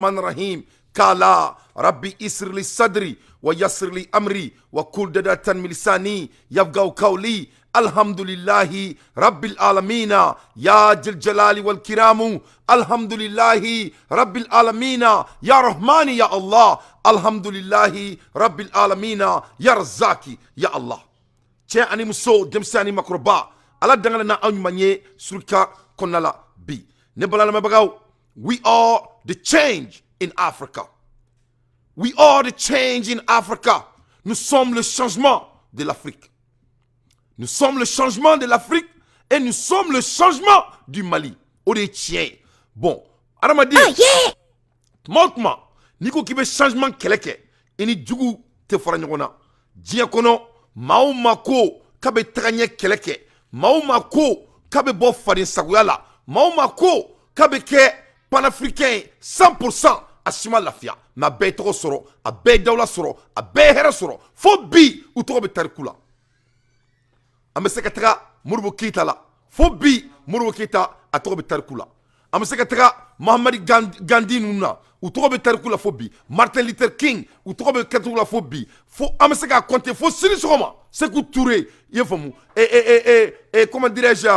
الرحيم قال ربي اشرح لي صدري ويسر لي أمري واحلل عقدة من لساني يفقهوا قولي. الحمد لله رب العالمين يا ذا الجلال والإكرام. الحمد لله رب العالمين يا رحمن يا الله. الحمد لله رب العالمين يا رزاق يا الله. Cɛ ani muso, denmisɛn ani makɔrɔba, Ala dangana na aw ɲuman ye surika kɔnɔna la bi. Ne balalamɛbagaw, we are the change in Africa. We are the change in Africa. Nous sommes le changement de l'Afrique. Nous sommes le changement de l'Afrique et nous sommes le changement du Mali. O de ye tiɲɛ ye. Bon, adamaden, tuma o tuma n'i ko k'i bɛ changement kɛlɛ kɛ, i ni jugu tɛ fara ɲɔgɔn na. Diɲɛ kɔnɔ, maa o maa ko k'a bɛ taga ɲɛ kɛlɛ kɛ, maa o maa ko k'a bɛ bɔ fadensagoya la, maa o maa ko k'a bɛ kɛ panafricain ye 100%, a si ma lafiya. Mais a bɛɛ ye tɔgɔ sɔrɔ, a bɛɛ ye dawula sɔrɔ, a bɛɛ ye hɛrɛ sɔrɔ. Fo bi, u tɔgɔ bɛ tariku la. An bɛ se ka taga Modibo Keyita la, fo bi Modibo Keyita a tɔgɔ bɛ tariku la. An bɛ se ka taga Mahatma Gandhi ninnu na, u tɔgɔ bɛ tariku la fo bi. Martin Luther King, u tɔgɔ bɛ tariku la fo bi. Fo an bɛ se k'a compter fo sini sɔgɔma. Sékou Touré, i ye faamu, et comment dirais-je,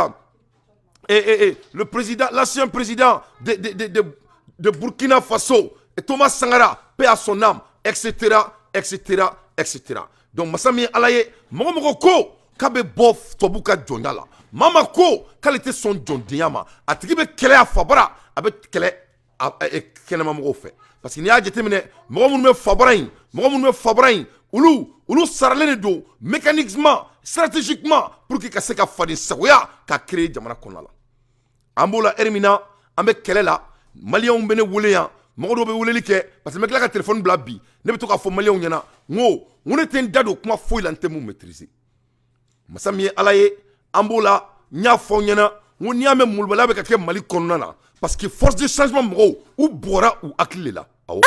et le président, l'ancien président de Burkina Faso, et Thomas Sankara, paix à son âme, etc., etc., etc. Donc masa min ye Ala ye, mɔgɔ mɔgɔ ko k'a bɛ bɔ tubabu ka jɔnya la, maa ma ko k'ale tɛ sɔn jɔndenya ma, a tigi bɛ kɛlɛ a fabara, a bɛ kɛlɛ kɛnɛma mɔgɔw fɛ. Parce que n'i y'a jateminɛ, mɔgɔ minnu bɛ fabara in, mɔgɔ minnu bɛ fabara in, olu saralen de don mécaniquement, stratégiquement, pour que ka se ka faden sagoya ka créer jamana kɔnɔna la. An b'o la. Heure min na an bɛ kɛlɛ la, Maliyɛnw bɛ ne wele yan, mɔgɔ dɔw bɛ weleli kɛ, parce que n bɛ tila ka téléphone bila bi. Ne bɛ to k'a fɔ Maliyɛnw ɲɛna, n ko ne tɛ n da don kuma foyi la n tɛ mun maîtriser. Masa min ye Ala ye, an b'o la. N y'a fɔ aw ɲɛna, n ko n'i y'a mɛn molobaliya bɛ ka kɛ Mali kɔnɔna na, parce que force de changement mɔgɔw, u bɔra u hakili de la. Awɔ,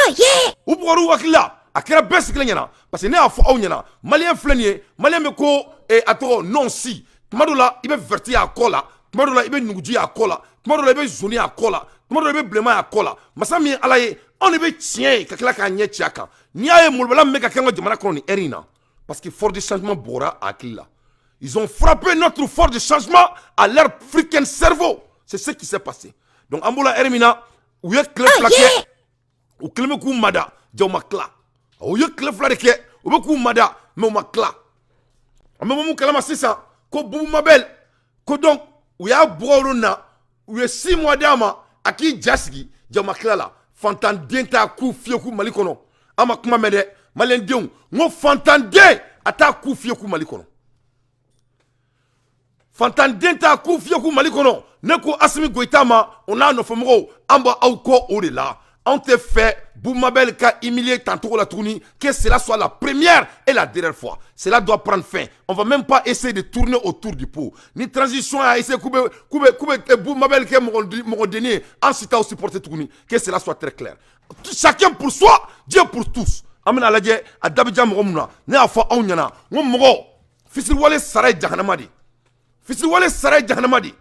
u bɔra u hakili la. A kɛra bɛɛ sigilen ɲɛna, parce que ne y'a fɔ aw ɲɛna, Maliyɛn filɛ nin ye, Maliyɛn bɛ ko a tɔgɔ non si. Tuma dɔ la i bɛ vert y'a kɔ la, tuma dɔ la i bɛ nuguji y'a kɔ la, tuma dɔ la i bɛ zoni y'a kɔ la, tuma dɔ la i bɛ bilenman y'a kɔ la. Masa min ye Ala ye, anw de bɛ tiɲɛ ye ka tila k'a ɲɛ ci a kan. N'i y'a ye molobaliya min bɛ ka kɛ an ka jamana kɔnɔ nin heure in na, parce que force de changement bɔra a hakili la. Ils ont frappé notre force de changement à leur freaking cerveau. C'est ce qui s'est passé. Donc an b'o la. Heure min na u ye tile 2 kɛ, u kɛlen bɛ k'u mada, ja u ma tila. U ye tile 2 de kɛ, u bɛ k'u mada, mais u ma tila. An bɛ mun kalama sisan ko Boubou Mabel ko donc u y'a bugɔ olu na, u ye 6 mois d'a ma a k'i ja sigi, ja u ma tila la. Fantanden t'a ku fiyeku Mali kɔnɔ. An ma kuma mɛn dɛ, Maliyɛndenw. N ko fantanden a t'a ku fiyeku Mali kɔnɔ, fantanden t'a ku fiyeku Mali kɔnɔ. Ne ko Assimi Goïta ma, o n'a nɔfɛmɔgɔw, an b'aw kɔ o de la. Anw tɛ fɛ Boubou Mabel ka humilier tancogo la tuguni. Que cela soit la première et la dernière fois. Cela doit prendre fin. On va même pas essayer de tourner autour du pot. Ni transition a essayé k'u bɛ Boubou Mabel kɛ mɔgɔdenni ye, an si t'aw supporter tuguni. Que cela soit très clair. Chacun pour soi, Dieu pour tous. An bɛna lajɛ a da bɛ diya mɔgɔ mun na. Ne y'a fɔ aw ɲɛna, n ko mɔgɔ fisiriwale sara ye jahanama de ye, fisiriwale sara ye jahanama de ye.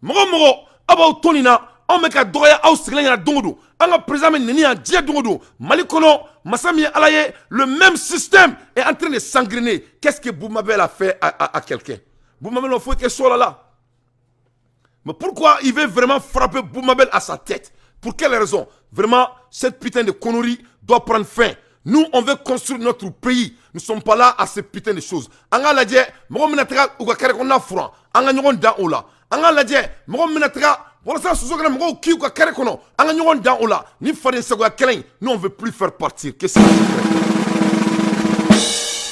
Mɔgɔ mɔgɔ aw b'aw to nin na, anw bɛ ka dɔgɔya aw sigilen ɲɛna don o don. An ka président bɛ nɛni yan diɲɛ don o don Mali kɔnɔ. Masa min ye Ala ye, le même système est en train de s'engrener. Qu'est-ce que Boubou Mabel a fait à quelqu'un? Boubou Mabel ma foyi kɛ so la. Mais pourquoi il veut vraiment frapper Boubou Mabel à sa tête? Pour quelle raison? Vraiment, cette putain de connerie doit prendre fin. Nous, on veut construire notre pays. Nous ne sommes pas là à ces putains de choses. An k'a lajɛ, mɔgɔ min bɛna taga u ka carré kɔnɔna furan, an ka ɲɔgɔn dan o la. An k'a lajɛ, mɔgɔ min bɛna taga walasa soso kana mɔgɔw k'i u ka carré kɔnɔ, an ka ɲɔgɔn dan o la. Ni faden sagoya kɛlɛ in, nous, on veut plus faire partir. Qu'est-ce que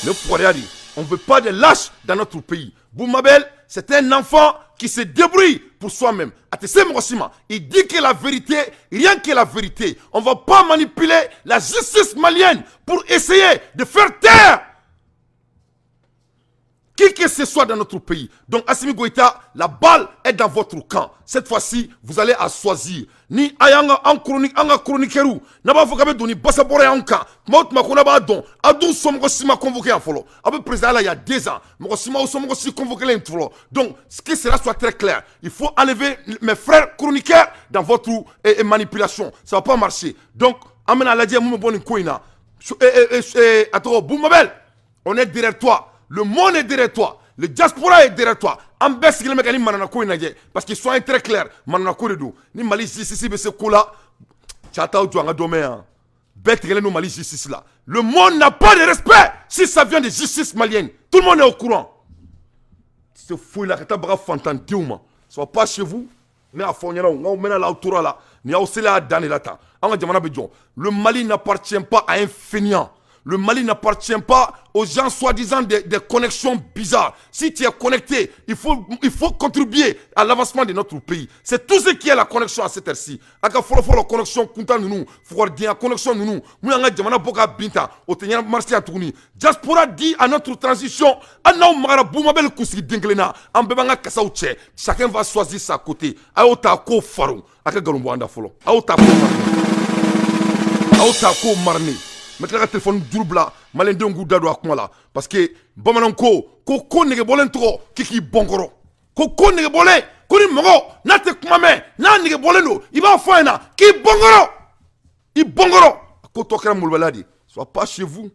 le fugariya de? On veut pas de lâches dans notre pays. Boubou Mabel, c'est un enfant qui se débrouille pour soi-même. Il dit que la vérité, rien que la vérité. On ne va pas manipuler la justice malienne pour essayer de faire taire qui que ce soit dans notre pays. Donc Assimi Goïta, la balle est dans votre camp. Cette fois-ci, vous allez à choisir. Ni a y'an ka an chronique, an ka chroniqueur, n'a b'a fɔ k'a bɛ don ni basabɔrɔ y'anw kan tuma o tuma, ko n'a b'a dɔn, aw dun somɔgɔ si ma convoqué yan fɔlɔ. Aw bɛ président la il y a 2 ans, mɔgɔ si m'aw somɔgɔ si convoqué len fɔlɔ. Donc que cela soit très clair, il faut enlever mes frères chroniqueurs dans votre manipulation, ça va pas marcher. Donc an bɛna lajɛ mun bɛ bɔ nin ko in na. A tɔgɔ Boumabel, on est derrière toi, le monde est derrière toi, le diaspora est derrière toi. An bɛɛ sigilen bɛ ka ni manana ko in lajɛ, parce que soyez très clair, manana ko de don. Ni Mali justice bɛ se ko la, cɛ t'aw jɔ an ka dɔ mɛn yan. Bɛɛ tigɛlen don Mali justice la. Le monde n'a pas de respect si ça vient de justice malienne, tout le monde est au courant. C'est foyi la ka taa baga fantandenw ma, ça va pas chez vous. Ne y'a fɔ aw ɲɛna, n k'aw mɛnna la, aw tora la, nin y'aw selen a dan de la tan. An ka jamana bɛ jɔ. Le Mali n'appartient pas à un fainéant. Le Mali n'appartient pas aux gens soi-disant des connexions bizarres. Si tu es connecté, il faut contribuer à l'avancement de notre pays. C'est tout ce qui est la connexion à cette heure-ci. Aka fɔlɔ fɔlɔ connexion kuntan ninnu, fugaridenya connexion ninnu, mun y'an ka jamana bɔ ka bin tan, o tɛ ɲɛna marché yan tuguni. Diaspora dit à notre transition, an n'aw magara Bumabel kunsigi den kelen na, an bɛɛ b'an ka kasaw cɛ. Chacun va choisir sa côté. A y'o ta k'o faro, a ka nkalon bɔ an da fɔlɔ. A y'o ta k'o mariner. A y'o ta k'o mariner. N bɛ tila ka telefɔni juru bila maliyɛndenw k'u da don a kuma la, parce que bamananw ko ko ko negebɔlen tɔgɔ k'i k'i bɔn kɔrɔ, ko ko negebɔlen ko ni mɔgɔ n'a tɛ kuma mɛn, n'a negebɔlen don, i b'a fɔ a ɲɛna k'i bɔn kɔrɔ, i bɔn kɔrɔ. A ko tɔ kɛra molobaliya de ye. Soit pas chez vous,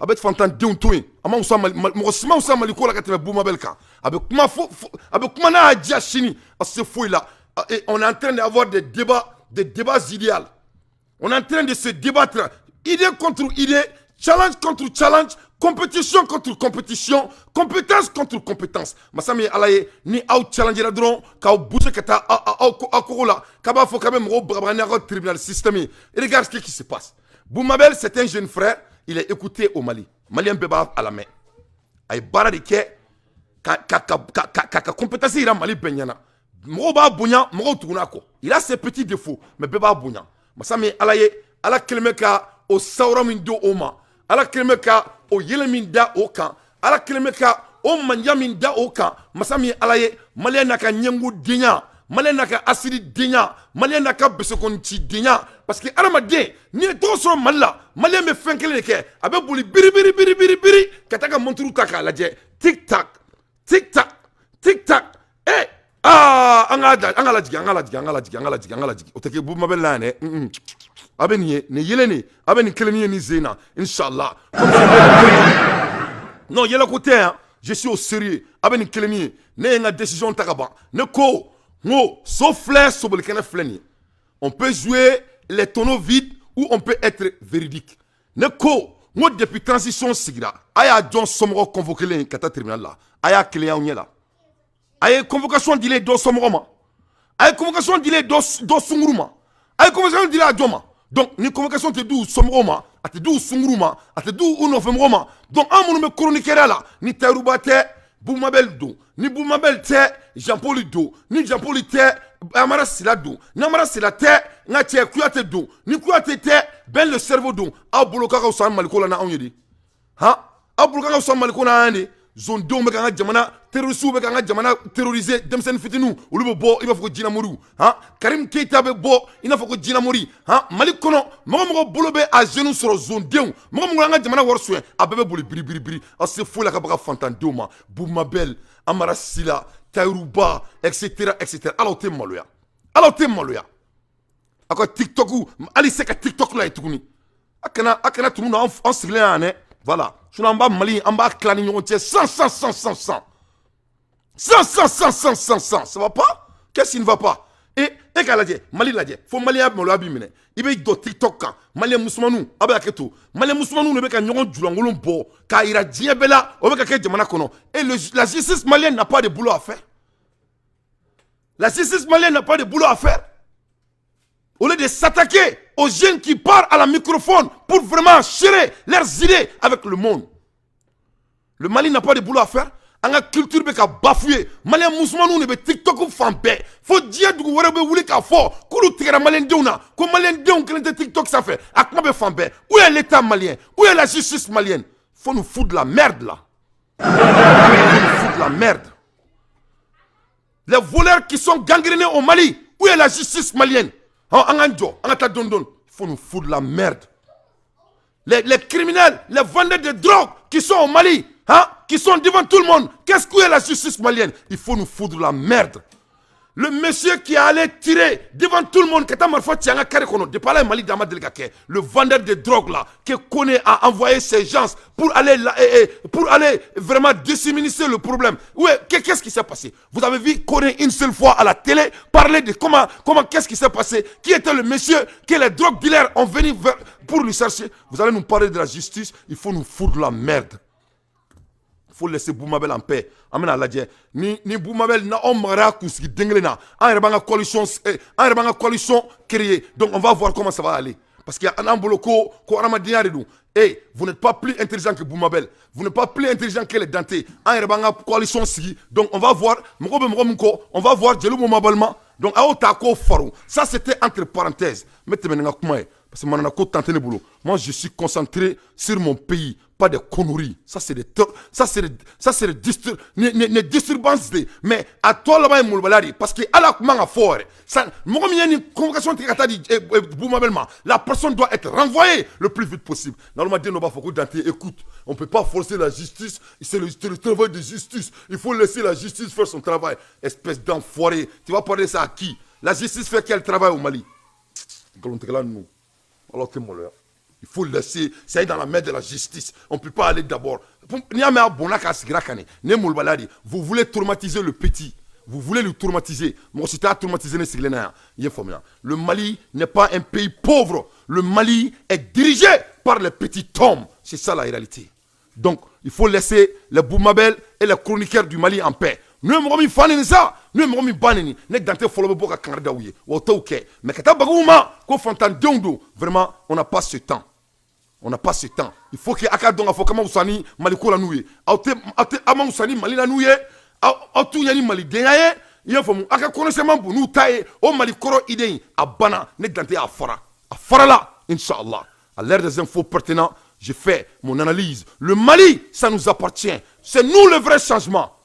a bɛ fantandenw to yen. A ma wusa Mali, mɔgɔ si ma wusa Mali ko la ka tɛmɛ Bumabel kan. A bɛ kuma fo, a bɛ kuma n'a y'a diya sini, a se foyi la. Et on est en train d'avoir des débats, des débats idéaux. On est en train de se débattre idée contre idée, challenge contre challenge, compétition contre compétition, compétence contre compétence. Masa min ye Ala ye, ni aw challengera dɔrɔn k'aw bouger ka taa aw aw kogo la, k'a b'a fɔ k'a bɛ mɔgɔw bagabaga ni aw ka tribunal système ye. Regarde ce qui se passe. Boumabel, c'est un jeune frère, il est écouté au Mali. Malien bɛɛ b'a a lamɛn. A ye baara de kɛ ka compétence yira Mali bɛɛ ɲɛna. Mɔgɔw b'a bonya, mɔgɔw tugun'a kɔ. Il a ses petits défauts, mais bɛɛ b'a bonya. Masa min ye Ala ye, Ala kelen bɛ ka o sawura min di o ma, Ala kelen bɛ ka o yɛlɛ min da o kan, Ala kelen bɛ ka o manja min da o kan. Masa min ye Ala ye, maliyɛn n'a ka ɲɛngo denya, maliyɛn n'a ka asiri denya, maliyɛn n'a ka besekɔni denya, parce que adamaden n'i ye tɔgɔ sɔrɔ Mali la, maliyɛn bɛ fɛn kelen de kɛ, a bɛ boli biri biri biri biri biri ka taa ka monturu ta k'a lajɛ, tic tac, tic tac, tic tac. Aa, an k'a da, an ka lajigin, an ka lajigin, an ka lajigin, an ka lajigin, an ka lajigin. O tɛ kɛ Bumabel la yan dɛ. A bɛ nin ye, nin yelen nin, a bɛ nin kelen ye nin sen na, inshallah. Non, yɛlɛko tɛ yan, je suis au sérieux. A bɛ nin kelen ye, ne ye n ka décision ta ka ban. Ne ko n ko so filɛ, sobolikɛnɛ filɛ nin ye. On peut jouer les tonneaux vides ou on peut être véridique. Ne ko n ko depuis transition sigira, a y'a jɔn somɔgɔ convoqué len ka taa tribunal la? A y'a kelen y'aw ɲɛ la? A ye convocation dilen dɔ somɔgɔ ma? A ye convocation dilen dɔ sunkuru ma? A ye convocation dilen a jɔn ma? Donc ni convocation tɛ di u somɔgɔw ma, a tɛ di u sunkuru ma, a tɛ di u nɔfɛmɔgɔw ma. Donc an minnu bɛ chroniqueur la, ni Tayiruba tɛ, Bumabel don. Ni Bumabel tɛ, Jean Paul don. Ni Jean Paul tɛ, Amara Sila don. Ni Amara Sila tɛ, n ka cɛ Kuyate don. Ni Kuyate tɛ, Ben le cerveau don. Aw bolo k'a ka fisa Maliko la n'anw ye de han? Aw bolo k'a ka fisa Maliko n'an ye de? Zondenw bɛ k'an ka jamana, terroristew bɛ k'an ka jamana terroriser. Denmisɛnnin fitininw, olu bɛ bɔ i b'a fɔ ko jinɛmoriw han. Karim Keita bɛ bɔ i n'a fɔ ko jinɛmori han. Mali kɔnɔ, mɔgɔ mɔgɔ bolo bɛ a jeunes sɔrɔ, zondenw, mɔgɔ mɔgɔ an ka jamana wari suɲɛ, a bɛɛ bɛ boli biri biri biri. Aw se foyi la ka baga fantandenw ma. Bumabel, Amara Sila, Tayiruba, etc etc. Ala tɛ maloya, ala tɛ maloya. Aw ka TikTok, hali se ka TikTok la ye tuguni. A kana tunu na, an sigilen yan dɛ. Voilà, sinon an b'a Mali, an b'a tila ni ɲɔgɔn cɛ 100 100 100 100 100 100 100 100 100 100 100. Ça va pas, qu'est-ce qui ne va pas? E k'a lajɛ, Mali lajɛ, fo maliyɛn maloya b'i minɛ. I bɛ jɔ TikTok kan, maliyɛn musomaninw, a bɛ hakɛ to, maliyɛn musomaninw de bɛ ka ɲɔgɔn julankolon bɔ k'a yira diɲɛ bɛɛ la. O bɛ ka kɛ jamana kɔnɔ, et la justice malienne n'a pas de boulot à faire. La justice malienne n'a pas de boulot à faire. Au lieu de s'attaquer aux jeunes qui parlent à la microphone pour vraiment gérer leurs idées avec le monde. Le Mali n'a pas de boulot à faire. An ka culture bɛ ka bafouer. Maliyɛn musomaninw de bɛ TikTok fan bɛɛ, fo diɲɛ dugu wɛrɛ bɛ wuli k'a fɔ k'olu tigɛra maliyɛndenw na, ko maliyɛndenw kelen tɛ TikTok sanfɛ. A kuma bɛ fan bɛɛ. Où est l'État malien? Où est la justice malienne? Faut nous foutre de la merde là, faut nous foutre de la merde. Les voleurs qui sont gangrénés au Mali, Où est la justice malienne? An k'an jɔ, an ka taa dɔɔni dɔɔni. Il faut nous foutre la merde. Les criminels, les vendeurs de drogue qui sont au Mali, hein, qui sont devant tout le monde, qu'est-ce qu'est la justice malienne? Il faut nous foutre la merde. Le monsieur qui est allé tirer devant tout le monde, ka taa marifa ci an ka carré kɔnɔ, depuis Ala ye Mali da, a ma deli ka kɛ. Le vendeur de drogue là, que Kone a envoyé ses gens pour aller, là, pour aller vraiment disséminer le problème. Ouais, qu'est-ce qui s'est passé? Vous avez vu Kone une seule fois à la télé parler de comment, qu'est-ce qui s'est passé? Qui était le monsieur que les drogue dealers ont venu pour lui chercher? Vous allez nous parler de la justice, il faut nous foutre la merde. Il faut laisser Boumabel en paix. An bɛna lajɛ ni Boumabel na anw magara kunsigi den kelen na, an yɛrɛ b'an ka coalition, an yɛrɛ b'an ka coalition créer. Donc on va voir comment ça va aller, parce que an bolo ko hadamadenya de don. Eh, vous n'êtes pas plus intelligent que Boumabel, vous n'êtes pas plus intelligent que les Danté. An yɛrɛ b'an ka coalition sigi, donc on va voir mɔgɔ bɛ mɔgɔ min kɔ, on va voir jeliw m'o ma balima. Donc a y'o ta k'o faro. Ça, c'était entre parenthèses. N bɛ tɛmɛ ni n ka kuma ye, parce que manana ko tan tɛ ne bolo. Moi, je suis concentré sur mon pays, pas des conneries. Ça c'est des distur ne disturbances de, mais a tɔ laban ye molobaliya de ye, parce que ala kun man ka fɔ yɛrɛ. Ça, mɔgɔ min ye nin convocation tigɛ ka taa di Boumabel ma, la personne doit être renvoyée le plus vite possible. Normalement, den dɔ b'a fɔ ko Dante, écoute, on peut pas forcer la justice, c'est le travail de justice, il faut laisser la justice faire son travail. Espèce d'enfoiré, tu vas parler ça à qui? La justice fait quel travail au Mali? Nkalontigɛla ninnu, ala tɛ maloya. Il faut laisser, c'est dans la main de la justice. On ne peut pas aller d'abord. Vous voulez traumatiser le petit. Vous voulez le traumatiser. Moi, si tu as traumatisé, le Mali n'est pas un pays pauvre. Le Mali est dirigé par les petits hommes. C'est ça la réalité. Donc, il faut laisser les Boumabel et les chroniqueurs du Mali en paix. N'u ye mɔgɔ min fa neni sa, n'u ye mɔgɔ min ba neni, ne Dante fɔlɔ bɛ bɔ ka kangari da u ye, wa o t'o kɛ. Mais ka taa baga u ma ko fantandenw don, vraiment, on n'a pas ce temps. On n'a pas ce temps. Il faut que a ka dɔn k'a fɔ k'an ma wusa ni Maliko la n'u ye. Aw tɛ aw ma wusa ni Mali la n'u ye. Aw t'u ɲɛ ni malidenya ye. I y'a faamu, a ka connaissance bon n'u ta ye. O Mali kɔrɔ idée in a banna. Ne Dante a fara. A farala, Inch'Allah. À l'ère des infos pertinentes, je fais mon analyse. Le Mali, ça nous appartient. C'est nous le vrai changement.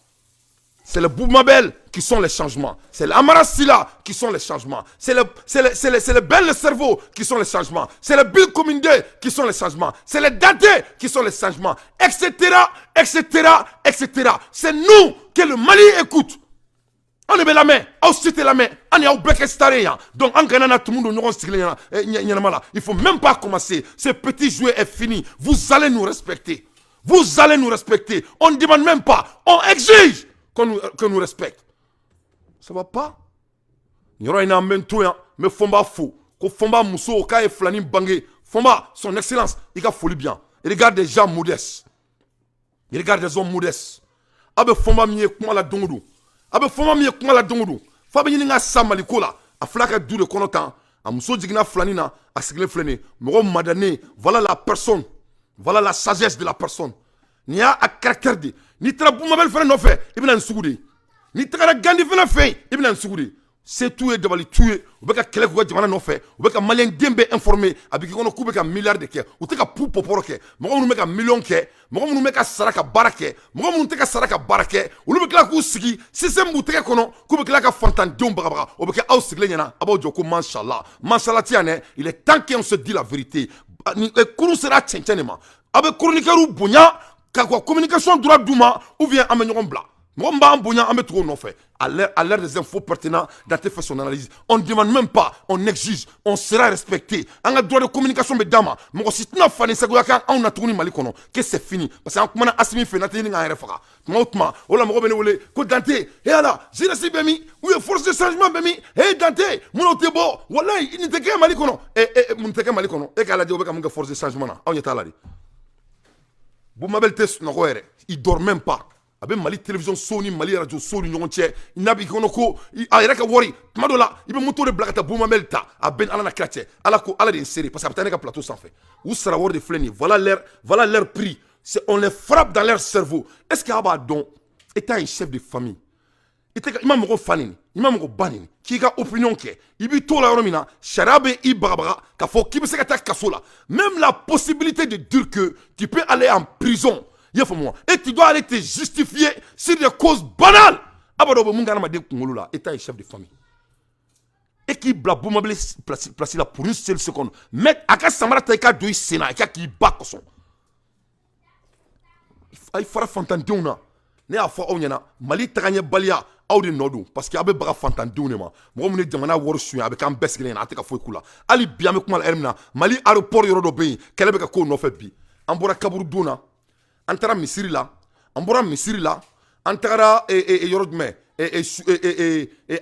C'est les Boumabel qui sont les changements. C'est l'Amara Silla qui sont les changements. C'est les Ben le Cerveau qui sont les changements. C'est les Bill Comindé qui sont les changements. C'est les Dante qui sont les changements. Etc., etc., etc. C'est nous que le Mali écoute. An de bɛ lamɛn, aw si tɛ lamɛn. An y'aw bɛɛ kɛ star ye yan. Donc an kana na tumu don ɲɔgɔn sigilen ɲɛnama la. Il faut même pas commencer. Ce petit jeu est fini. Vous allez nous respecter. Vous allez nous respecter. On ne demande même pas. On exige qu'on nous respecte. Ça va pas? Nin yɔrɔ in na, an bɛ n to yan, n bɛ Fɔnba fo ko Fɔnba muso k'a ye filani bange. Fɔnba, son excellence, i ka foli bi yan. Regarde des gens modestes. Regarde des hommes modestes. Aw bɛ Fɔnba min ye kuma la don o don, a bɛ Fɔnba min ye kuma la don o don, f'a bɛ ɲini ka sa Maliko la. A filɛ a ka du de kɔnɔ tan, a muso jiginna filani na, a sigilen filɛ nin ye, mɔgɔ madanen. Voilà la personne, voilà la sagesse de la personne. Nin y'a a caractère de. N'i taara Bumabel fana nɔfɛ, i bɛna nin sugu de ye. N'i tagara Gandi fana fɛ yen, i bɛna nin sugu de ye. Se t'u ye, dabali t'u ye, u bɛ ka kɛlɛ k'u ka jamana nɔfɛ, u bɛ ka maliyɛn den bɛɛ informer. A bɛ k'i kɔnɔ k'u bɛ ka miliyari de kɛ, u tɛ ka pu pɔpɔrɔ kɛ. Mɔgɔ minnu bɛ ka miliyɔn kɛ, mɔgɔ minnu bɛ ka sara ka baara kɛ, mɔgɔ minnu tɛ ka sara ka baara kɛ, olu bɛ tila k'u sigi système b'u tɛgɛ kɔnɔ k'u bɛ tila ka fantandenw bagabaga. O bɛ kɛ aw sigilen ɲɛna, a b'aw jɔ ko mashallah, mashallah ti yan dɛ. Il est temps qu'on se dit la vérité. Ni kurun sera cɛncɛn de ma, aw bɛ chroniqueurs bonya ka ka communication droit d'u ma, ou bien an bɛ ɲɔgɔn bila. Mɔgɔ min b'an bonya, an bɛ tugu o nɔfɛ. À l'ère des infos pertinentes, Dante fait son analyse. On ne demande même pas, on exige. On sera respecté. An ka droit de communication bɛ d'an ma. Mɔgɔ si tɛna fa ni sagoya kan anw na tuguni Mali kɔnɔ, que c'est fini, parce que an kumana Asimi fɛ, n'an tɛ ɲini k'an yɛrɛ faga tuma o tuma. O la, mɔgɔ bɛ ne wele ko Dante, he ala, jeunesse bɛ min? U ye force de changement bɛ min? He Dante, mun tɛ bɔ? Walayi, nin tɛ kɛ Mali kɔnɔ. Ɛ ɛ, mun tɛ kɛ Mali kɔnɔ? E k'a lajɛ, u bɛ ka mun kɛ force de changement na? Aw ɲɛ t'a la de. Boumabel tɛ sunɔgɔ yɛrɛ, il dort même pas. A bɛ Mali télévision so ni Mali radio so ni ɲɔgɔn cɛ, n'a b'i kɔnɔ ko a yɛrɛ ka wari. Tuma dɔ la, i bɛ moto de bila ka taa Boumabel ta. A bɛ ni Ala na kira cɛ, Ala ko Ala de ye n seere, parce que a bɛ taa ne ka plateau sanfɛ. U sara wari de filɛ nin ye. Voilà leur prix. C'est on les frappe dans leur cerveau. Est ce que a b'a dɔn, étant un chef de famille, i tɛ i ma mɔgɔ fa neni, i ma mɔgɔ ba neni, k'i ka opinion kɛ, i b'i to la yɔrɔ min na, sariya bɛ i bagabaga k'a fɔ k'i bɛ se ka taa kaso la. Même la possibilité de dire que tu peux aller en prison, i y'a faamu wa, et tu dois aller te justifier sur des causes banales. A b'a dɔn o bɛ mun kɛ adamaden kunkolo la, étant un chef de famille? E k'i bila Bumabele place la pour une seule seconde, mais a ka samara ta, i ka don i sen na, i ka k'i ba kɔsɔn. A ye fara fantandenw na. Ne y'a fɔ aw ɲɛna, Mali tagaɲɛbaliya, aw de nɔ don, parce que aw bɛ baga fantandenw de ma. Mɔgɔ min ye jamana wari suɲɛ, a bɛ k'an bɛɛ sigilen ɲɛna, a tɛ ka foyi k'u la. Hali bi an bɛ kuma la heure min na, Mali aéroport yɔrɔ dɔ bɛ yen, kɛlɛ bɛ ka k'o nɔfɛ. Bi an bɔra kaburudon na, an taara misiri la, an bɔra misiri la, an tagara yɔrɔ jumɛn?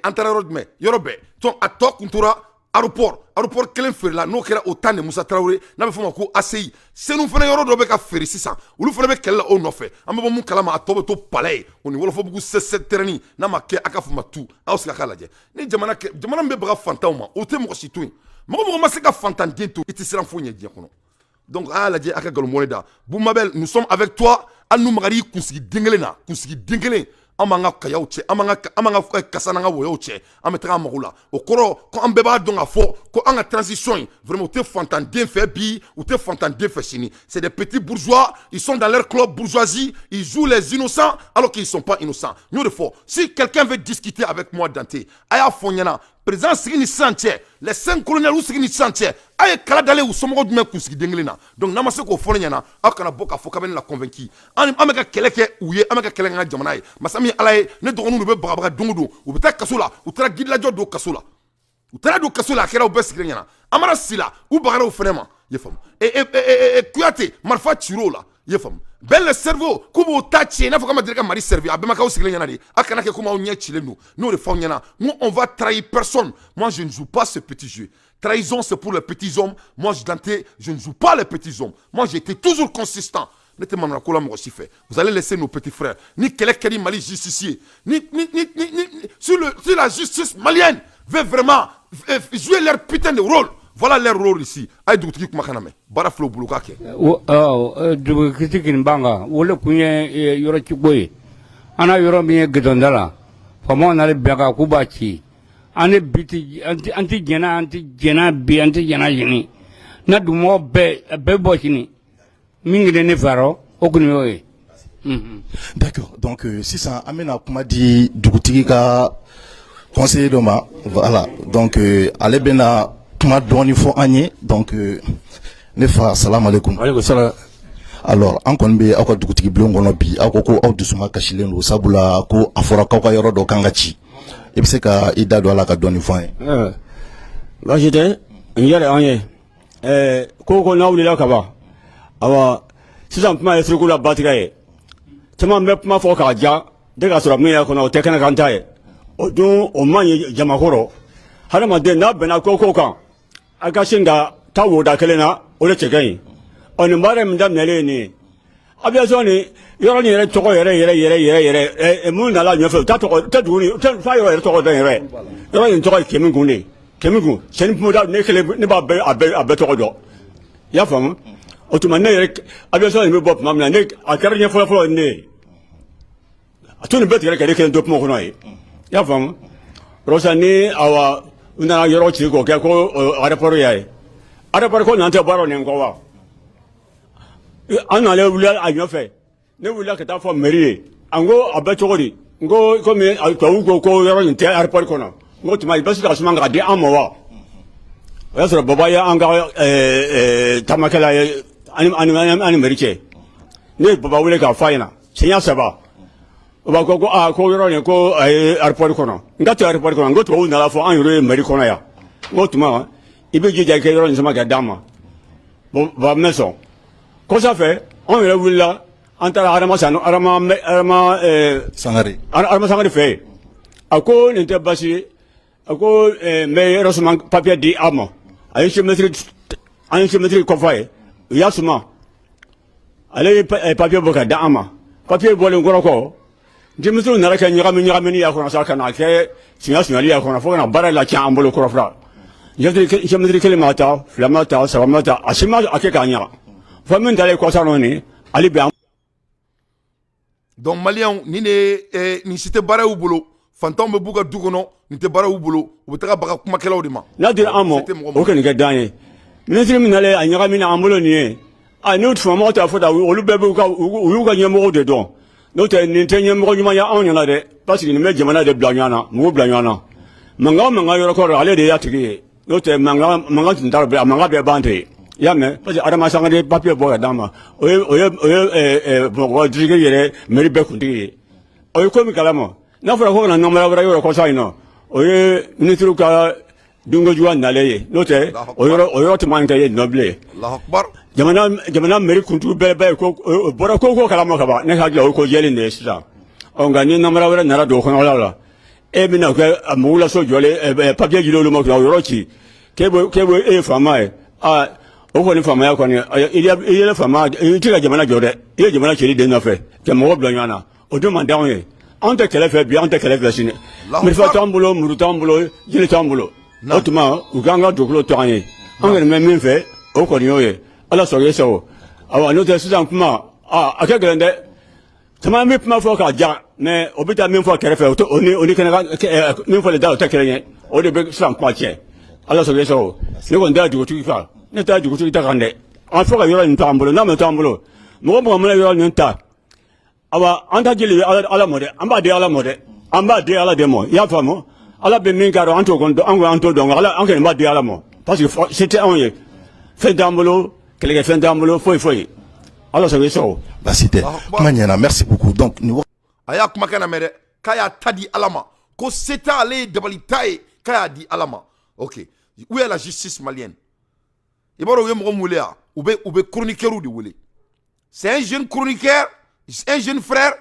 An taara yɔrɔ jumɛn? Yɔrɔ bɛɛ. Donc a tɔ kun tora aéroport. Aéroport kelen feerela, n'o kɛra o tan de Musa Tarawele, n'a bɛ fɔ o ma ko ACI. Senu fana yɔrɔ dɔ bɛ ka feere sisan, olu fana bɛ kɛlɛ la o nɔfɛ. An bɛ bɔ mun kalama? A tɔ bɛ to palais ye, o ni Wɔlɔfɔbugu C7 terrain. N'a ma kɛ, a ka fɔ ma tu, aw sigi a k'a lajɛ. Ni jamana kɛ, jamana min bɛ baga fantanw ma, o tɛ mɔgɔ si to yen. Mɔgɔ mɔgɔ ma se ka fantanden to, i tɛ siran foyi ɲɛ diɲɛ kɔnɔ. Donc a y'a lajɛ, a ka nkalon mɔnɛ da. Bumabel, nous sommes avec toi. Hali n'u magara i kunsigi den kelen na, kunsigi den kelen, an b'an ka kayaw cɛ, an b'an ka kasa n'an ka wɔyɔw cɛ, an bɛ taga an mago la. O kɔrɔ ko an bɛɛ b'a dɔn k'a fɔ ko an ka transition in, vraiment, u tɛ fantanden fɛ bi, u tɛ fantanden fɛ sini. C'est des petits bourgeois, ils sont dans leur club bourgeoisie, ils jouent les innocents alors qu'ils sont pas innocents. N y'o de fɔ. Si quelqu'un veut discuter avec moi, Dante, a y'a fɔ n ɲɛna, président sigi ni sisan cɛ, les cinq colonels u sigi ni sisan cɛ, a ye kala dalen u somɔgɔw jumɛn kunsigi den kelen na? Donc n'an ma se k'o fɔ ne ɲɛna, aw kana bɔ k'a fɔ k'a bɛ ne la convaincu. An bɛ ka kɛlɛ kɛ u ye, an bɛ ka kɛlɛ kɛ an ka jamana ye. Masa min Ala ye, ne dɔgɔninw de bɛ bagabaga don o don, u bɛ taa kaso la. U taara gidilajɔ don kaso la, u taara don kaso la, a kɛra u bɛɛ sigilen ɲɛna. Amara Sila, u bagara o fɛnɛ ma, i ye faamu? Kuyate, marifa cir'o la, i ye faamu? Bɛn le cerveau, k'u b'o ta tiɲɛ i n'a fɔ k'a ma deli ka Mali servi. A bɛɛ ma k'aw sigilen ɲɛna de. A kana kɛ komi aw ɲɛ cilen don. N'o de fɔ aw ɲɛna, n ko on va trahir personne. Moi, je ne joue pas ce petit jeu. Trahison, c'est pour les petits hommes. Moi, je, Dante, je ne joue pas les petits hommes. Moi, j'ai été toujours consistant. Ne tɛ manamana ko la mɔgɔ si fɛ. Vous allez laisser nos petits frères. Ni kɛlɛ kɛ ni Mali justice ye, ni si la justice malienne veut vraiment jouer leur putain de rôle, voilà leur rôle ici. A ye dugutigi kumakan lamɛn, baara filɛ u bolo k'a kɛ. Dugutigi kin banga o le kun ye yɔrɔ ciko ye. An na yɔrɔ min ye gidɔnda la, faamaw nana bɛn kan k'u b'a ci. An ne bi ti an ti jɛnna, an ti jɛnna bi, an ti jɛnna sini. Na dugumɔgɔ bɛɛ bɛɛ bɔ sini min kelen ne fɛ o kɔni y'o ye. D'accord. Donc sisan an bɛna kuma di dugutigi ka conseiller dɔ ma. Voilà. Donc ale bɛna kuma dɔɔni fɔ an ye. Donc ne fa, salam alaikum. Aleykum salam. Alors an kɔni bɛ aw ka dugutigi bulon kɔnɔ bi. Aw ko ko aw dusuma kasilen don, sabula ko a fɔra k'aw ka yɔrɔ dɔ kan ka ci. I bɛ se ka i da don a la ka dɔɔni fɔ an ye? Baasi tɛ n yɛrɛ an ye ko n'aw wulila ka ban. Awa, sisan kuma ye suruku la batigɛ ye. Caman bɛ kuma fɔ k'a ja de ka sɔrɔ min yɛrɛ kɔnɔ, o tɛ kɛnɛ kan ta ye. O dun, o man ɲi jamakɔrɔ. Hadamaden n'a bɛnna ko ko kan, a ka sin ka taa woda kelen na, o de cɛ ka ɲi. Ɔ, nin baara min daminɛlen ye nin ye, aviation ni yɔrɔ nin yɛrɛ tɔgɔ yɛrɛ yɛrɛ yɛrɛ yɛrɛ yɛrɛ, mun nana ɲɛfɛ, u t'a tɔgɔ, u tɛ dugu ni u tɛ t'a yɔrɔ yɛrɛ tɔgɔ dɔn yɛrɛ. Yɔrɔ nin tɔgɔ ye Kɛmɛkun de ye. Kɛmɛkun sɛni kungoda, ne kelen ne b'a bɛɛ a bɛɛ a bɛɛ tɔgɔ dɔn, i y'a faamu? O tuma ne yɛrɛ, aviation nin bɛ bɔ tuma min na, ne a kɛra ɲɛ fɔlɔ fɔlɔ ye ne ye. A to nin bɛɛ tigɛ ka ne kelen to kuma kɔnɔ ye, i y'a faamu? O sisan ni awa u nana yɔrɔ ci k'o kɛ ko aéroport y'a ye, aéroport ko n'an tɛ baara nin kɔ wa. An nalen wulila a ɲɔfɛ, ne wulila ka taa fɔ mairie ye. An ko a bɛ cogo di? N ko komi tubabuw ko ko yɔrɔ nin tɛ aéroport kɔnɔ, n ko tuma i bɛ se ka suma k'a di an ma wa? O y'a sɔrɔ baba ye an ka taamakɛla ye ani mairie cɛ. Ne ye baba wele k'a fɔ a ɲɛna siɲɛ saba. O b'a ko aa, ko yɔrɔ nin ko a ye aéroport kɔnɔ. N ka to aéroport kɔnɔ, n ko tubabuw nana fɔ an yɛrɛ ye mairie kɔnɔ yan. N ko tuma i bɛ jija i ka yɔrɔ nin sama ka d'an ma. Bon, baba mɛ sɔn. Kɔsa fɛ, anw yɛrɛ wulila, an taara Adama Sanu, Adama Sangare. Adama Sangare fɛ yen. A ko nin tɛ baasi ye. A ko n bɛ yɔrɔ suma papier di a ma. A ye géomètre, an ye géomètre kɔfɔ a ye, u y'a suma. Ale ye papier bɔ ka di an ma. Papier bɔlen kɔrɔ kɔ, denmisɛnninw nana kɛ ɲagami ɲagamini y'a kɔnɔ sa, ka na kɛ sunya sunyali y'a kɔnɔ, fo ka na baara lacɛn an bolo kɔrɔfura. Géomètre kelen ma ta, fila ma ta, saba ma ta, a si ma a kɛ k'a ɲa. Fɔ min talen kɔsa nɔ nin hali bi an. Donc maliyɛnw, nin de ye nin si tɛ baara y'u bolo. Fantanw bɛ b'u ka du kɔnɔ, nin tɛ baara y'u bolo. U bɛ taga baga kumakɛlaw de ma. N'a dira an ma, o kɔni kɛ dan ye. Minisiri min nalen a ɲagamina an bolo nin ye, a n'u faamaw t'a fɔ tan, olu bɛɛ b'u ka u y'u ka ɲɛmɔgɔw de dɔn. N'o tɛ, nin tɛ ɲɛmɔgɔ ɲuman ye anw ɲɛna dɛ, parce que nin bɛ jamana de bila ɲɔgɔn na, mugu bila ɲɔgɔn na. Mankan o mankan yɔrɔ kɔrɔ, ale de y'a tigi ye. N'o tɛ, mankan mankan tun t'a a mankan bɛɛ ban ten. I y'a mɛn, parce que Adama Sangare papier bɔ ka d'an ma. O ye Bamakɔ district yɛrɛ mairie bɛɛ kuntigi ye. O ye ko min kalama, n'a fɔra ko ka na namara wɛrɛ yɔrɔ kɔsa in nɔ, o ye ministre ka dunkojuguya nalen ye. N'o tɛ, o yɔrɔ tun man kɛ yen nɔ bilen. Allahu akbar. Jamana mairie kuntigi bɛɛ bɛɛ ye ko o bɔra ko kalama ka ban. Ne hakili la, o ye ko jɛlen de ye sisan. Ɔ, nka ni namara wɛrɛ nana don o kɔnɔla la, e bɛna kɛ a mugu la so jɔlen, papier jili olu ma o yɔrɔ ci, k'e bɛ e ye faama ye. Aa, o kɔni faamaya kɔni, i ye faama, i tɛ ka jamana jɔ dɛ. I ye jamana cili den nɔfɛ ka mɔgɔ bila ɲɔgɔn na, o dun man d'anw ye. Anw tɛ kɛlɛ fɛ bi, anw tɛ kɛlɛ fɛ sini. Marifa t'an bolo, muru t'an bolo, jiri t'an bolo. O tuma, u k'an ka dugukolo to an ye. An kɔni bɛ min fɛ, o kɔni y'o ye. Ala sɔrɔ e sago. Awa, n'o tɛ, sisan kuma a kɛ gɛlɛn dɛ. Caman bɛ kuma fɔ k'a ja, mais o bɛ taa min fɔ kɛrɛfɛ, o ni kɛnɛ kan min fɔlen da, o tɛ kelen ye. O de bɛ sisan kuma tiɲɛ. Ala sɔrɔ e sago. Ne kɔni tɛ dugutigi kan, ne tɛ dugutigi ta kan dɛ. An fɔ ka yɔrɔ nin to an bolo. N'a ma to an bolo, mɔgɔ mɔgɔ mana yɔrɔ nin ta, awa, an ta jeli Ala mɔ dɛ. An b'a di Ala mɔ dɛ, an b'a di Ala de mɔ. I y'a faamu? Ala bɛ min k'a dɔn, an t'o kɔni dɔn. An kɔni, an t'o dɔn. Ala, an kɔni b'a di Ala mɔ, parce que se tɛ anw ye, fɛn t'an bolo, kɛlɛkɛfɛn t'an bolo, foyi foyi. Ala sago i sago. Baasi tɛ, kuma ɲɛna, merci beaucoup. Donc ni A y'a kumakan na mɛn dɛ, k'a y'a ta di Ala ma, ko se t'ale ye, dabali t'a ye, k'a y'a di Ala ma. Ok, où est la justice malienne? I b'a dɔn u ye mɔgɔ min wele yan, u bɛ chroniqueur de wele. C'est un jeune chroniqueur, un jeune frère,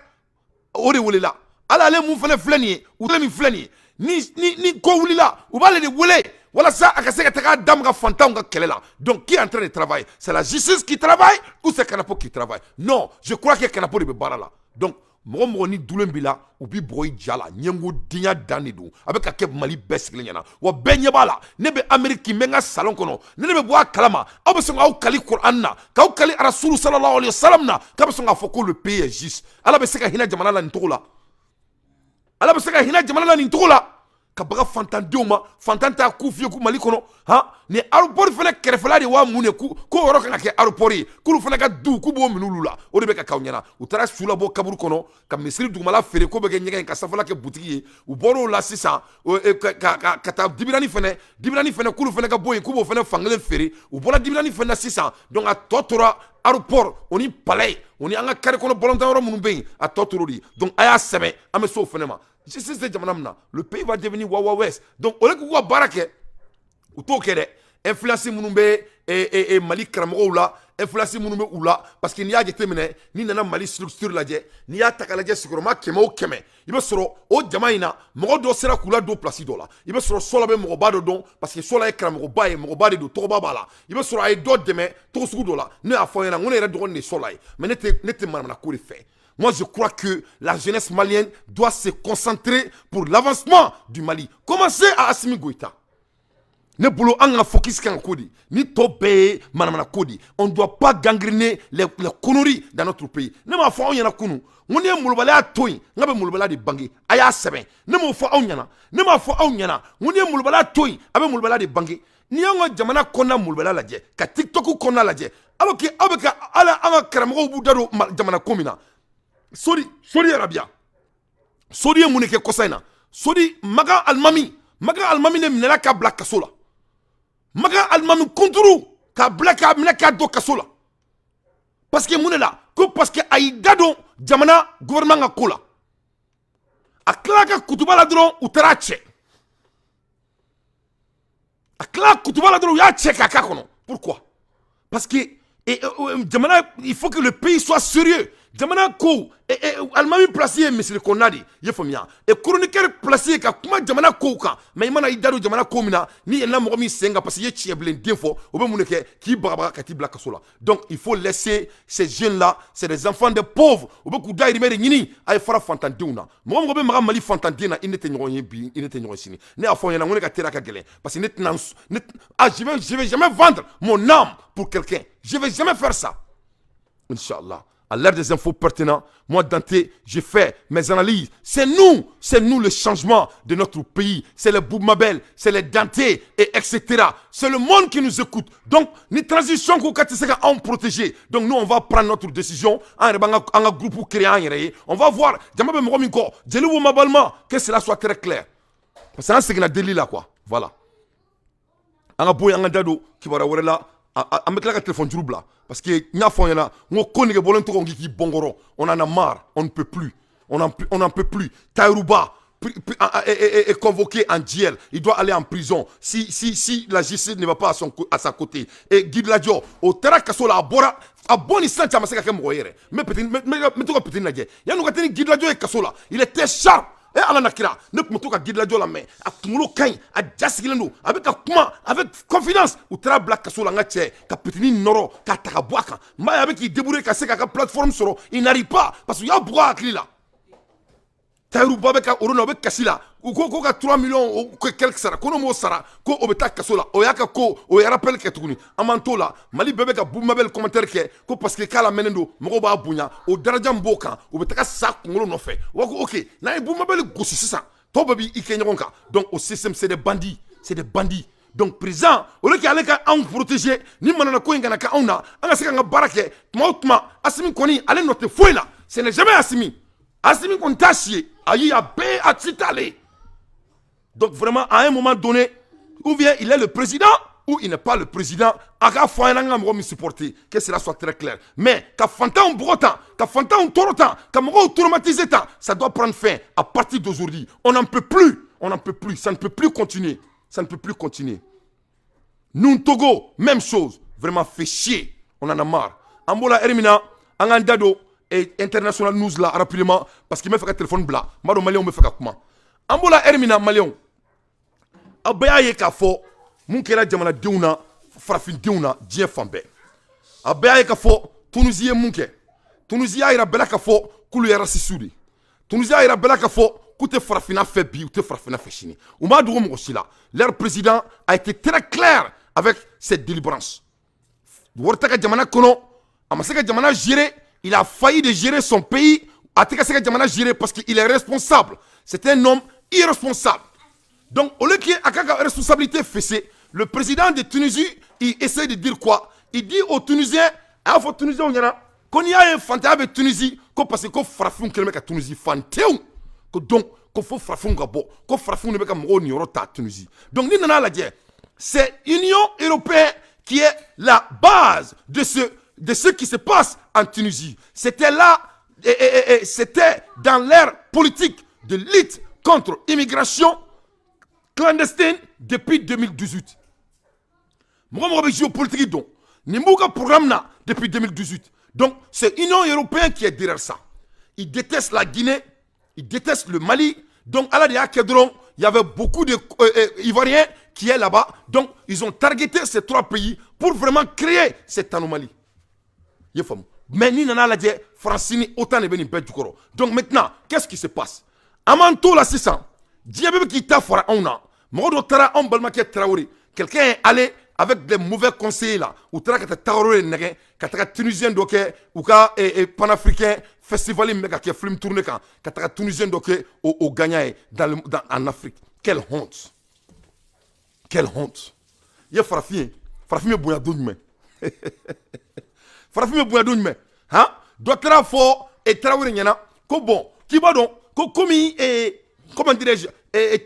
o de welela. Ala, ale mun fana filɛ nin ye, u min filɛ nin ye, ni ko wulila, u b'ale de wele walasa a ka se ka taga da maga fantanw ka kɛlɛ la. Donc qui est en train de travailler? C'est la justice qui travaille ou c'est Kanapo qui travaille? Non, je crois que Kanapo de bɛ baara la. Donc mɔgɔ mɔgɔ ni dulen b'i la, u b'i bugɔ i ja la. Ɲɛngodenya dan de don. A bɛ ka kɛ Mali bɛɛ sigilen ɲɛna wa, bɛɛ ɲɛ b'a la. Ne bɛ Amérique, n bɛ n ka salon kɔnɔ, ni ne bɛ bɔ a kalama, aw bɛ sɔn k'aw kali Kuran na, k'aw kali Arasulu sallallahu alayhi wa sallam na, k'a bɛ sɔn k'a fɔ ko le pays est juste. Ala bɛ se ka hinɛ jamana la nin cogo la? Ala bɛ se ka hinɛ jamana la nin cogo la, ka baga fantandenw ma? Fantan t'a ku fiye ku Mali kɔnɔ. Han, ni aéroport fana kɛrɛfɛla de wa, mun de ku ko yɔrɔ kan ka kɛ aéroport ye, k'olu fana ka du k'u b'o minɛ olu la? O de bɛ ka k'aw ɲɛna. U taara su labɔ kaburu kɔnɔ ka misiri dugumala feere, ko bɛ kɛ ɲɛgɛn, ka sanfɛla kɛ butigi ye. U bɔr'o la sisan ka taa Dibirani fɛnɛ, Dibirani fɛnɛ, k'olu fɛnɛ ka bɔ yen, k'u b'o fɛnɛ fankelen feere. U bɔra Dibirani fɛnɛ na sisan. Donc a tɔ tora aéroport, o ni palais, o ni an ka carré kɔnɔ balontan yɔrɔ minnu bɛ yen, a tɔ tor'o de ye. Donc a y'a sɛbɛn, an bɛ se o fɛnɛ ma. Justice tɛ jamana min na, le pays va devenir wawa west. Donc o de k'u ka baara kɛ, u t'o kɛ dɛ. Influence minnu bɛ Mali karamɔgɔw la, influence minnu bɛ u la, parce que n'i y'a jateminɛ, n'i nana Mali structure lajɛ, n'i y'a ta k'a lajɛ, sigiyɔrɔma 100 o 100, i bɛ sɔrɔ o jama in na, mɔgɔ dɔ sera k'u ladon place dɔ la. I bɛ sɔrɔ Sɔla bɛ mɔgɔba dɔ dɔn, parce que Sɔla ye karamɔgɔba ye, mɔgɔba de don, tɔgɔba b'a la. I bɛ sɔrɔ a ye dɔ dɛmɛ cogo sugu dɔ la. Ne y'a fɔ aw ɲɛna, n ko ne yɛrɛ dɔgɔnin de ye Sɔla ye, mais ne tɛ manamana ko de fɛ. Moi, je crois que la jeunesse malienne doit se concentrer pour l'avancement du Mali. Commencez à Assimi Goïta. Ne bolo, an ka focus kan ko di ni tɔ bɛɛ ye manamana ko di. On doit pas gangréner les conneries dans notre pays. Ne m'a fɔ aw ɲɛna kunun, n ko n'i ye molobaliya to yen, n ka bɛ molobaliya de bange. A y'a sɛbɛn, ne m'o fɔ aw ɲɛna? Ne m'a fɔ aw ɲɛna, n ko n'i ye molobaliya to yen, a bɛ molobaliya de bange. N'i y'anw ka jamana kɔnɔna molobaliya lajɛ, ka TikTok kɔnɔna lajɛ, alors que aw bɛ ka ala an ka karamɔgɔw b'u da don jamana ko min na. Sori, Sori Arabiya, Sori ye mun de kɛ kɔsa in na? Sori Makan Alimami, Makan Alimami de minɛla ka bila kaso la. Makan Alimami kunturu k'a bila, k'a minɛ, k'a don kaso la. Parce que mun de la? Ko parce que a y'i da don jamana gouvernement ka ko la. A tilala ka kutuba la dɔrɔn, u taara a cɛ. A tilala kutuba la dɔrɔn, u y'a cɛ k'a k'a kɔnɔ. Pourquoi? Parce que jamana, il faut que le pays soit sérieux. Jamana ko alimami place ye misiri kɔnɔna de i ye, faamuya? Et chroniqueur place ye ka kuma jamana kow kan. Mais i mana i da don jamana ko min na, n'i yɛlɛnna mɔgɔ min sen kan, parce que i ye tiɲɛbilen den fɔ, o bɛ mun de kɛ? K'i bagabaga ka t'i bila kaso la. Donc il faut laisser ces jeunes là c'est des enfants de pauvres, u bɛ k'u dahirimɛ de ɲini. A ye fara fantandenw na. Mɔgɔ mɔgɔ bɛ maga Mali fantanden na, i ne tɛ ɲɔgɔn ye bi, i ne tɛ ɲɔgɔn sini. Ne y'a fɔ aw ɲɛna, n ko ne ka teri ka gɛlɛn, parce que ne tɛna ne, ah, je vais jamais vendre mon âme pour quelqu'un. Je vais jamais faire ça, Inch'Allah. À l'ère des infos pertinentes, moi, Dante, j'ai fait mes analyses. C'est nous le changement de notre pays. C'est les Boumabel, c'est les Dante, et etc. C'est le monde qui nous écoute. Donc, ni transition qu'on a en protéger. Donc, nous, on va prendre notre décision. Un groupe créé, on va voir. Que cela soit très clair. Parce que an seginna deli la quoi. Voilà, an ka bɔ yen, an ka da don kibaruya wɛrɛ la. An bɛ tila ka téléphone juru bila, parce que n y'a fɔ aw ɲɛna, n ko ko nege bɔlen tɔgɔ k'i bɔn kɔrɔ. On en a marre, on ne peut plus, on n'en peut plus. Tahirou Bah est convoqué en duel. Il doit aller en prison si, si, si la justice ne va pas à sa côté. Et Guy Ladjo, o taara kaso la, a bɔra, a bɔ ni sisan cɛ, a ma se ka kɛ mɔgɔ ye yɛrɛ. N bɛ petit, n bɛ to ka petit lajɛ. Yanni u ka taa ni Guy Ladjo ye kaso la, il était sharp. E Ala na kira, ne tun bɛ to ka Guy Ladjo lamɛn, a kunkolo ka ɲi, a ja sigilen don, a bɛ ka kuma avec confiance. U taara bila kaso la, n ka cɛ, ka petini nɔrɔ k'a ta ka bɔ a kan. N b'a ye a bɛ k'i débrouiller ka se k'a ka plateforme sɔrɔ, il n'arrive pas, parce que u y'a bugɔ a hakili la. Tahirou Bah bɛ ka o na, o bɛ kasi la. U ko ko ka 3 millions o quelque sara, ko n'o m'o sara, ko o bɛ taa kaso la. O y'a ka ko, o ye rappel kɛ tuguni. An b'an t'o la. Mali bɛɛ bɛ ka Boubou Mabel commentaire kɛ ko parce que k'a lamɛnnen don, mɔgɔw b'a bonya, o daraja min b'o kan, u bɛ taga sa kunkolo nɔfɛ. U b'a ko ok, n'an ye Boubou Mabel gosi sisan, tɔw bɛɛ b'i kɛ ɲɔgɔn kan. Donc o système, c'est des bandits, c'est des bandits. Donc président, au lieu qu'ale ka anw protéger ni manana ko in kana kɛ anw na, an ka se k'an ka baara kɛ tuma o tuma, Assimi kɔni, ale nɔ tɛ foyi la. Ce n'est jamais Assimi. Assimi kɔni t'a si ye, ayi, a bɛɛ a ci t'ale. Donc vraiment, à un moment donné, ou bien il est le président ou il n'est pas le président. A k'a fɔ an ɲɛna, an ka mɔgɔ min supporter, que cela soit très clair. Mais ka fantanw bugɔ tan, ka fantanw tɔɔrɔ tan, ka mɔgɔw traumatiser tan, ça doit prendre fin à partir d'aujourd'hui. On n'en peut plus, on n'en peut plus, ça ne peut plus continuer, ça ne peut plus continuer. Nous, Togo, même chose. Vraiment fait chier, on en a marre. An bɔra heure min na, an k'an da don international news la rapidement, parce que n bɛ fɛ ka téléphone bila. N b'a dɔn Maliyɛnw bɛ fɛ ka kuma. An bɔra heure min na, Maliyɛnw, aw bɛɛ y'a ye k'a fɔ mun kɛra jamanadenw na, farafindenw na, diɲɛ fan bɛɛ. A bɛɛ y'a ye k'a fɔ Tunisie ye mun kɛ. Tunisie y'a yira bɛɛ la k'a fɔ k'olu ye racistes de ye. Tunisie y'a yira bɛɛ la k'a fɔ k'u tɛ farafinna fɛ bi, u tɛ farafinna fɛ sini. U m'a dogo mɔgɔ si la. Leur président a été très clair avec cette délivrance. Wari tɛ ka jamana kɔnɔ, a ma se ka jamana gérer, il a failli de gérer son pays. A tɛ ka se ka jamana gérer parce qu'il est responsable. C'est un homme irresponsable. Donc au lieu qu'il a ka responsabilité fessée, le président de Tunisie, il essaie de dire quoi? Il dit aux Tunisiens, a y'a fɔ Tunisiens ɲɛna ko n'i y'a ye fantanya bɛ Tunisie, ko parce que ko farafinw kɛlen bɛ ka Tunisie fantew ko, donc ko fo farafinw ka bɔ, ko farafinw de bɛ ka mɔgɔw niyɔrɔ ta Tunisie. Donc ni nana lajɛ, c'est Union européenne qui est la base de ce qui se passe en Tunisie. C'était là et c'était dans l'ère politique de lutte contre immigration clandestine depuis 2018. Mɔgɔ mɔgɔ bɛ géopolitique dɔn, nin b'u ka programme na depuis 2018. Donc c'est Union européenne qui est derrière ça. Ils détestent la Guinée, ils détestent le Mali. Donc Ala de y'a kɛ dɔrɔn, il y avait beaucoup de Ivoiriens qui est là-bas. Donc ils ont targeté ces trois pays pour vraiment créer cette anomalie. I ye faamu? Mais ni nana lajɛ, Faransi ni OTAN de bɛ nin bɛɛ jukɔrɔ. Donc maintenant, qu'est-ce qui se passe? An b'an to la sisan, diɲɛ bɛɛ bɛ k'i ta fara anw na. Mɔgɔ dɔ taara anw balimakɛ Tarawele, quelqu'un est allé avec des mauvais conseillers là, u taara ka taa Tarawele nɛgɛ ka taga Tunisien dɔ kɛ u ka panafricain festival min bɛ ka kɛ film tourné kan, ka taga Tunisien dɔ kɛ o gagnant ye en Afrique. Quelle honte, quelle honte! I ye farafin ye, farafin bɛ bonya don jumɛn? Farafin bɛ bonya don jumɛn? Han, dɔ taara fɔ Tarawele ɲɛna ko bon, k'i b'a dɔn ko komi comment dirais-je,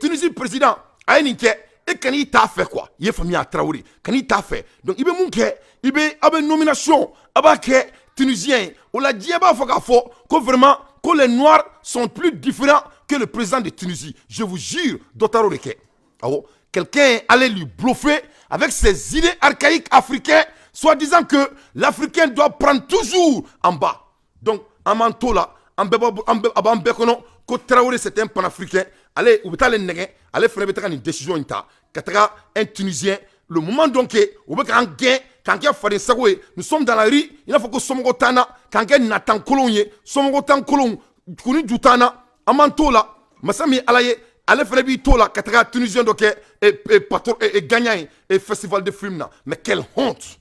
Tunisie président a ye nin kɛ, e kan'i t'a fɛ quoi. I ye faamuya, Tarawele kan'i t'a fɛ. Donc i bɛ mun kɛ? I bɛ aw bɛ nomination, a b'a kɛ Tunisien ye. O la diɲɛ b'a fɔ k'a fɔ ko vraiment ko les Noirs sont plus différents que le président de Tunisie. Je vous jure, dɔ taara o de kɛ. Awɔ, quelqu'un est allé lui bluffer avec ses idées archaïques africaines, soi-disant que l'Africain doit prendre toujours en bas. Donc an b'an to la, an bɛɛ b'a an bɛɛ a b'an bɛɛ kɔnɔ ko Tarawele, c'est un panafricain. Ale, u bɛ taa ale nɛgɛ, ale fana bɛ taga nin décision in ta ka taga un Tunisien. Le moment donc u bɛ k'an gɛn, k'an kɛ faden sago ye, nous sommes dans la rue, i n'a fɔ ko somɔgɔw t'an na, k'an kɛ natan kolonw ye, somɔgɔw t'an kolonw kun ni ju t'an na. An b'an t'o la, masa min ye Ala ye, ale fana b'i t'o la ka taga Tunisien dɔ kɛ patron gagnant ye festival de film na. Mais quelle honte!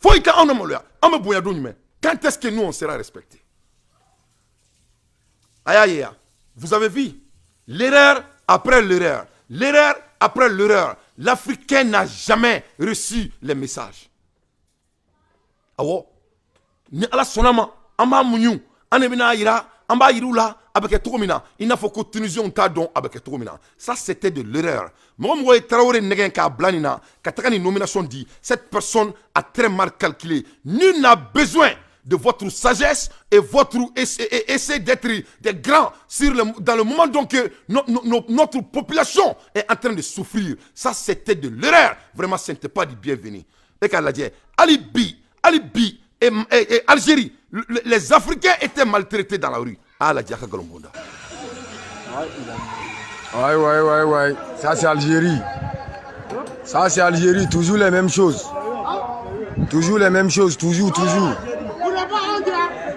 Foyi tɛ anw na maloya. An bɛ bonya don jumɛn? Quand est-ce que nous, on sera respecté? A y'a ye ya, vous avez vu l'erreur après l'erreur, l'erreur après l'erreur. L'Africain n'a jamais reçu les messages. Awɔ, ni Ala sɔnna ma, an b'a muɲu, an de bɛna yira, an b'a yir'u la. a bɛ kɛ cogo min na, i n'a fɔ ko Tunisiens t'a dɔn a bɛ kɛ cogo min na. Ça, c'était de l'erreur. Mɔgɔ mɔgɔ ye Traoré nɛgɛn k'a bila nin na ka taga nin nomination di, cette personne a très mal calculé. Nul n'a besoin de votre sagesse et votre essayer d'être des grands dans le moment donc que no, no, notre population est en train de souffrir. Ça, c'était de l'erreur. Vraiment, ce n'était pas du bienvenu. E k'a lajɛ, hali bi, hali bi, et Algérie, les Africains étaient maltraités dans la rue. Ah, la diaka galonbonda. Ouais. Ça, c'est Algérie. Ça, c'est Algérie. Toujours les mêmes choses. Toujours les mêmes choses. Toujours, toujours.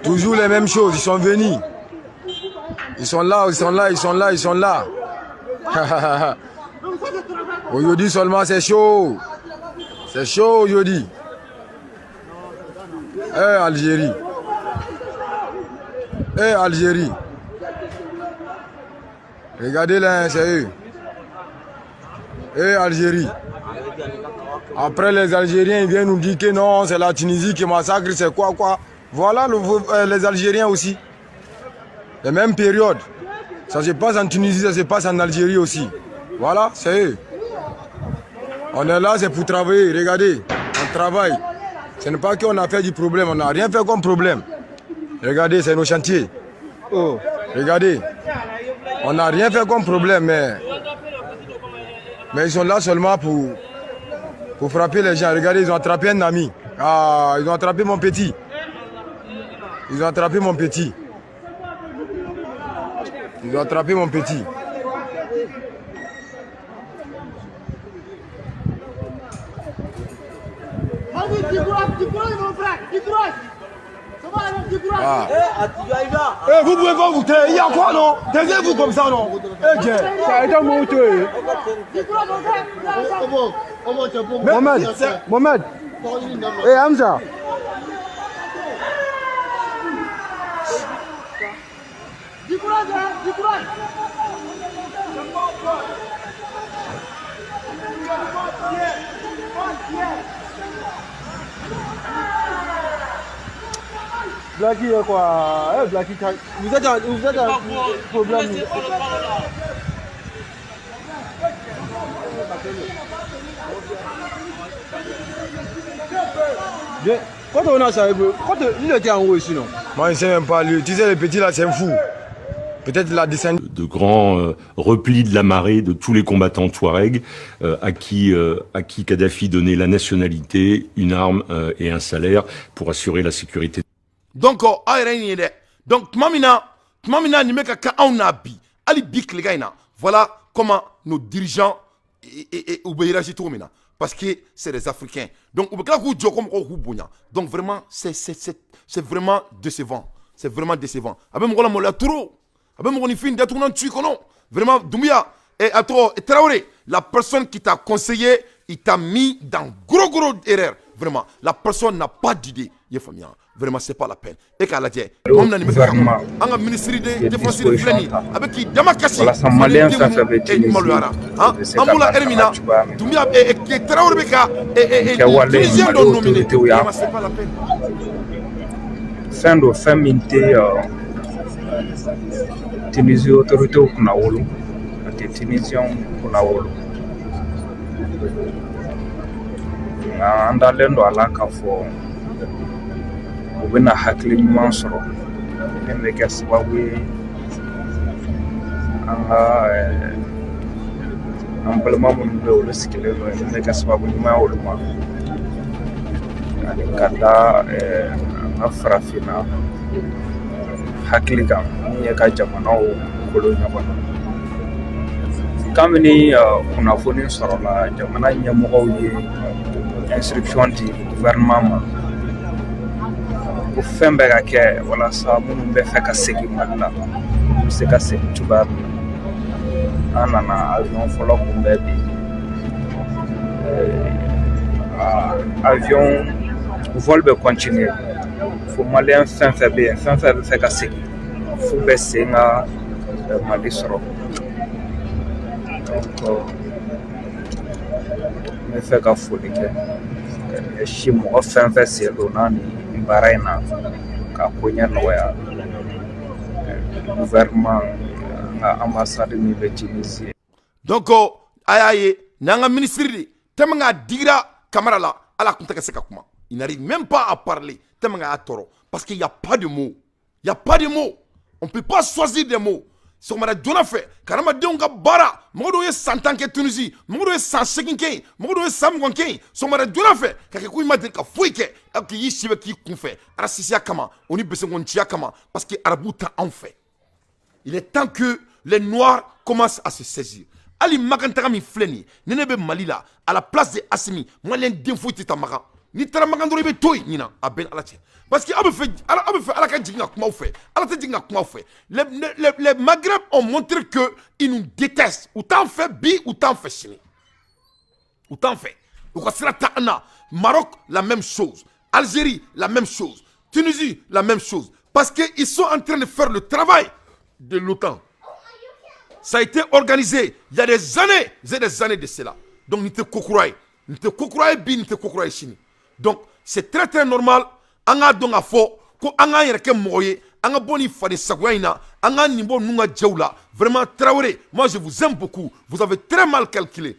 Toujours les mêmes choses. Ils sont venus. Ils sont là, ils sont là, ils sont là, ils sont là. Aujourd'hui seulement, c'est chaud. C'est chaud aujourd'hui. Eh, Algérie. Eh, Algérie. Regardez là, c'est eux. Eh, Algérie. Après, les Algériens, ils viennent nous dire que non, c'est la Tunisie qui massacre, c'est quoi, quoi. Voilà les Algériens aussi. Les mêmes périodes. Ça se passe en Tunisie, ça se passe en Algérie aussi. Voilà, c'est eux. On est là, c'est pour travailler. Regardez, on travaille. Ce n'est pas qu'on a fait du problème, on n'a rien fait comme problème. Regardez, c'est nos chantiers. Oh, regardez. On n'a rien fait comme problème, mais ils sont là seulement pour frapper les gens. Regardez, ils ont attrapé un ami. Ah, ils ont attrapé mon petit. Ils ont attrapé mon petit. Ils ont attrapé mon petit. Ah. Eh, vous pouvez pas vous taire. Il y a quoi, non? Taisez-vous comme ça, non? Eh, tiens. Ça a été monté. Mohamed, Mohamed. Eh, Hamza. Du courage, hein, du courage. Blacky, quoi? Eh, Blacky, vous êtes un problème. Bien. Quand on a ça, quand il était en haut ici, non? Moi, je ne sais même pas. Lui. Tu sais, le petit là, c'est un fou. Peut-être la descente. De grands replis de la marée de tous les combattants Touareg à qui Kadhafi donnait la nationalité, une arme et un salaire pour assurer la sécurité. Donc, aw yɛrɛ ye dɛ. Donc tuma min na nin bɛ ka kɛ anw na bi, hali bi tilegan in na, voilà comment nos dirigeants u bɛ réagir cogo min na, parce que c'est des Africains. Donc u bɛ tila k'u jɔ ko mɔgɔw k'u bonya. Donc vraiment, c'est vraiment décevant, c'est vraiment décevant. A bɛ mɔgɔ la maloya trop, a bɛ mɔgɔninfin datugulan tu i kɔnɔ. Vraiment, Doumbouya et a tɔgɔ Traoré, la personne qui t'a conseillé, il t'a mis dans gros gros erreur. Vraiment, la personne n'a pas d'idée. I ye faamuya? Vraiment, c'est pas la peine. E k'a lajɛ tuma min na nin bɛ ka kɛ, an ka ministre de défense de filɛ nin ye, a bɛ k'i dama kasi. Walasa malien fɛn fɛn bɛ Tunisie maloyara han. u bɛ se An ka b'o la heure min na, lakana cogoya min na. Doumbouya, Traoré bɛ ka Kɛwale Tunisien Mali dɔ nominé. autorités y'a Vraiment, c'est pas la peine. Fɛn don, fɛn min tɛ Tunisie autorités kunna wolo, a tɛ Tunisiens kunna wolo, nka an dalen don a la k'a fɔ u bɛna hakili ɲuman sɔrɔ min bɛ kɛ sababu ye an ka an balima minnu bɛ yen, olu sigilen don yen, min bɛ kɛ sababu ɲuman ye olu ma, ani ka da an ka farafinna hakili kan min ye ka jamanaw kolo ɲɔgɔn na. Kabini kunnafoni sɔrɔla, jamana ɲɛmɔgɔw ye instruction di gouvernement ma ko fɛn bɛɛ ka kɛ walasa minnu bɛ fɛ ka segin Mali la, u bɛ se ka segin cogoya min na. An nana avion fɔlɔ kunbɛn bi. Avion vol bɛ continuer fo malien fɛn fɛn bɛ yen, fɛn fɛn bɛ fɛ ka segin, f'u bɛ sen ka Mali sɔrɔ. Donc n bɛ fɛ ka foli kɛ ka ɲɛsin mɔgɔ fɛn fɛn sen donna nin baara in na ka ko ɲɛ nɔgɔya. Gouvernement, an ka ambassade min bɛ Tunisie. Donc a y'a ye, n'an ka ministre de, tellement k'a digira Kamara la, ala tun tɛ ka se ka kuma. Il n'arrive même pas à parler tellement k'a y'a tɔɔrɔ, parce qu'il y a pas de mots, il y a pas de mots, on peut pas choisir des mots. Sɔgɔmada joona fɛ ka hadamadenw ka baara, mɔgɔ dɔw ye san 10 kɛ Tunisie, mɔgɔ dɔw ye san 8 kɛ yen, mɔgɔ dɔw ye san 20 kɛ yen. Sɔgɔmada joona fɛ ka kɛ ko i ma deli ka foyi kɛ, k'i si bɛ k'i kunfɛ racisme kama, o ni besenkɔniciya kama, parce que arabuw ta anw fɛ. Il est temps que les Noirs commencent à se saisir. Hali Makan taga min filɛ nin ye, ni ne bɛ Mali la, à la place de Assimi, Malien den foyi tɛ taa Makan. N'i taara Makan dɔrɔn, i bɛ to yen ɲinan, a bɛɛ ni Ala cɛ, parce que aw bɛ fɛ ala, aw bɛ fɛ Ala ka jigin ka kuma aw fɛ, Ala tɛ jigin ka kuma aw fɛ. Les Maghreb ont montré que ils nous détestent. U t'an fɛ bi, u t'an fɛ sini, u t'an fɛ, u ka sira tɛ an na. Maroc, la même chose. Algérie, la même chose. Tunisie, la même chose, parce que ils sont en train de faire le travail de l'OTAN. Ça a été organisé il y a des années et des années de cela. Donc nin tɛ ko kura ye, nin tɛ ko kura ye bi, nin tɛ ko kura ye sini. Donc c'est très très normal. An k'a dɔn k'a fɔ ko an k'an yɛrɛ kɛ mɔgɔ ye, an ka bɔ nin faden sagoya in na, an k'an nin bɔ ninnu ka jɛw la. Vraiment, Traoré, moi je vous aime beaucoup. Vous avez très mal calculé,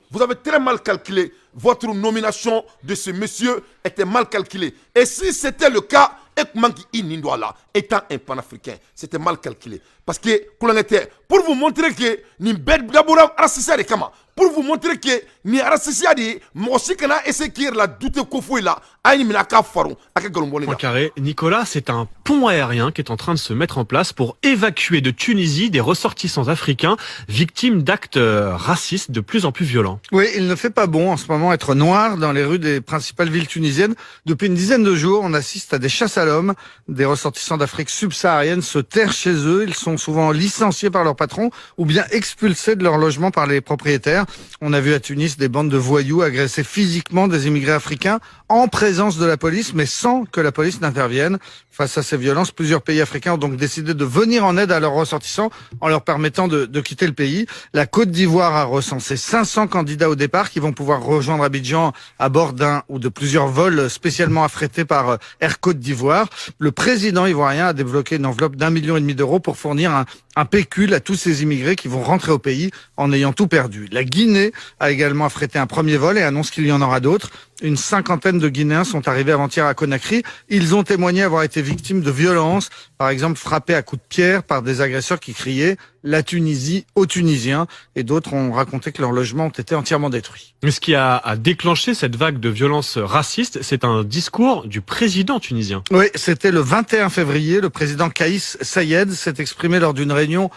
vous avez très mal calculé. Votre nomination de ce monsieur était mal calculée. Et si c'était le cas, e tun man k'i nin don a la, étant un panafricain, c'était mal calculé. Parce que kulonkɛ tɛ. Pour vous montrer que nin bɛɛ dabɔra racisme de kama, pour vous montrer que nin racisme de ye, mɔgɔ si kana essayer k'i yɛrɛ la douter ko foyi la. A ye nin minɛ, a k'a faron, a kɛ nkalon bɔ ne la. Carré. Nicolas, c'est un pont aérien qui est en train de se mettre en place pour évacuer de Tunisie des ressortissants africains victimes d'actes racistes de plus en plus violents. Oui, il ne fait pas bon en ce moment être noir dans les rues des principales villes tunisiennes. Depuis une dizaine de jours, on assiste à des chasses à l'homme. Des ressortissants d'Afrique subsaharienne se terrent chez eux. Ils sont souvent licenciés par leur patron ou bien expulsés de leur logement par les propriétaires. On a vu à Tunis des bandes de voyous agresser physiquement des immigrés africains en présence de la police, mais sans que la police n'intervienne. Face à ces violences, plusieurs pays africains ont donc décidé de venir en aide à leurs ressortissants en leur permettant de quitter le pays. La Côte d'Ivoire a recensé 500 candidats au départ qui vont pouvoir rejoindre Abidjan à bord d'un ou de plusieurs vols spécialement affrétés par Air Côte d'Ivoire. Le président ivoirien a débloqué une enveloppe d'1,5 million d'euros pour fournir un pécule à tous ces immigrés qui vont rentrer au pays en ayant tout perdu. La Guinée a également affrété un premier vol et annonce qu'il y en aura d'autres. Une cinquantaine de Guinéens sont arrivés avant-hier à Conakry. Ils ont témoigné avoir été victimes de violences, par exemple frappés à coups de pierre par des agresseurs qui criaient « La Tunisie aux Tunisiens » et d'autres ont raconté que leurs logements ont été entièrement détruits. Ce qui a déclenché cette vague de violences racistes, c'est un discours du président tunisien. Oui, c'était le 21 février. Le président Kaïs Saïed s'est exprimé lors d'une réunion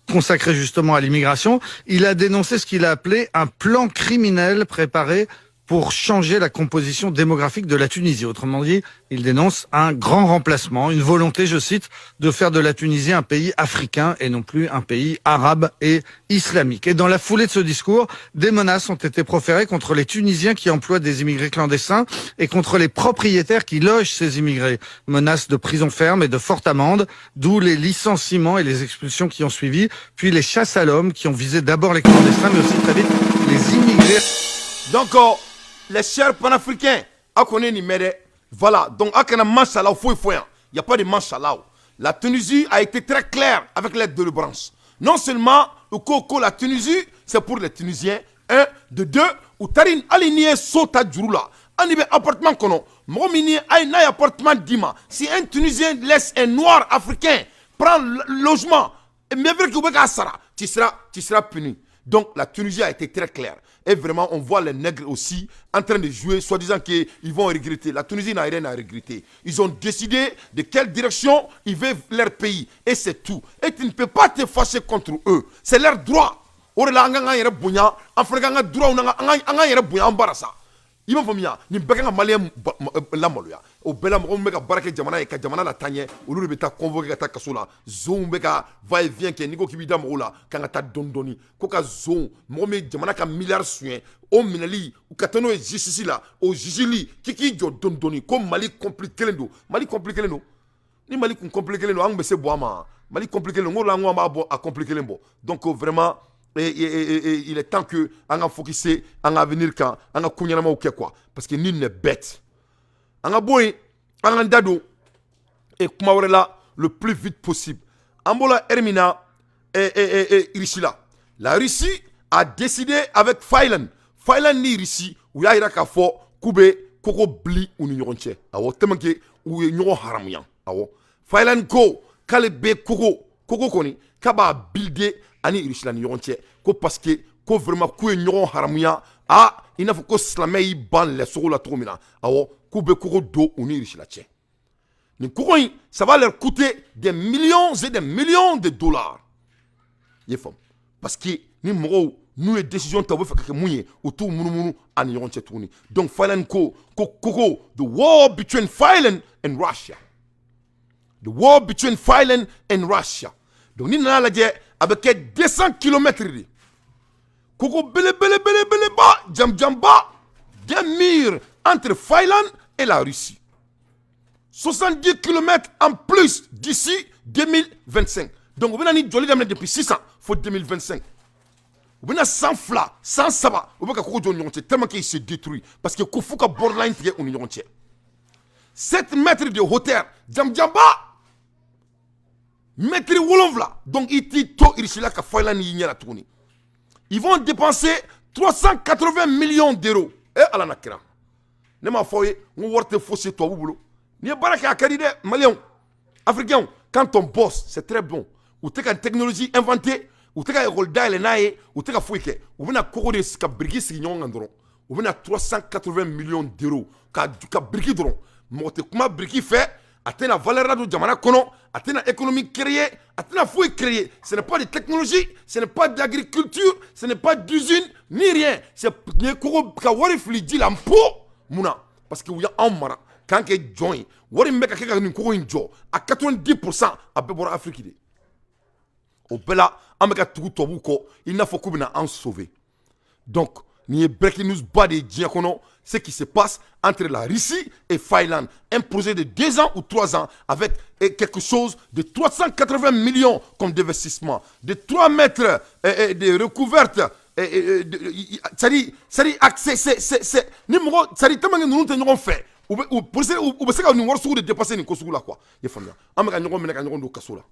consacrée justement à l'immigration. Il a dénoncé ce qu'il a appelé un plan criminel préparé pour changer la composition démographique de la Tunisie. Autrement dit, il dénonce un grand remplacement, une volonté, je cite, de faire de la Tunisie un pays africain et non plus un pays arabe et islamique. Et dans la foulée de ce discours, des menaces ont été proférées contre les Tunisiens qui emploient des immigrés clandestins et contre les propriétaires qui logent ces immigrés. Menaces de prison ferme et de fortes amendes, d'où les licenciements et les expulsions qui ont suivi, puis les chasses à l'homme qui ont visé d'abord les clandestins, mais aussi très vite les immigrés. Donc, les chers panafricains, a kɔni nin mɛn dɛ. Voilà, donc a kana masala foyi fɔ yan. Il y a pas de masala. La Tunisie a été très claire avec l'aide de branche. Non seulement u ko ko la Tunisie, c'est pour les Tunisiens, un, de deux, u taari hali n'i ye so ta juru la, hali n'i bɛ appartement kɔnɔ, mɔgɔ min ni ayi n'a ye appartement d'i ma, si un Tunisien laisse un Noir africain prendre logement, bien vrai k'u bɛ k'a sara, tu seras puni. Donc la Tunisie a été très claire. Et vraiment, on voit les nègres aussi en train de jouer, soi-disant qu'ils vont regretter. La Tunisie n'a rien à regretter. Ils ont décidé de quelle direction ils veulent leur pays. Et c'est tout. Et tu ne peux pas te fâcher contre eux. C'est leur droit. O de la, an k'an yɛrɛ bonya, an fana k'an ka droit n'an ka an k'an yɛrɛ bonya an bara sa. I m'a faamuya, nin bɛɛ kan ka Malien lamaloya. O bɛɛ la, mɔgɔ min bɛ ka baara kɛ jamana ye ka jamana lataa ɲɛ, olu de bɛ taa convoquer ka taa kaso la. Zonw bɛ ka va et vient kɛ. N'i ko k'i b'i da mɔgɔw la k'an ka taa dɔɔni dɔɔni, ko ka zon, mɔgɔ min ye jamana ka miliyari suɲɛ, o minɛli ka taa n'o ye justice la, o jugeli, k'i k'i jɔ dɔɔni dɔɔni, ko Mali compliqué don. Mali compliqué don. Ni Mali kun compliqué don, an kun bɛ se bɔ a ma. Mali compliqué don, n ko la, n ko an b'a bɔ a compliqué bɔ. Donc vraiment, et il est temps que an ka focuser an ka avenir kan, an ka ko ɲɛnamaw kɛ quoi, parce que nul n'est bête. An ka bɔ yen, an k'an da don et kuma wɛrɛ la le plus vite possible. An bɔra heure min na, Russie la, la Russie a décidé avec Finlande. Finlande ni Russie, u y'a yira k'a fɔ k'u bɛ kogo bili u ni ɲɔgɔn cɛ. Awɔ, tellement que u ye ɲɔgɔn haramuya. Awɔ, Finlande ko k'ale bɛ kogo kɔni k'a b'a builder ani Russie la ni ɲɔgɔn cɛ, ko parce que ko vraiment k'u ye ɲɔgɔn haramuya. A i n'a fɔ ko silamɛ y'i ban lɛsogo la cogo min na. Awɔ, k'u bɛ kogo don u ni Russie la cɛ. Nin kogo in, ça va leur coûter des millions et des millions de dollars. I ye faamu? Parce que ni mɔgɔw n'u ye décision ta, u bɛ fɛ ka kɛ mun ye, u t'u munumunu a ni ɲɔgɔn cɛ tuguni. Donc Finlande ko kogo, the war between Finland and Russia, the war between Finland and Russia. Donc ni nana lajɛ, a bɛ kɛ 200 kilomètres de kogo belebelebelebeleba, jamjanba, des murs entre Finlande et la Russie, 70 km en plus d'ici 2025. Donc u bɛna ni jɔli daminɛ depuis sisan fo 2025. U bɛna san 2, san 3, u bɛ ka kogo jɔ ni ɲɔgɔn cɛ, tellement qu'il se détruit, parce que ko f'u ka borderline tigɛ u ni ɲɔgɔn cɛ. 7 mètres de hauteur, jamjanba, mètre 7. Donc i t'i to Russie la ka Finlande y'i ɲɛ la tuguni. Ils vont dépenser 380 millions d'euros. E Ala na kira, ne m'a fɔ aw ye n ko wari tɛ fosi ye tubabu bolo. N'i ye baara kɛ, a ka di dɛ. Maliyɛnw, Africains, quand on bosse, c'est très bon. U tɛ ka technologie inventer, u tɛ ka école dayɛlɛ n'a ye, u tɛ ka foyi kɛ. U bɛna kogo de ka biriki sigi ɲɔgɔn kan dɔrɔn. U bɛna 380 millions d'euros ka biriki dɔrɔn. Mɔgɔ tɛ kuma biriki fɛ. A tɛna valeur la don jamana kɔnɔ, a tɛna économie créer, a tɛna foyi créer. Ce n'est pas de technologie, ce n'est pas d'agriculture, ce n'est pas d'usine ni rien. C'est nin ye kogo ka wari fili ji la npo. Mun na? Parce que u y'anw mara k'an kɛ jɔn ye. Wari min bɛ ka kɛ ka nin kogo in jɔ, a 90 %, a bɛɛ bɔra Afrique de. O bɛɛ la, an bɛ ka tugu tubabuw kɔ i n'a fɔ k'u bɛna an sauver. Donc nin ye breaking news ba de ye diɲɛ kɔnɔ, ce qui se passe entre la Russie et Finlande, un projet de 2 ans ou 3 ans avec quelque chose de 380 millions comme d'investissement, de 3 mètres de recouverte, c'est-à-dire c'est ni mɔgɔ, c'est-à-dire tellement que ninnu tɛ ɲɔgɔn fɛ, u bɛ se ka nin wari sugu de dépasser nin ko sugu la quoi. I ye faamuya? An bɛ ka ɲɔgɔn minɛ ka ɲɔgɔn don kaso la,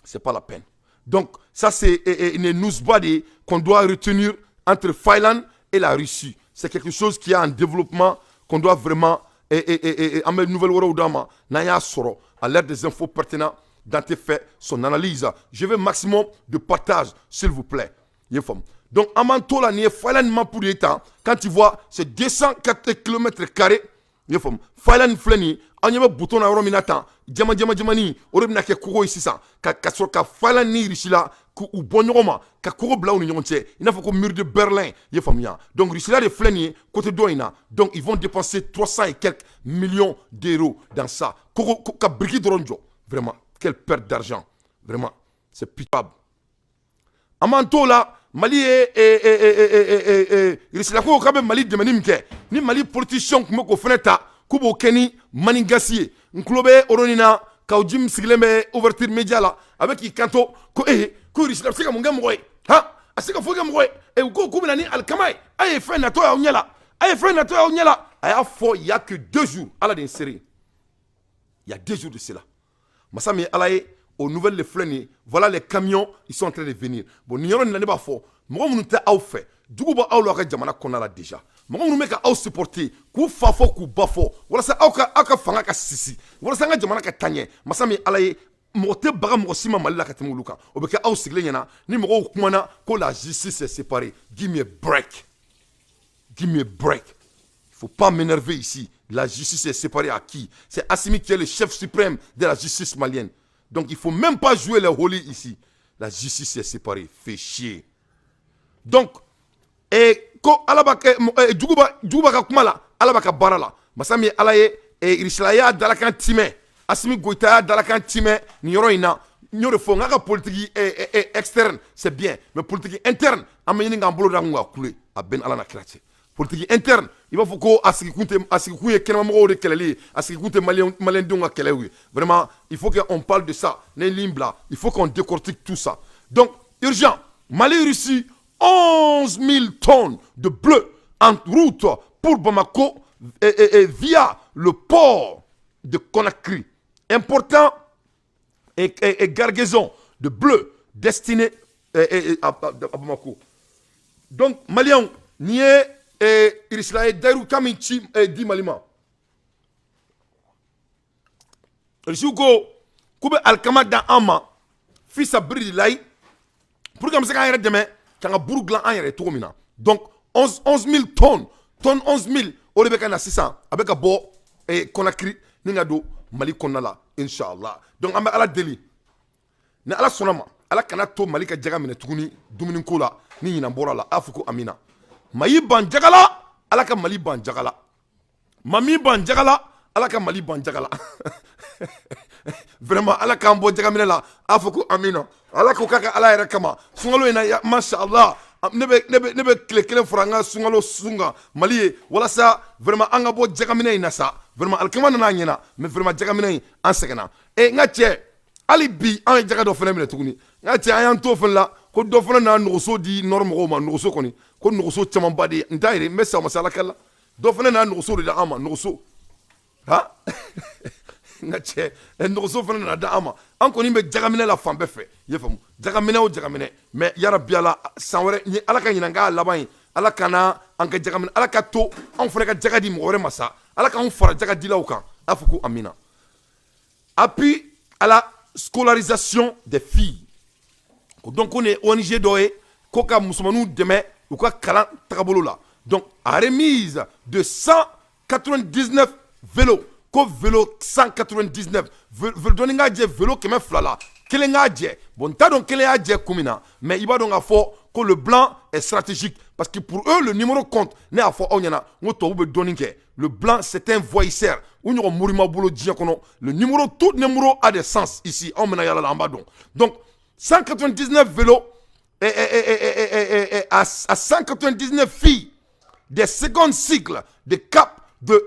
c'est pas la peine. Donc ça, c'est une news ba de qu'on doit retenir entre Finlande et la Russie. C'est quelque chose qui est en développement, qu'on doit vraiment et an bɛ nouvelle wɛrɛw d'a ma n'an y'a sɔrɔ à l'heure des infos pertinentes. Dante fait son analyse. Je veux maximum de partage, s'il vous plaît. I ye faamu? Donc an b'an to la. Nin ye Finlande map de ye tan. Quand tu vois, c'est 204 km carrés. I ye faamu? Finlande filɛ nin ye, an ɲɛ bɛ bouton na yɔrɔ min na tan, jama jama jamani, o de bɛna kɛ kogo ye sisan ka sɔrɔ ka Finlande ni Russie la k'u bɔ ɲɔgɔn ma, ka kogo bila u ni ɲɔgɔn cɛ, i n'a fɔ ko mur de Berlin. I ye faamuya? Donc Russie la de filɛ nin ye côté dɔ in na. Donc ils vont dépenser 300 et quelques millions d'euros dans ça, kogo ka brique dɔrɔn jɔ. Vraiment, quelle perte d'argent, vraiment, c'est pitoyable. An b'an t'o la. Mali ye Russie ko k'a bɛ Mali dɛmɛni min kɛ, ni Mali politiciens tun bɛ k'o fana ta k'u b'o kɛ ni manigance ye. N tulo bɛ oroni na, Kaou Djim sigilen bɛ Ouverture Média la, a bɛ k'i kanto ko ee, ko Russie la bɛ se ka mun kɛ mɔgɔ ye? Han, a se ka foyi kɛ mɔgɔ ye. U ko k'u bɛ na ni alikama ye. A ye fɛn natɔ y'aw ɲɛ la, a ye fɛn natɔ y'aw ɲɛ la. A y'a fɔ il y a que 2 jours. Ala de ye seere ye, il y a 2 jours de cela. Masa min ye Ala ye, o nouvelle de filɛ nin ye. Voilà, les camions, ils sont en train de venir. Bon, nin yɔrɔ nin na, ne b'a fɔ mɔgɔ minnu tɛ aw fɛ, jugu bɛ aw la aw ka jamana kɔnɔna la déjà. Mɔgɔ minnu bɛ ka aw supporter, k'u fa fɔ, k'u ba fɔ, walasa aw ka fanga ka sisi, walasa an ka jamana ka taa ɲɛ. Masa min Ala ye, mɔgɔ tɛ baga mɔgɔ si ma Mali la ka tɛmɛ olu kan. O bɛ kɛ aw sigilen ɲɛna ni mɔgɔw kumana ko la justice est séparée. Give me a break, give me a break. Il faut pas m'énerver ici. La justice est séparée à qui? C'est Assimi qui est le chef suprême de la justice malienne. Donc il faut même pas jouer les holies ici. La justice est séparée. Fait chier. Donc et ko Ala b'a kɛ juguba juguba ka kuma la, Ala b'a ka baara la. Masa min ye Ala ye, Irisila y'a dalakan timɛ, Assimi Goïta y'a dalakan timɛ nin yɔrɔ in na. N y'o de fɔ n k'a ka politique externe, c'est bien, mais politique interne, an bɛ ɲini k'an bolo da kun ka kule. A bɛɛ ni Ala na kira cɛ. Politique interne, i b'a fɔ ko a sigikun tɛ, a sigikun ye kɛnɛmamɔgɔw de kɛlɛli ye, a sigikun tɛ maliyɛndenw ka kɛlɛw ye. Vraiment, il faut qu'on parle de ça. Ne ye ligne bila, il faut qu'on décortique tout ça. Donc urgent, Mali, Russie, 11 000 tonnes de blé en route pour Bamako et via le port de Conakry. Important. et cargaisons de blé destiné à Bamako. Donc Maliens, nin ye Irisila ye dayiru kan min ci di Mali ma. Irisiw ko k'u bɛ alikama dan an ma fisabililayi pour que an bɛ se k'an yɛrɛ dɛmɛ k'an ka buru dilan an yɛrɛ cogo min na. Donc 11 000 tonnes, tonnes 11 000, o de bɛ ka na sisan, a bɛ ka bɔ Conakry ni ka don Mali kɔnɔna la, inshallah. Donc an bɛ Ala deli, ni Ala sɔnna ma, Ala kana to Mali ka jaga minɛ tuguni dumuniko la. Ni ɲinan bɔra la, a fɔ ko amina. Mali ban jaga la, Ala ka Mali ban jaga la. Ma min ban jaga la, Ala ka Mali ban jaga la. Vraiment, Ala k'an bɔ jagaminɛ la, a fɔ ko amina. Ala ko k'a ka Ala yɛrɛ kama sunkalo in na, masha Allah, ne bɛ tile kelen fara an ka sunkalo sun kan Mali ye, walasa vraiment an ka bɔ jagaminɛ in na sa. Vraiment, alikama nana a ɲɛna, mais vraiment jagaminɛ in, an sɛgɛnna. E n ka cɛ, hali bi an ye jaga dɔ fana minɛ tuguni. N ka cɛ, an y'an to fana la ko dɔ fana nana nɔgɔso di nɔrɔ mɔgɔw ma. Nɔgɔso kɔni, ko nɔgɔso camanba de ye n t'a yɛrɛ, n bɛ sa o ma se Ala kɛla la. Dɔ fana nana nɔgɔso de di an ma, nɔgɔso ha. N ka cɛ, nɔgɔso fana nana di an ma. An kɔni bɛ jagaminɛ la fan bɛɛ fɛ, i y'a faamu, jagaminɛ o jagaminɛ. Mais yarabi Ala, san wɛrɛ ni Ala ka ɲinan k'a laban ye, Ala kana an ka jagaminɛ, Ala ka to anw fana ka jaga di mɔgɔ wɛrɛ ma sa, Ala k'anw fara jaga dilaw kan, a fɔ ko amina. Appui à la scolarisation des filles. Ko donc ko nin ye ONG dɔ ye ko ka musomaninw dɛmɛ u ka kalan tagabolo la. Donc a remise de 199 vélos, ko vélo 199, vélo dɔɔni k'a jɛ vélo 200 la, kelen k'a jɛ. Bon, n t'a dɔn kelen y'a jɛ kun min na, mais i b'a dɔn k'a fɔ ko le blanc est stratégique, parce que pour eux le numéro compte. Ne y'a fɔ aw ɲɛna n ko tubabu bɛ dɔɔni kɛ. Le blanc, c'est un voyisseur, u ɲɔgɔn mori ma bolo diɲɛ kɔnɔ. Le numéro, tout numéro a des sens ici. Anw bɛna yala la, an b'a dɔn. Donc 199 vélos et à 199 filles des secondes cycles de cap de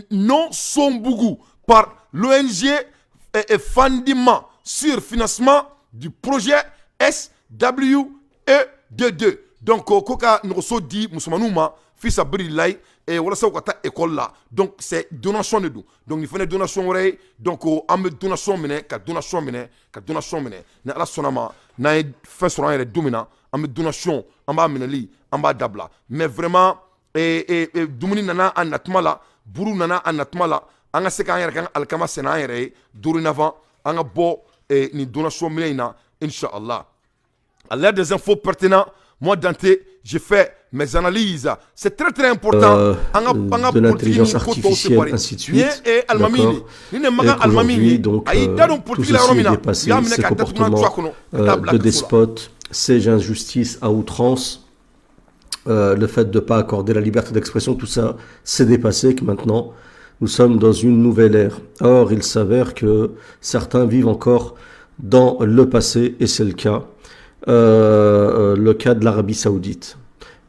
non Sombougou par l'ONG Fandima sur financement du projet SWE22. Donc ko ka nɔgɔso di musomaninw ma fisabililayi walasa u ka taa école la. Donc c'est donation de don. Donc nin fana donation wɛrɛ ye. Donc an bɛ donation minɛ, ka donation minɛ, ka donation minɛ. Ni Ala sɔnna ma, n'an ye fɛn sɔrɔ an yɛrɛ don min na, an bɛ donation, an b'a minɛli, an b'a dabila. Mais vraiment, dumuni nana a natuma la, buru nana a natuma la, an ka se k'an yɛrɛ ka alikama sɛnɛ an yɛrɛ ye. Dorénavant, an ka bɔ nin donation minɛ in na, inshallah. À l'aide des infos pertinentes, moi Dante, j'ai fait mes analyses. C'est très très important. De l'intelligence artificielle, ainsi de suite. D'accord. Et qu'aujourd'hui, donc, tout ceci est dépassé, ces comportements de despotes, ces injustices à outrance, le fait de ne pas accorder la liberté d'expression, tout ça, c'est dépassé, que maintenant, nous sommes dans une nouvelle ère. Or, il s'avère que certains vivent encore dans le passé, et c'est le cas de l'Arabie Saoudite.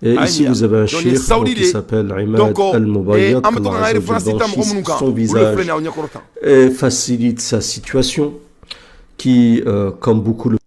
Et ici, vous avez un cheikh qui s'appelle Imad Al-Mubayyad, son visage et facilite sa situation, qui, comme beaucoup le.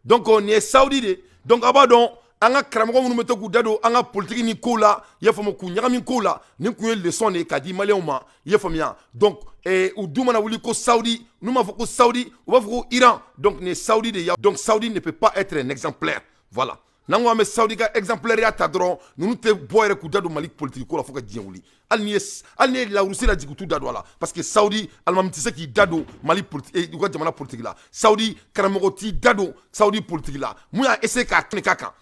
Donc, on est Saoudi, donc, abadon, an ka karamɔgɔ minnu bɛ to k'u da don an ka politiki ni kow la, i y'a faamu, k'u ɲagami kow la, nin kun ye leçon de ye k'a di Maliyɛnw ma, i y'a faamuya. Donc u dun mana wuli ko Saudi, n'u m'a fɔ ko Saudi, u b'a fɔ ko Iran. Donc nin ye Saudi de ye. Donc Saudi ne peut pas être un exemplaire, voilà. N'an ko an bɛ Saudi ka exemplaire ta dɔrɔn, ninnu tɛ bɔ yɛrɛ k'u da don Mali politique ko la fo ka diɲɛ wuli. Hali n'i ye la Russie lajigin, u t'u da don a la, parce que Saudi alimami tɛ se k'i da don Mali politique, u ka jamana politique la. Saudi karamɔgɔ t'i da don Saudi politique la. Mun y'a essayer k'a k'a kan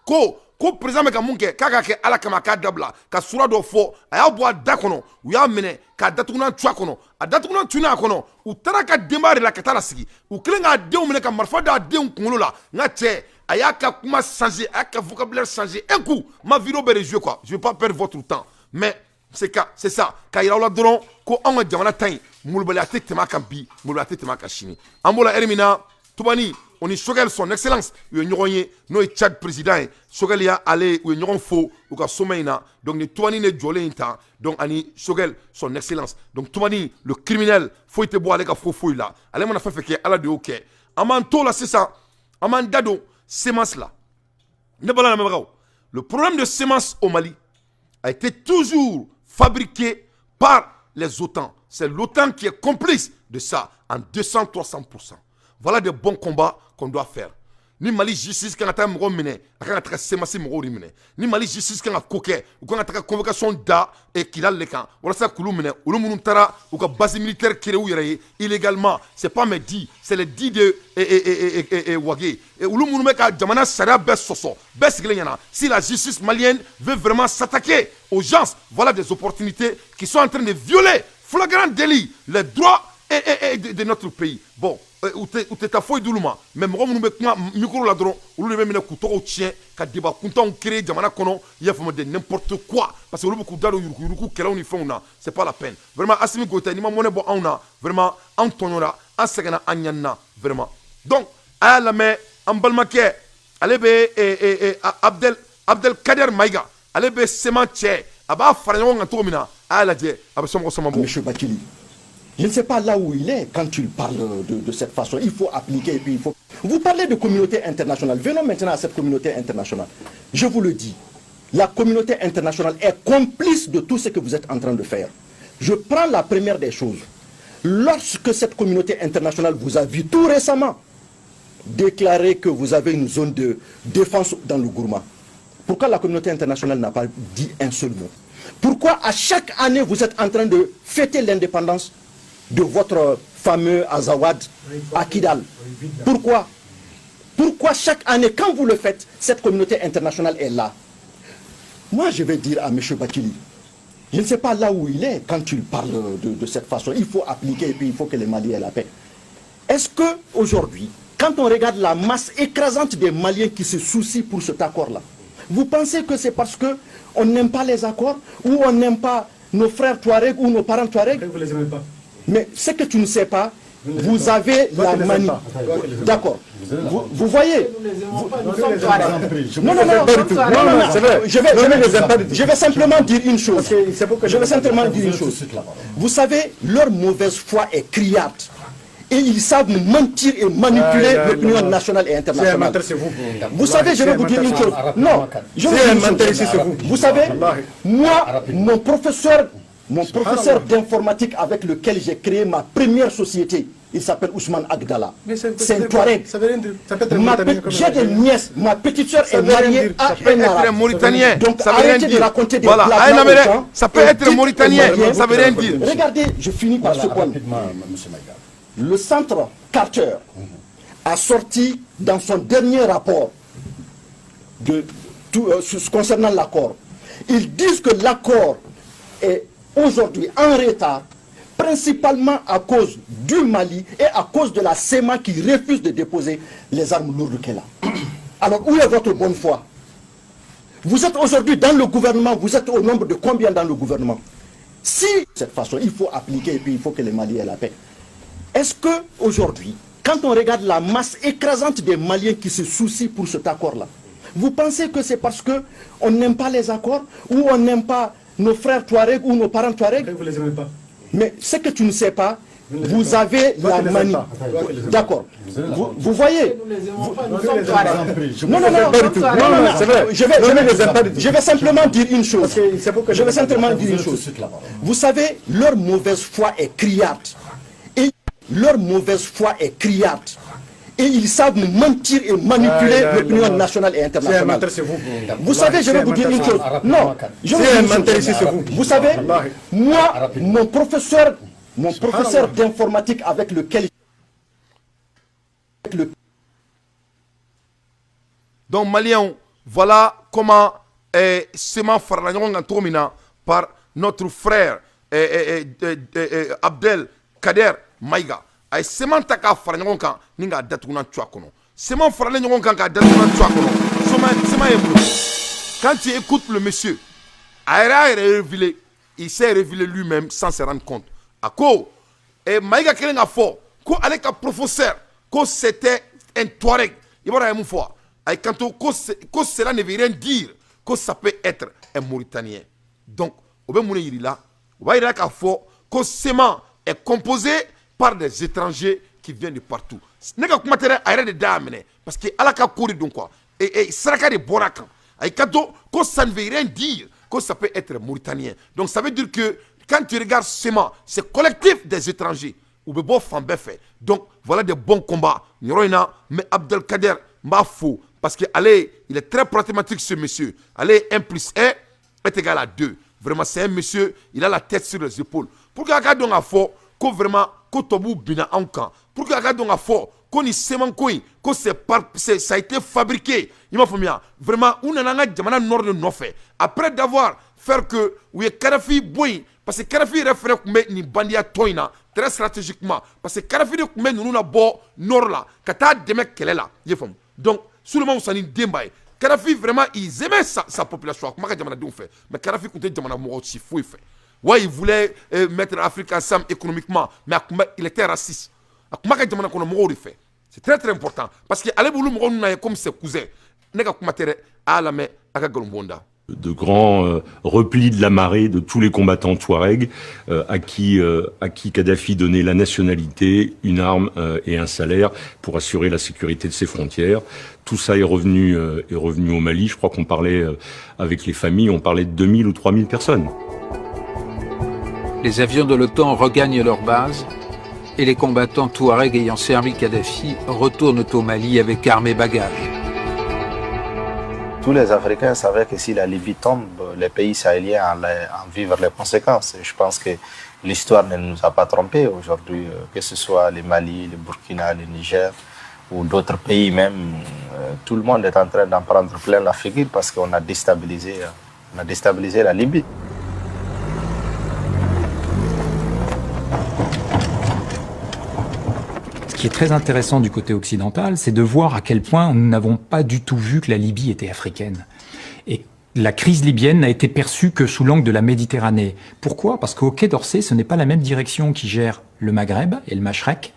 ko président bɛ ka mun kɛ, k'a ka kɛ Ala kama, k'a dabila, ka sura dɔ fɔ, a y'a bɔ a da kɔnɔ, u y'a minɛ k'a datugunan tu a kɔnɔ, a datugunan tunna a kɔnɔ. U taara ka denbaya de la ka taa la sigi, u kɛlen k'a denw minɛ ka marifa d'a denw kunkolo la. N ka cɛ, a y'a ka kuma changer, a y'a ka vocabulaire changer un coup. Ma vidéo bɛ de jouer quoi, je vais pas perdre votre temps, mais c'est ka c'est ça k'a yira aw la dɔrɔn ko anw ka jamana ta in, molobaliya tɛ tɛmɛ a kan bi, molobaliya tɛ tɛmɛ a kan sini. An b'o la heure min na, Tubani o ni Choguel, son excellence, u ye ɲɔgɔn ye, n'o ye Tchad président ye. Choguel y'a ale, u ye ɲɔgɔn fo u ka sommet in na. Donc ni Tubani de jɔlen in ta, donc ani Choguel, son excellence. Donc Tubani le criminel, foyi tɛ bɔ ale ka fo foyi la. Ale mana fɛn fɛn kɛ, Ala de y'o kɛ. An b'an to la sisan, an b'an da don semence la. Ne bala lamɛnbagaw, le problème de semence au Mali a été toujours fabriqué par les OTAN. C'est l'OTAN qui est complice de ça en 200 300. Voilà des bons combats qu'on doit faire. Ni Mali justice kan ka taa mɔgɔ minɛ, a kan ka taga CMAS mɔgɔw de minɛ. Ni Mali justice kan ka ko kɛ, u kan ka taga convocation da Kidal de kan walasa k'olu minɛ, olu minnu taara u ka base militaire créer u yɛrɛ ye illégalement. C'est pas mes dits, c'est les dits de Wage. Olu minnu bɛ ka jamana sariya bɛɛ sɔsɔ, bɛɛ sigilen ɲɛna. Si la justice malienne veut vraiment s'attaquer aux gens, voilà des opportunités qui sont en train de violer flagrant délit les droits et de notre pays. Bon, u tɛ taa foyi d'olu ma, mais mɔgɔ minnu bɛ kuma micro la dɔrɔn, olu de bɛ minɛ k'u tɔgɔw tiɲɛ, ka débat kuntanw créer jamana kɔnɔ, i y'a faamu, de n'importe quoi, parce que olu bɛ k'u da don yuruguyurugu kɛlɛw ni fɛnw na. C'est pas la peine vraiment. Assimi Goïta, n'i ma mɔnɛ bɔ anw na, vraiment, an tɔɲɔra, an sɛgɛnna, an ɲanina vraiment. Donc a y'a lamɛn, an balimakɛ, ale bɛ Abdel Kader Maïga, ale bɛ CMA cɛ, a b'a fara ɲɔgɔn kan cogo min na, a y'a lajɛ, a bɛ somɔgɔ sama bɔ. Monsieur Bathily, je ne sais pas là où il est quand il parle de cette façon. Il faut appliquer et puis il faut. Vous parlez de communauté internationale. Venons maintenant à cette communauté internationale. Je vous le dis, la communauté internationale est complice de tout ce que vous êtes en train de faire. Je prends la première des choses. Lorsque cette communauté internationale vous a vu tout récemment déclarer que vous avez une zone de défense dans le Gourma, pourquoi la communauté internationale n'a pas dit un seul mot? Pourquoi à chaque année vous êtes en train de fêter l'indépendance de votre fameux Azawad à Kidal? Pourquoi? Pourquoi chaque année, quand vous le faites, cette communauté internationale est là? Moi, je vais dire à M. Bathily, je ne sais pas là où il est quand il parle de cette façon. Il faut appliquer et puis il faut que les Maliens aient la paix. Est-ce que aujourd'hui, quand on regarde la masse écrasante des Maliens qui se soucient pour cet accord-là, vous pensez que c'est parce que on n'aime pas les accords ou on n'aime pas nos frères Touaregs ou nos parents Touaregs? Vous les aimez pas. Mais ce que tu ne sais pas, vous avez la manie. D'accord. Vous voyez. Non, non, non. Non, non, non. Je vais simplement dire une chose. Je vais simplement dire une chose. Vous savez, leur mauvaise foi est criarde. Et ils savent mentir et manipuler l'opinion nationale et internationale. Vous savez, je vais vous dire une chose. Non, je vais vous dire une chose. Vous savez, moi, mon professeur d'informatique avec lequel j'ai créé ma première société, il s'appelle Ousmane Agdala. C'est un Touareg. J'ai des nièces, ma petite soeur est mariée à un arabe. Mauritanien. Donc ça veut arrêtez rien dire. De raconter des Voilà. blagues. Ça peut être mauritanien, ça veut rien dire. Regardez, je finis par ce point. Le centre Carter a sorti dans son dernier rapport concernant l'accord. Ils disent que l'accord est aujourd'hui en retard, principalement à cause du Mali et à cause de la CMA qui refuse de déposer les armes lourdes qu'elle a. Alors où est votre bonne foi? Vous êtes aujourd'hui dans le gouvernement, vous êtes au nombre de combien dans le gouvernement? Si, de cette façon, il faut appliquer et puis il faut que les Maliens aient la paix. Est-ce que aujourd'hui, quand on regarde la masse écrasante des Maliens qui se soucient pour cet accord-là, vous pensez que c'est parce que on n'aime pas les accords ou on n'aime pas nos frères Touaregs ou nos parents Touaregs? Vous les aimez pas. Mais ce que tu ne sais pas, vous avez la manie. D'accord. Vous voyez. Non, non, non. Non, non, non. Je vais simplement dire une chose. Je vais simplement dire une chose. Vous savez, leur mauvaise foi est criarde. Et leur mauvaise foi est criarde. Et ils savent mentir et manipuler l'opinion nationale et internationale. Vous savez, je vais vous dire une chose. Non, je vais vous dire une chose. Vous savez, moi, mon professeur d'informatique avec lequel le Donc Maliens, voilà comment CMA farala ɲɔgɔn kan cogo min na par notre frère Abdel Kader Maïga. A ye CMA ta k'a fara ɲɔgɔn kan ni k'a datugunan cu a kɔnɔ. CMA faralen ɲɔgɔn kan k'a datugunan cu a kɔnɔ. CMA ye mun ye? Quand tu écoutes le monsieur, a yɛrɛ y'a yɛrɛ révélé, il s'est révélé lui-même sans se rendre compte. A ko Maïga kɛlen k'a fɔ ko ale ka professeur ko c'était un Touareg, i b'a dɔn a ye mun fɔ? A ye kanto ko cela ne veut rien dire, que ça peut être un Mauritanien. Donc o bɛ mun de yir'i la? O b'a yira k'a fɔ ko CMA est composé par des étrangers qui viennent de partout. Ne ka kuma tɛ dɛ, a yɛrɛ de da y'a minɛ, parce que Ala ka ko de don quoi, et saraka de bɔra a kan. A y'i kanto ko ça ne veut rien dire, que ça peut être mauritanien. Donc ça veut dire que quand tu regardes CMA, c'est collectif des étrangers. U bɛ bɔ fan bɛɛ fɛ. Donc voilà des bons combats. Nin yɔrɔ in na, n bɛ Abdelkader, n b'a fo parce que ale, il est très pragmatique, ce monsieur. Ale, 1 plus 1 est égal à 2. Vraiment, c'est un monsieur, il a la tête sur les épaules. Pour que a ka dɔn k'a fɔ ko vraiment ko tubabuw binna anw kan, pour que a ka dɔn k'a fɔ ko nin CMA ko in, ko c'est par c'est ça a été fabriqué, i m'a faamuya, vraiment u nana an ka jamana nord de nɔfɛ après d'avoir faire que u ye Kadhafi bɔ yen, parce que Kadhafi yɛrɛ fɛnɛ tun bɛ nin bandiya tɔn in na très stratégiquement, parce que Kadhafi de tun bɛ ninnu na bɔ nord la ka taa dɛmɛ kɛlɛ la, i ye faamu. Donc Sulemani Sani Denba ye Kadhafi, vraiment ils aimaient sa population, a tun b'a ka jamanadenw fɛ, mais Kadhafi tun tɛ jamana mɔgɔ si foyi fɛ. Ouais, il voulait mettre l'Afrique ensemble économiquement, mais a tun bɛ, il était raciste, a tun b'a ka jamana kɔnɔ mɔgɔw de fɛ. C'est très très important parce que ale b'olu mɔgɔ ninnu na ye comme ses cousins. Ne ka kuma tɛ dɛ, a y'a lamɛn a ka nkalon da. De grands replis de la marée de tous les combattants Touareg à qui Kadhafi donnait la nationalité, une arme et un salaire pour assurer la sécurité de ses frontières. Tout ça est revenu au Mali. Je crois qu'on parlait avec les familles, on parlait de 2000 ou 3000 personnes. Les avions de l'OTAN regagnent leur base et les combattants Touareg ayant servi Kadhafi retournent au Mali avec armes et bagages. Tous les Africains savaient que si la Libye tombe, les pays sahéliens allaient en vivre les conséquences. Et je pense que l'histoire ne nous a pas trompés aujourd'hui, que ce soit le Mali, le Burkina, le Niger ou d'autres pays même, tout le monde est en train d'en prendre plein la figure parce qu'on a déstabilisé la Libye. Ce qui est très intéressant du côté occidental, c'est de voir à quel point nous n'avons pas du tout vu que la Libye était africaine. Et la crise libyenne n'a été perçue que sous l'angle de la Méditerranée. Pourquoi? Parce qu'au Quai d'Orsay, ce n'est pas la même direction qui gère le Maghreb et le Machrek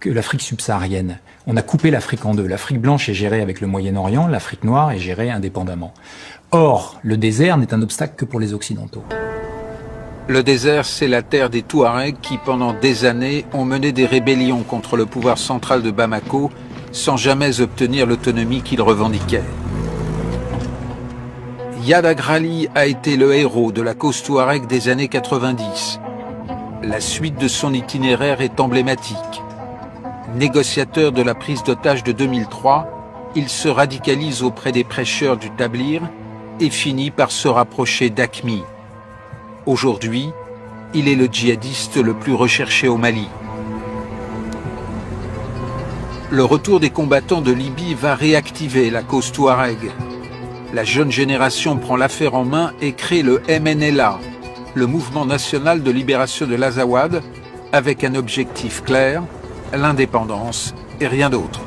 que l'Afrique subsaharienne. On a coupé l'Afrique en deux. L'Afrique blanche est gérée avec le Moyen-Orient, l'Afrique noire est gérée indépendamment. Or, le désert n'est un obstacle que pour les Occidentaux. Le désert, c'est la terre des Touaregs qui, pendant des années, ont mené des rébellions contre le pouvoir central de Bamako sans jamais obtenir l'autonomie qu'ils revendiquaient. Iyad Ag Ghali a été le héros de la cause touareg des années 90. La suite de son itinéraire est emblématique. Négociateur de la prise d'otages de 2003, il se radicalise auprès des prêcheurs du Tabligh et finit par se rapprocher d'AQMI. Aujourd'hui, il est le djihadiste le plus recherché au Mali. Le retour des combattants de Libye va réactiver la cause touareg. La jeune génération prend l'affaire en main et crée le MNLA, le Mouvement national de libération de l'Azawad, avec un objectif clair, l'indépendance et rien d'autre.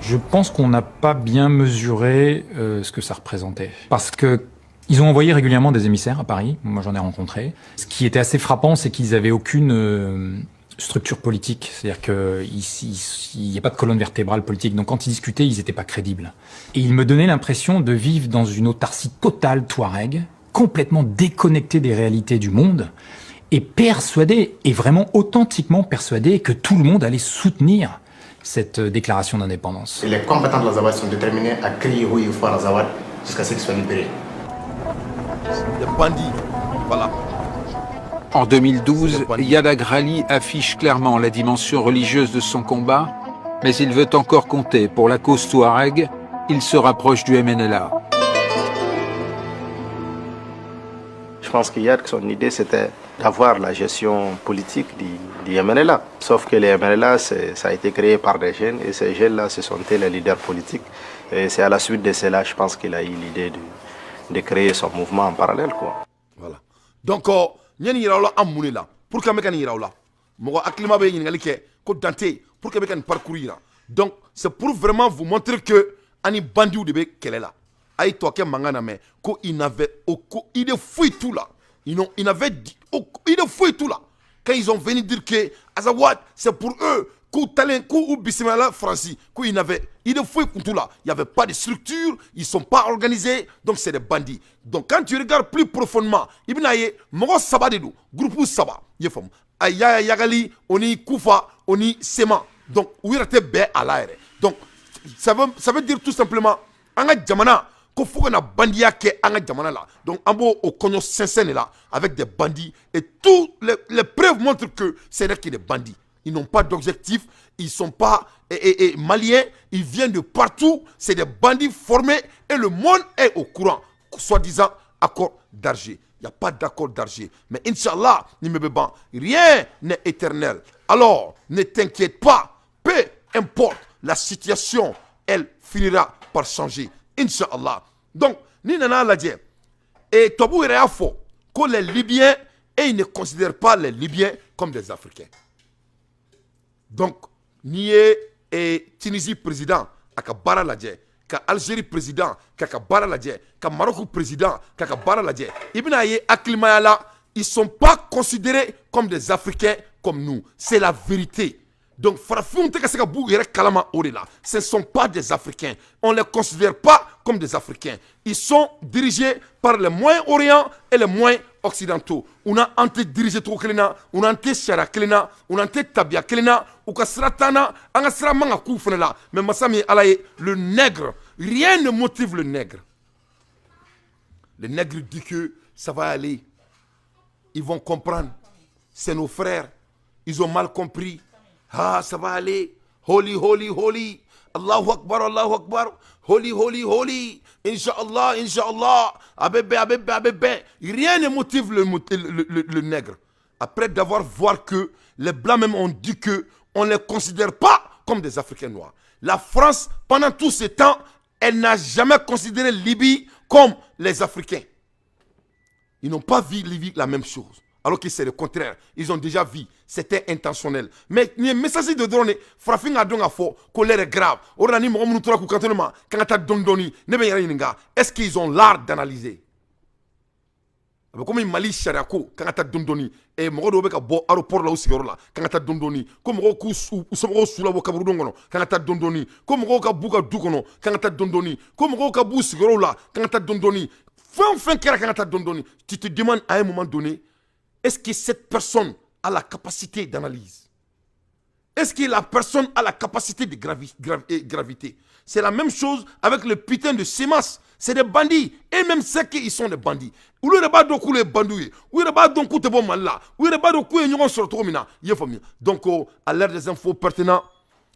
Je pense qu'on n'a pas bien mesuré ce que ça représentait. Parce que ils ont envoyé régulièrement des émissaires à Paris, moi j'en ai rencontré. Ce qui était assez frappant, c'est qu'ils avaient aucune structure politique. C'est-à-dire qu'il n'y a pas de colonne vertébrale politique. Donc quand ils discutaient, ils n'étaient pas crédibles. Et ils me donnaient l'impression de vivre dans une autarcie totale touareg, complètement déconnectée des réalités du monde, et persuadés, et vraiment authentiquement persuadés que tout le monde allait soutenir cette déclaration d'indépendance. Et les combattants de l'Azawad sont déterminés à crier haut et fort l'Azawad jusqu'à ce qu'ils soient libérés. Des bandits. Voilà. En 2012, Iyad Ag Ghali affiche clairement la dimension religieuse de son combat, mais il veut encore compter pour la cause touareg. Il se rapproche du MNLA. Je pense qu'Iyad, son idée, c'était d'avoir la gestion politique du MNLA. Sauf que les MNLA, ça a été créé par des jeunes et ces jeunes-là, ce sont les leaders politiques. Et c'est à la suite de cela, je pense qu'il a eu l'idée de créer son mouvement en parallèle, quoi. Voilà. Donc, n ye nin yira aw la an mun de la? Pour que an bɛ ka nin yira aw la, mɔgɔ hakilima bɛ ɲininkali kɛ ko Dante, pour que bɛ ka nin parcours yira. Donc c'est pour vraiment vous montrer que ani bandiw de bɛ kɛlɛ la. A ye tɔ kɛ mankan na mɛn ko il n'avait aucune idée foyi t'u la. Ils n'avaient idée foyi t'u la quand ils ont venu dire que Azawad, c'est pour eux, k'u talen k'u bisimila Faransi, k'u n'avaient idée foyi kun t'u la. Il y avait pas de structure, ils sont pas organisés, donc c'est des bandits. Donc quand tu regardes plus profondément, i bɛna ye mɔgɔ saba de don, groupe saba, i ye faamu, a Yaya Yagali o ni Kufa o ni Sema. Donc u yɛrɛ tɛ bɛn a la yɛrɛ. Donc ça veut dire tout simplement an ka jamana Ko fo ka na bandiya kɛ an ka jamana la. Donc an b'o o kɔɲɔ sɛnsɛn de la avec des bandits, et tous les preuves montrent que c'est des qui des bandits. Ils n'ont pas d'objectif, ils sont pas maliens, ils viennent de partout, c'est des bandits formés et le monde est au courant. Soi-disant accord d'Alger. Il n'y a pas d'accord d'Alger. Mais Inch'Allah, rien n'est éternel. Alors, ne t'inquiète pas, peu importe la situation, elle finira par changer. Inch'Allah. Donc, n'i nana lajɛ. Et tubabu yɛrɛ y'a fɔ que les Libyens, et ils ne considèrent pas les Libyens comme des Africains. Donc, n'i ye Tunisie président a ka baara lajɛ, ka Algérie président k'a ka baara lajɛ, ka Maroc président k'a ka baara lajɛ, i bɛna ye hakilimaya la, ils sont pas considérés comme des Africains comme nous. C'est la vérité. Donc farafinw tɛ ka se ka b'u yɛrɛ kalama o de la. Ce ne sont pas des Africains, on les considère pas comme des Africains. Ils sont dirigés par les Moyen-Orient et les Moyens occidentaux. U na an tɛ diriger cogo kelen na, u n'an tɛ sariya kelen na, u n'an tɛ tabiya kelen na, u ka sira t'an na, an ka sira man ka k'u fana la. Mais masa min ye Ala ye, le nègre, rien ne motive le nègre. Le nègre dit que ça va aller, ils vont comprendre, c'est nos frères, ils ont mal compris. Ah, ça va aller. Holy, holy, holy. Allahu Akbar, Allahu Akbar. Holy, holy, holy. Inch'Allah, Inch'Allah. Abébé, abébé, abébé. Rien ne motive le nègre. Après d'avoir voir que les Blancs même ont dit que on ne les considère pas comme des Africains noirs. La France, pendant tout ce temps, elle n'a jamais considéré Libye comme les Africains. Ils n'ont pas vu Libye la même chose. Alors que c'est le contraire. Ils ont déjà vu. C'était intentionnel. Mais ni message de drone, farafin ka dɔn k'a fɔ ko l'heure est grave. O de la ni mɔgɔ minnu tora k'u kanto ne ma k'an ka taa dɔɔni dɔɔni, ne bɛ n yɛrɛ ɲininka, est-ce qu'ils ont l'art d'analyser? A bɛ komi Mali sariya ko k'an ka taa dɔɔni dɔɔni. Ɛ, mɔgɔ dɔw bɛ ka bɔ aéroport la u sigiyɔrɔ la k'an ka taa dɔɔni dɔɔni, ko mɔgɔw k'u somɔgɔw su labɔ kaburudon kɔnɔ k'an ka taa dɔɔni dɔɔni, ko mɔgɔw ka b'u ka du kɔnɔ k'an ka taa dɔɔni dɔɔni, ko mɔgɔw ka b'u sigiyɔrɔw la k'an ka taa dɔɔni dɔɔni. Fɛn o fɛn kɛra k'an ka taa dɔɔni dɔɔni. Tu te demandes à un moment donné, est-ce que cette personne a la capacité d'analyse? Est-ce que la personne a la capacité de gravité? C'est la même chose avec le putain de CMAS. C'est des bandits. Et même ceux qui sont des bandits. Olu yɛrɛ b'a dɔn k'olu ye bandits ye. U yɛrɛ b'a dɔn k'u tɛ bɔ Mali la. U yɛrɛ b'a dɔn k'u ye ɲɔgɔn sɔrɔ cogo min na. I y'a faamuya. Donc, à l'heure des infos pertinentes,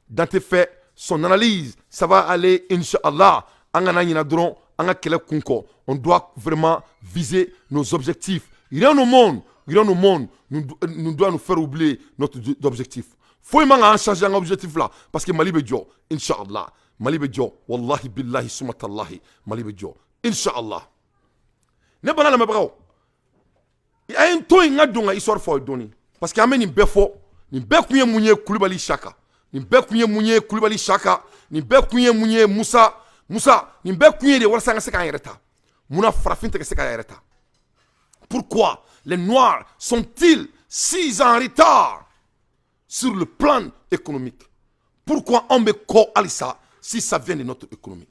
Dante fait son analyse. Ça va aller, Inch'Allah. An kana ɲinɛ dɔrɔn, an ka kɛlɛ kun kɔ. On doit vraiment viser nos objectifs. Rien au monde, rien au monde nous doit nous faire oublier notre objectif. Foyi man k'an changer an ka objectif la, parce que Mali bɛ jɔ, Inch'Allah. Mali bɛ jɔ, wallahi billahi sumatallahi, Mali bɛ jɔ, Inch'Allah. Ne bana lamɛnbagaw, a ye n to yen n ka don ka histoire fɔ aw ye dɔɔni, parce que an bɛ nin bɛɛ fɔ. Nin bɛɛ kun ye mun ye? Kulubali Saka. Nin bɛɛ kun ye mun ye? Kulubali Saka. Nin bɛɛ kun ye mun ye? Musa Musa. Nin bɛɛ kun ye de walasa an ka se k'an yɛrɛ ta. Munna farafin tɛ ka se k'a yɛrɛ ta? Pourquoi les Noirs sont-ils si en retard sur le plan économique? Pourquoi an bɛ kɔ halisa si ça vient de notre économie?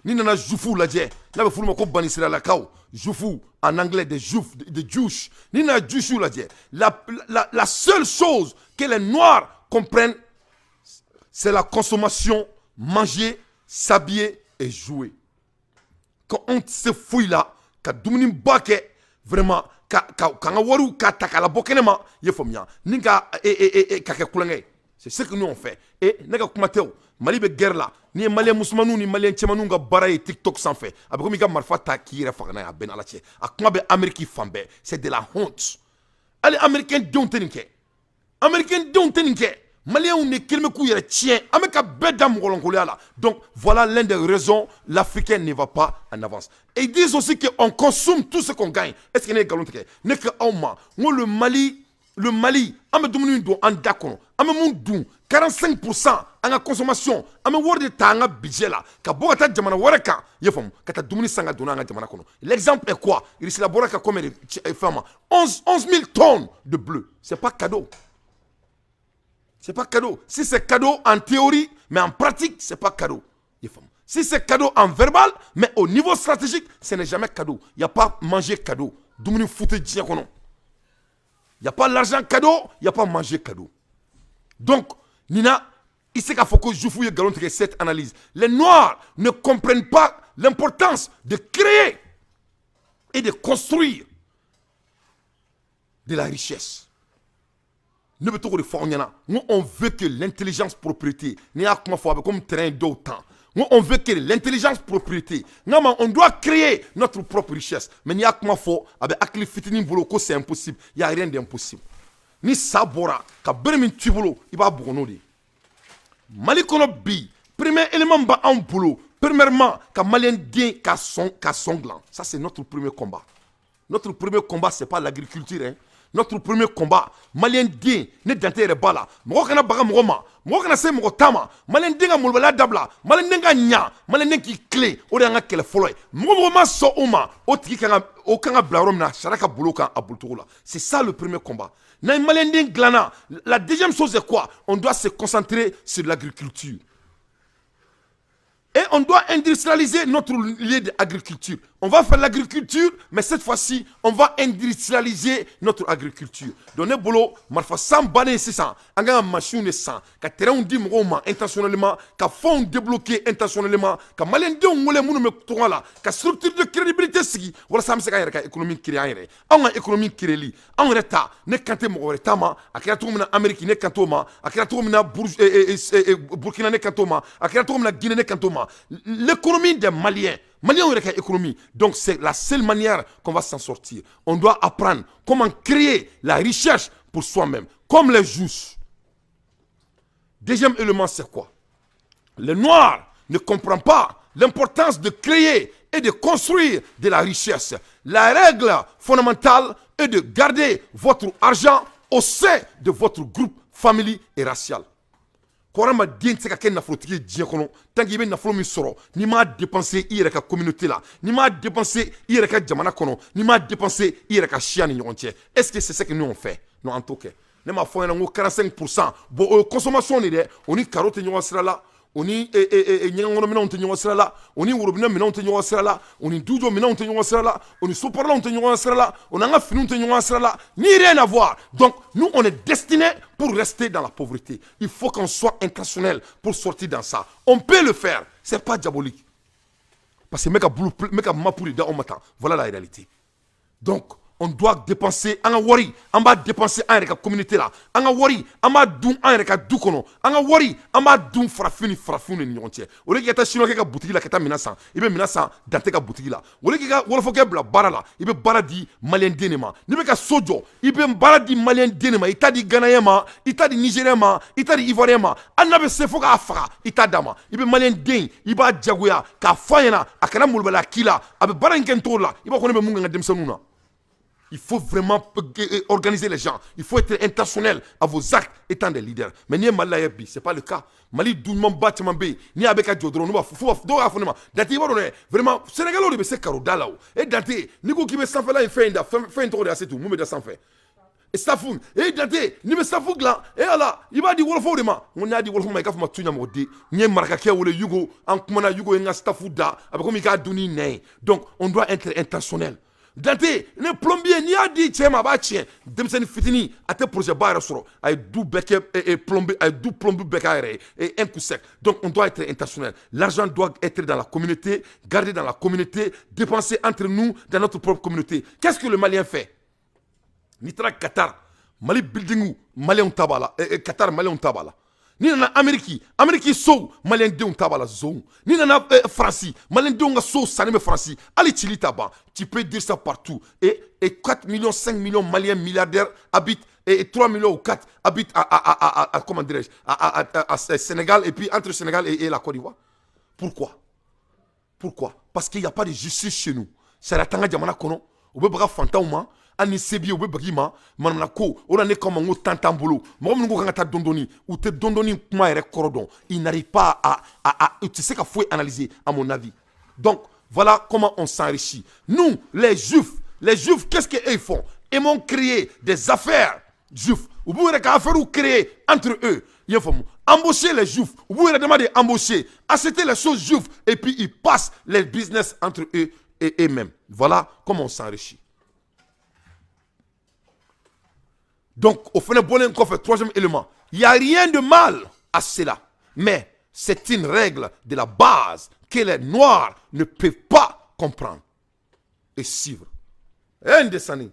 N'i nana jufuw lajɛ, n'a bɛ f'olu ma ko banisiralakaw, jufu en anglais, des juifs, des juifs. N'i nana juifs lajɛ, la seule chose que les Noirs comprennent, c'est la consommation: manger, s'habiller et jouer. Quand on se fouille là, ka dumuni ba kɛ vraiment, ka ka n ka wariw ka ta k'a labɔ kɛnɛma, i ye faamuya, ni ka e e e ka kɛ kulonkɛ ye. C'est ce que nous on fait. Et ne ka kuma tɛ o. Mali bɛ guerre la. N'i ye malien musomaninw ni malien cɛmaninw ka baara ye TikTok sanfɛ, a bɛ komi i ka marifa ta k'i yɛrɛ faga n'a ye. A bɛɛ n'Ala cɛ, a kuma bɛ Amérique fan bɛɛ. C'est de la honte. Hali américain denw tɛ nin kɛ, américain denw tɛ nin kɛ. Maliens de kelen bɛ k'u yɛrɛ tiɲɛ. An bɛ ka bɛɛ da mɔgɔlankolonya la. Donc voilà l'un des raisons, l'Africain ne va pas en avance. Et ils disent aussi qu'on consomme tout ce qu'on gagne. Est-ce que ne ye nkalon tigɛ? Ne ka aw ma n ko le Mali, le Mali, an bɛ dumuni don an da kɔnɔ, an bɛ mun dun? 45 % an ka consommation, an bɛ wari de ta an ka budget la ka bɔ ka taa jamana wɛrɛ kan, i ye faamu, ka taa dumuni san ka don an ka jamana kɔnɔ. L'exemple est quoi? Russie bɔra ka combien de fɛn ma? 11 000 tonnes de blé. C'est pas cadeau. C'est pas cadeau. Si c'est cadeau en théorie, mais en pratique, c'est pas cadeau. Si c'est cadeau en verbal, mais au niveau stratégique, ce n'est jamais cadeau. Il n'y a pas manger cadeau. Dumuni fu tɛ diɲɛ kɔnɔ. Il n'y a pas l'argent cadeau, il n'y a pas manger cadeau. Donc, Nina, il sait qu'il faut que je fouille cette analyse. Les Noirs ne comprennent pas. l'importance de créer et de construire de la richesse. Ne bɛ to k'o de fɔ aw ɲɛna. N ko on veut que l'intelligence propriété, n'i y'a kuma fɔ, a bɛ comme terrain dɔw tan. N ko on veut que l'intelligence propriété. N ma, on doit créer notre propre richesse. Mais n'i y'a kuma fɔ, a bɛ hakili fitinin bolo ko c'est impossible. Il y a rien d'impossible. Ni sa bɔra ka bere min t'i bolo, i b'a bugɔ n'o de ye. Mali kɔnɔ bi, premier élément b'anw bolo, premièrement, ka malien den ka sɔn dilan. Ça, c'est notre premier combat. Notre premier combat, c'est pas l'agriculture, hein. Notre premier combat, malien den, ne dante yɛrɛ b'a la, mɔgɔ kana baga mɔgɔ ma, mɔgɔ kana se mɔgɔ ta ma, malien den ka molobaliya dabila, malien den ka ɲa, malien den k'i tilen, o de y'an ka kɛlɛ fɔlɔ ye. Mɔgɔ mɔgɔ ma sɔn o ma, o tigi kan ka, o kan ka bila yɔrɔ min na, sariya ka bolo kan a bolicogo la. C'est ça le premier combat. N'an ye malien den dilanna, la deuxième chose, c'est quoi? On doit se concentrer sur l'agriculture. Et on doit industrialiser notre lieu d'agriculture. On va faire l'agriculture, mais cette fois-ci, on va industrialiser notre agriculture. Donc, ne bolo, marifa san bannen sisan, an kan ka machine de san, ka terrain di mɔgɔw ma intentionnellement, ka fonds débloquer intentionnellement, ka maliyɛndenw wele minnu bɛ tunga la, ka structure de crédibilité sigi, walasa an bɛ se k'an yɛrɛ ka économie créer an yɛrɛ ye. Anw ka économie créer, anw yɛrɛ ta, ne kan tɛ mɔgɔ wɛrɛ ta ma. A kɛra cogo min na Amérique, ne kan t'o ma. A kɛra cogo min na Burkina, ne kan t'o ma. A kɛra cogo min na Guinée, ne kan t'o ma. L'économie des Maliens, Maliens yɛrɛ ka économie. Donc c'est la seule manière qu'on va s'en sortir. On doit apprendre comment créer la richesse pour soi-même, comme les Juifs. Deuxième élément, c'est quoi? Le Noir ne comprend pas l'importance de créer et de construire de la richesse. La règle fondamentale est de garder votre argent au sein de votre groupe, famille et racial. Ko hadamaden tɛ se ka kɛ nafolotigi ye diɲɛ kɔnɔ tant que i bɛ nafolo min sɔrɔ, n'i m'a dépenser i yɛrɛ ka communauté la, n'i m'a dépenser i yɛrɛ ka jamana kɔnɔ, n'i m'a dépenser i yɛrɛ ka siya ni ɲɔgɔn cɛ. Est-ce que c'est ce que nous on fait? Non, an t'o kɛ. Ne m'a fɔ ɲɛna ko 45 %, bon, o ye consommation de dɛ. O ni carreau tɛ ɲɔgɔn sira la, o ni ɲɛgɛnkɔnɔ minɛnw tɛ ɲɔgɔn sira la, o ni worobinɛ minɛnw tɛ ɲɔgɔn sira la, o ni dujɔ minɛnw tɛ ɲɔgɔn sira la, o ni soparlanw tɛ ɲɔgɔn sira la, o n'an ka finiw tɛ ɲɔgɔn sira la, ni rien à voir. Donc nous, on est destiné pour rester dans la pauvreté. Il faut qu'on soit intentionnel pour sortir dans ça. On peut le faire, c'est pas diabolique, parce que n bɛ ka bulu, n bɛ ka map de d'aw ma tan. Voilà la réalité. Donc on doit dépenser. An ka wari, an b'a dépenser an yɛrɛ ka communauté la. An ka wari, an b'a dun an yɛrɛ ka du kɔnɔ. An ka wari, an b'a dun farafin ni farafinw ni ɲɔgɔn cɛ. O de k'i ka taa chinois ka boutique la ka taa minɛn san, i bɛ minɛn san Dante ka boutique la. O de k'i ka wɔlɔfɔkɛ bila baara la, i bɛ baara di malien den de ma. N'i bɛ ka so jɔ, i bɛ baara di malien den de ma. I t'a di ghanéen ma, i t'a di nigérien ma, i t'a di ivoirien ma. Hali n'a bɛ se fo k'a faga, i t'a d'a ma. I bɛ malien den, i b'a jagoya k'a fɔ a ɲɛna a kana molobaliya k'i la. A bɛ baara in kɛ nin cogo la, i b'a fɔ ne bɛ mun kɛ n ka denmisɛnninw na. Il faut vraiment organiser les gens. Il faut être intentionnel à vos actes étant des leaders. Mais n'i ye Mali lajɛ bi, c'est pas le cas. Mali du ɲumanba caman bɛ yen, n'i y'a bɛ ka jɔ dɔrɔn, n'u b'a fɔ, dɔw b'a fɔ ne ma: Dante, i b'a dɔn dɛ, vraiment, Sénégalais de bɛ se carreau da la o. E Dante, n'i ko k'i bɛ sanfɛla in fɛn in da, fɛn in tɔgɔ de Asetu, mun bɛ da sanfɛ? Safu. E Dante, n'i bɛ safu dilan, e ala, i b'a di wɔlɔfɔw de ma. N ko n'i y'a di wɔlɔfɔ ma, i k'a fɔ ma tu ɲamɔgɔ den. N ye marakakɛ wele, Yugo, an kumana, Yugo ye n ka safu da, a bɛ komi i k'a dun ni nɛn ye. Donc on doit être intentionnel. Dante, ne plombier, n'i y'a di cɛ ma, a b'a tiɲɛ. Denmisɛnnin fitinin, a tɛ projet ba yɛrɛ sɔrɔ, a ye du bɛɛ kɛ plombier, a ye du plombier bɛɛ k'a yɛrɛ ye, et un coup sec. Donc on doit être intentionnel. L'argent doit être dans la communauté, gardé dans la communauté, dépensé entre nous, dans notre propre communauté. Qu'est-ce que le Malien fait? N'i taara Qatar, Mali building, maliyɛnw ta b'a la. Qatar, maliyɛnw ta b'a la. N'i nana Amérique, Amérique sow, maliyɛndenw ta b'a la zone. N'i nana Faransi, maliyɛndenw ka sow sanni bɛ Faransi, hali cili ta ban. Tu peux dire ça partout. Et 4 millions, 5 millions maliens milliardaires habitent, et 3 millions ou 4 habitent à comment dirais-je, à Sénégal et puis entre Sénégal et la Côte d'Ivoire. Pourquoi? Pourquoi? Parce qu'il n'y a pas de justice chez nous. Sariya t'an ka jamana kɔnɔ. U bɛ baga fantanw ma, hali ni se b'i ye, u bɛ bag'i ma manamana ko. O la ne kama n ko tan t'an bolo. Mɔgɔ minnu ko kan ka taa dɔɔni dɔɔni, u tɛ dɔɔni dɔɔni kuma yɛrɛ kɔrɔ dɔn. Ils n'arrivent pas à u tɛ se ka foyi analyser, à mon avis. Donc voilà comment on s'enrichit. Nous, les Juifs, les Juifs, qu'est-ce qu'ils font? Ils m'ont créé des affaires juifs. U b'u yɛrɛ ka affaires créer entre eux, i y'a faamu? Embaucher les Juifs, u b'u yɛrɛ dama de embaucher, acheter les choses juives et puis ils passent les business entre eux et eux-mêmes. Voilà comment on s'enrichit. Donc au fana bɔlen kɔfɛ, troisième élément, il y a rien de mal à cela, mais c'est une règle de la base que que les Noirs ne peuvent pas comprendre et suivre. Eh, n desani.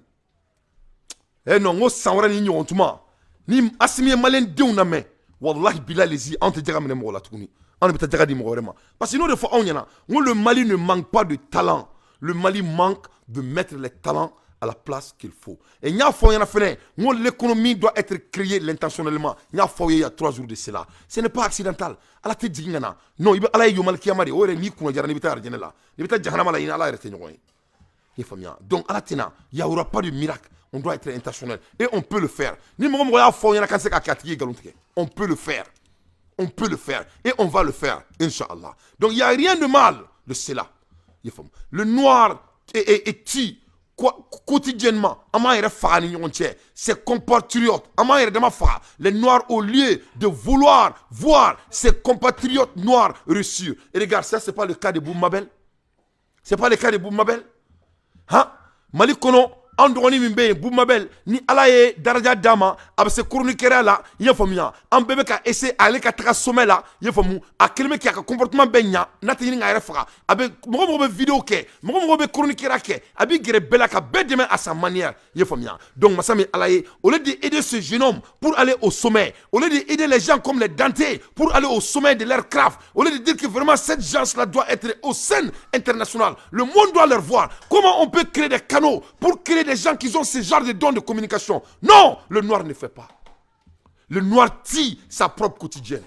Eh non, n ko san wɛrɛ ni ɲɔgɔn tuma ni Asimi ye maliyɛn denw lamɛn, wallahi bilahi lezi, anw tɛ jaga minɛ mɔgɔ la tuguni, anw de bɛ taa jaga di mɔgɔ wɛrɛ ma, parce que n'o de fɔ anw ɲɛna, n ko le Mali ne manque pas de talent, le Mali manque de mettre les talents à la place qu'il faut. Et n y'a fɔ aw ɲɛna fɛnɛ, n ko l'économie doit être créée l'intentionnellement. N y'a fɔ aw ye il y a 3 jours de cela. Ce n'est pas accidental. Ala tɛ jigin ka na. Non, i bɛ Ala ye yomal kiyama de. O yɛrɛ n'i kunna jara, n'i bɛ taa arijinɛ la, n'i bɛ taa jahanama la, i ni Ala yɛrɛ tɛ ɲɔgɔn ye. I ye faamuya? Donc Ala tɛna, il y aura pas de miracle. On doit être intentionnel et on peut le faire. Ni mɔgɔ mɔgɔ y'a fɔ aw ɲɛna k'an tɛ se k'a kɛ, a tigi ye nkalon tigɛ. On peut le faire. On peut le faire et on va le faire, Inch'Allah. Donc il n'y a rien de mal de cela. I ye faamu? Le noir est tue quotidiennement, an b'an yɛrɛ faga ni ɲɔgɔn cɛ, ses compatriotes, an b'an yɛrɛ dama faga. Les noirs, au lieu de vouloir voir ses compatriotes noirs réussir. Et regarde, ça, c'est pas le cas de Boubou Mabel, c'est pas le cas de Boubou Mabel, hein. Mali kɔnɔ, an dɔgɔnin min bɛ yen, Boubou Mabel, ni Ala ye daraja d'a ma, a bɛ se chroniqueur la, i y'a faamuya, an bɛɛ bɛ ka essayer ale ka taga sommet la, i y'a faamu. A kɛlen bɛ k'a ka comportement bɛɛ ɲa, n'a tɛ ɲini k'a yɛrɛ faga. A bɛ mɔgɔ mɔgɔ bɛ vidéo kɛ, mɔgɔ mɔgɔ bɛ chroniqueur kɛ, a b'i gɛrɛ bɛɛ la ka bɛɛ dɛmɛ à sa manière, i y'a faamuya. Donc masa min Ala ye, au lieu d'aider ce jeune homme pour aller au sommet, au lieu d'aider les gens comme les Dante pour aller au sommet de leur craft, au lieu de dire que vraiment cette gens-là doit être au scène internationale, le monde doit leur voir. Comment on peut créer des canaux pour créer des gens qui ont ce genre de dons de communication? Non, le noir ne fait pas. Le noir tire sa propre quotidienne.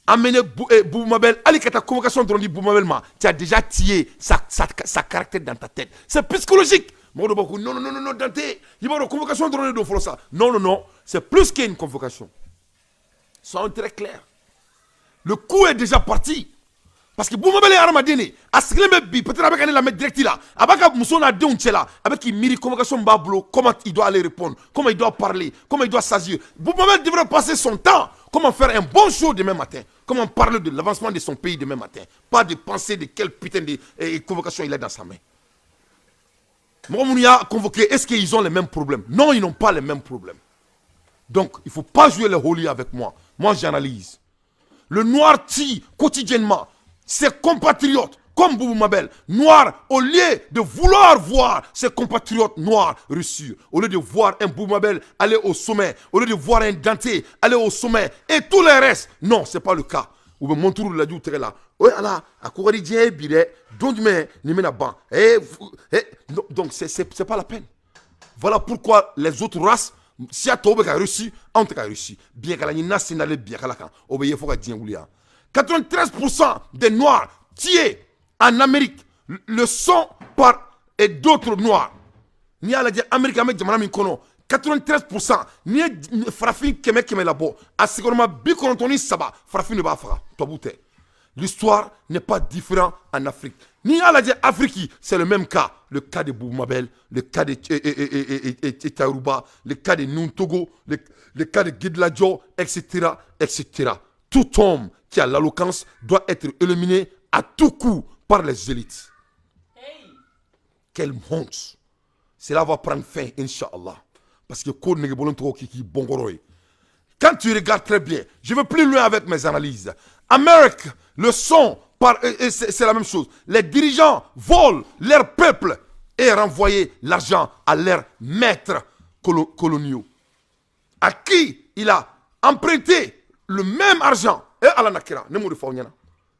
Amener Boubou Mabel, allez, ka taa convocation dɔrɔn di Boubou Mabel ma, tu as déjà tué sa caractère dans ta tête. C'est psychologique. Mɔgɔ dɔ b'a fɔ ko non, non, non, non, Dante, i b'a dɔn convocation dɔrɔn de don fɔlɔ sa. Non, non, non, c'est plus qu'une convocation. Soyons très clairs. Le coup est déjà parti. Parce que Boubou Mabel ye hadamaden de, a sigilen bɛ bi, peut-être a bɛ ka ne lamɛn direct la, a b'a ka muso n'a denw cɛ la, a bɛ k'i miiri convocation min b'a bolo, comment il doit aller répondre, comment il doit parler, comment il doit s'agir. Boubou Mabel devrait passer son temps comment faire un bon show demain matin, comment parler de l'avancement de son pays demain matin, pas de penser de quelle putain de convocation il a dans sa main. Mɔgɔ minnu y'a convoqué, est-ce qu'ils ont les mêmes problèmes? Non, ils n'ont pas les mêmes problèmes. Donc il faut pas jouer les holies avec moi. Moi, j'analyse. Le noir tue quotidiennement ses compatriotes comme Boubou Mabel, noir, au lieu de vouloir voir ses compatriotes noirs réussir, au lieu de voir un Boubou Mabel aller au sommet, au lieu de voir un Dante aller au sommet, et tout le reste, non, ce n'est pas le cas. U bɛ montre lajɛ u tɛgɛ la, o ye Ala a ko ka di diɲɛ ye bi dɛ, don jumɛn nin bɛna ban? Eh, eh, donc c'est pas la peine. Voilà pourquoi les autres races, siya tɔw bɛ ka réussir, anw tɛ ka réussir. Biɲɛkala ɲinina sen dalen biɲɛkala kan, o bɛ ye fo ka diɲɛ wuli yan. 93% des Noirs tués en Amérique le sont par et d'autres Noirs. N'i y'a lajɛ, Amérique, an bɛ jamana min kɔnɔ, 93%, n'i ye farafin 100 100 labɔ, a sigiyɔrɔma 93, farafin de b'a faga, tubabu tɛ. L'histoire n'est pas différente en Afrique. N'i y'a lajɛ Afrique, c'est le même cas. Le cas de Boubou Mabel, le cas de Tahirou, le cas de Togo, le cas de Guédladjo, etc., etc. Tout homme qui a l'éloquence doit être éliminé à tout coup par les élites. Quelle honte. Cela va prendre fin, Inch'Allah. Parce que ko nege bolon tɔgɔ k'i k'i bɔnkɔrɔ ye. Quand tu regardes très bien, je vais plus loin avec mes analyses. Amérique, le son, par, c'est la même chose. Les dirigeants volent leur peuple et renvoient l'argent à leurs maîtres coloniaux, à qui il a emprunté le même argent. Et Ala nakira, ne m'o de fɔ aw ɲɛna.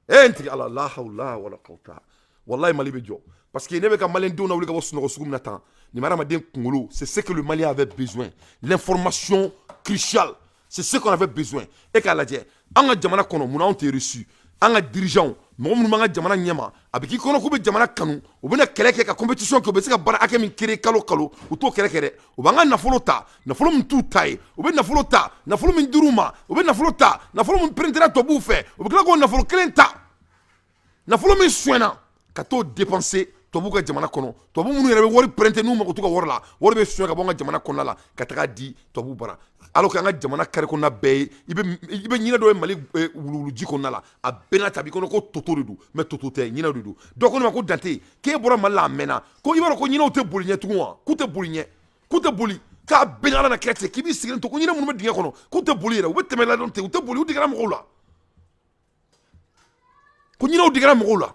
Eh, n tigi Ala, la hawla wala quwwata. Wallahi Mali bɛ jɔ. Parce que ne bɛ ka malien denw lawuli ka bɔ sunɔgɔ sugu min na tan, nin ma hadamaden kunkolo, c'est ce que le Mali avait besoin. L'information cruciale, c'est ce qu'on avait besoin. E k'a lajɛ, an ka jamana kɔnɔ, mun anw tɛ reçu? An ka dirigeants, mɔgɔ minnu b'an ka jamana ɲɛma, a bɛ k'i kɔnɔ k'u bɛ jamana kanu, u bɛna kɛlɛ kɛ ka compétition kɛ, u bɛ se ka baara hakɛ min créer kalo kalo, u t'o kɛlɛ kɛ dɛ. U b'an ka nafolo ta, nafolo min t'u ta ye, u bɛ nafolo ta, nafolo min dir'u ma, u bɛ nafolo ta, nafolo min printera tubabuw fɛ, u bɛ tila k'o nafolo kelen ta, nafolo min sonyɛna, ka t'o dépenser tubabuw ka jamana kɔnɔ. Tubabu minnu yɛrɛ bɛ wari prêter, n'u mago t'u ka wari la, wari bɛ sonya ka bɔ an ka jamana kɔnɔna la ka taga di tubabuw bara, alors que an ka jamana carré kɔnɔna bɛɛ ye, i bɛ ɲinɛ dɔ ye Mali wuluwuluji kɔnɔna la, a bɛɛ n'a ta, a b'i kɔnɔ ko toto de don, mais toto tɛ, ɲinɛ de don. Dɔ ko ne ma ko Dante, k'e bɔra Mali la a mɛnna, ko i b'a dɔn ko ɲinɛw tɛ boli ɲɛ tugun wa? K'u tɛ boli ɲɛ, k'u tɛ boli, k'a bɛɛ n'Ala na kira cɛ, k'i b'i sigilen to, ko ɲinɛ minnu bɛ dingɛ kɔnɔ, k'u tɛ boli yɛrɛ, u bɛ tɛmɛ la dɔrɔn ten, u tɛ boli, u digɛra mɔgɔw la. Ko ɲinɛw digara mɔgɔw la,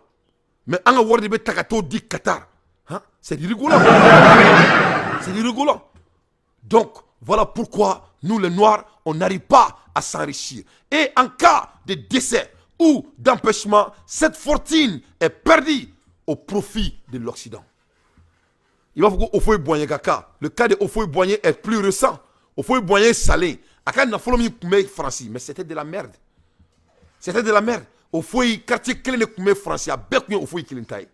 mais an ka wari de bɛ ta ka t'o di Qatar. Hein, c'est rigolant, c'est rigolant. Donc voilà pourquoi nous, les Noirs, on n'arrive pas à s'enrichir. Et en cas de décès ou d'empêchement, cette fortune est perdue au profit de l'Occident. Il va falloir Houphouët-Boigny ka cas. Le cas de Houphouët-Boigny est plus récent. Houphouët-Boigny salen. A ka nafolo min tun bɛ Faransi, mais c'était de la merde. C'était de la merde. Houphouët quartier kelen de tun bɛ Faransi, a bɛɛ tun ye Houphouët kelen ta ye.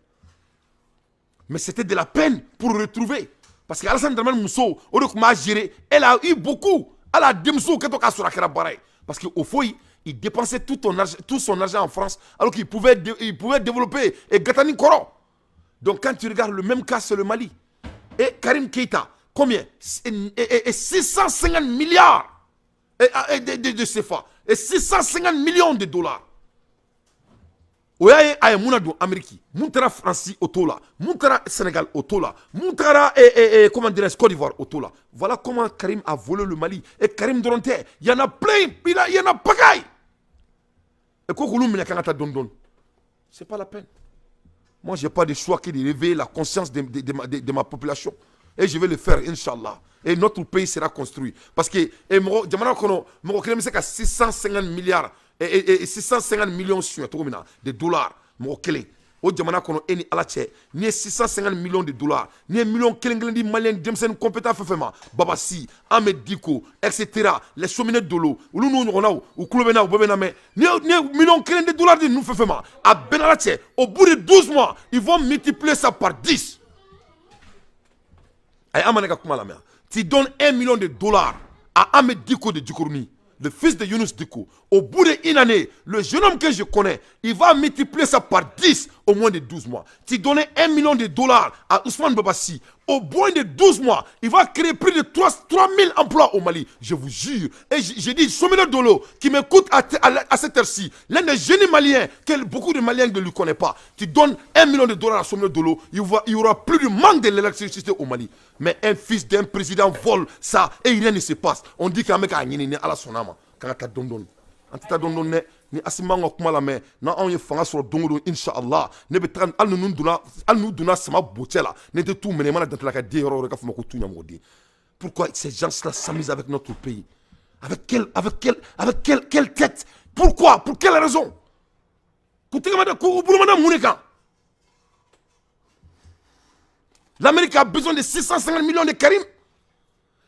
Mais c'était de la peine pour retrouver. Parce que Alassane Dramane muso, o de tun b'a gérer. Elle a eu beaucoup. Hali a denmuso kɛtɔ k'a sɔrɔ a kɛra baara ye. Parce que Houphouët, il dépensait tout son argent en France, alors qu'il pouvait développer et Gatani Koro. Donc quand tu regardes, le même cas, c'est le Mali. Et Karim Keita, combien? Et 650 milliards de CFA et 650 millions de dollars. O y'a ye a ye mun na don Amérique, mun taara Faransi o t'o la, mun taara Sénégal o t'o la, mun taara comment dirais-je, Côte d'Ivoire o t'o la. Voilà comment Karim a volé le Mali. Et Karim dɔrɔn tɛ, il y en a plein, il y en a pagaille. Et ko k'olu minɛ k'an ka taa dɔɔni dɔɔni, c'est pas la peine. Moi, j'ai pas de choix que de réveiller la conscience de ma population. Et je vais le faire, Inch'Allah. Et notre pays sera construit. Parce que et mɔgɔ jamana kɔnɔ, mɔgɔ kelen bɛ se ka 650 milliards et 650 millions suɲɛ cogo min na de dollars, mɔgɔ kelen o jamana kɔnɔ, e ni Ala cɛ, n'i ye 650 millions de dollars, n'i ye miliyɔn kelen kelen di maliyɛn denmisɛnnin compétent fɛn fɛn ma, Babasi, Ahmed Diko, etc., les Cheminots Dolo, olu n'u ɲɔgɔnnaw, u tulo bɛ na, u bɛɛ bɛ na mɛn, n'i ye miliyɔn kelen de dollars di ninnu fɛn fɛn ma, a bɛɛ n'Ala cɛ, au bout de 12 mois, ils vont multiplier ça par 10. Ayi, an ma ne ka kuma lamɛn. Tu donnes 1 million de dollars à Ahmed Diko de Djikoroni, le fils de Younous Diko. Au bout d'une année, le jeune homme que je connais, il va multiplier ça par 10 au moins de 12 mois. Tu donnais 1 million de dollars à Ousmane Babassi. Au bout de 12 mois, il va créer plus de 3 000 emplois au Mali. Je vous jure. Et j'ai dit, Somino Dolo, qui m'écoute à cette heure-ci, l'un des génies maliens, que beaucoup de Maliens ne lui connaissent pas. Tu donnes 1 million de dollars à Somino Dolo, il y aura plus de manque de l'électricité au Mali. Mais un fils d'un président vole ça et rien ne se passe. On dit qu'un mec a ɲini Ala sɔnna ma k'an ka taa dɔɔni dɔɔni. An tɛ taa dɔɔni dɔɔni dɛ. Ni Asimi ka kuma lamɛn, n'anw ye fanga sɔrɔ don o don, inshallah, ne bɛ taga, hali ninnu donna, hali n'u donna sama bocɛ la, ne tɛ t'u minɛ. I mana Dantala ka den yɔrɔ o yɔrɔ, i ka fɔ ma ko tu ɲamɔgɔden. Pourquoi ces gens-là s'amusent avec notre pays? Avec quelle tête? Pourquoi? Pour quelle raison? K'u tɛgɛ ma da, k'u bolo ma da mun de kan? L'Amérique a besoin de 650 millions de Karim?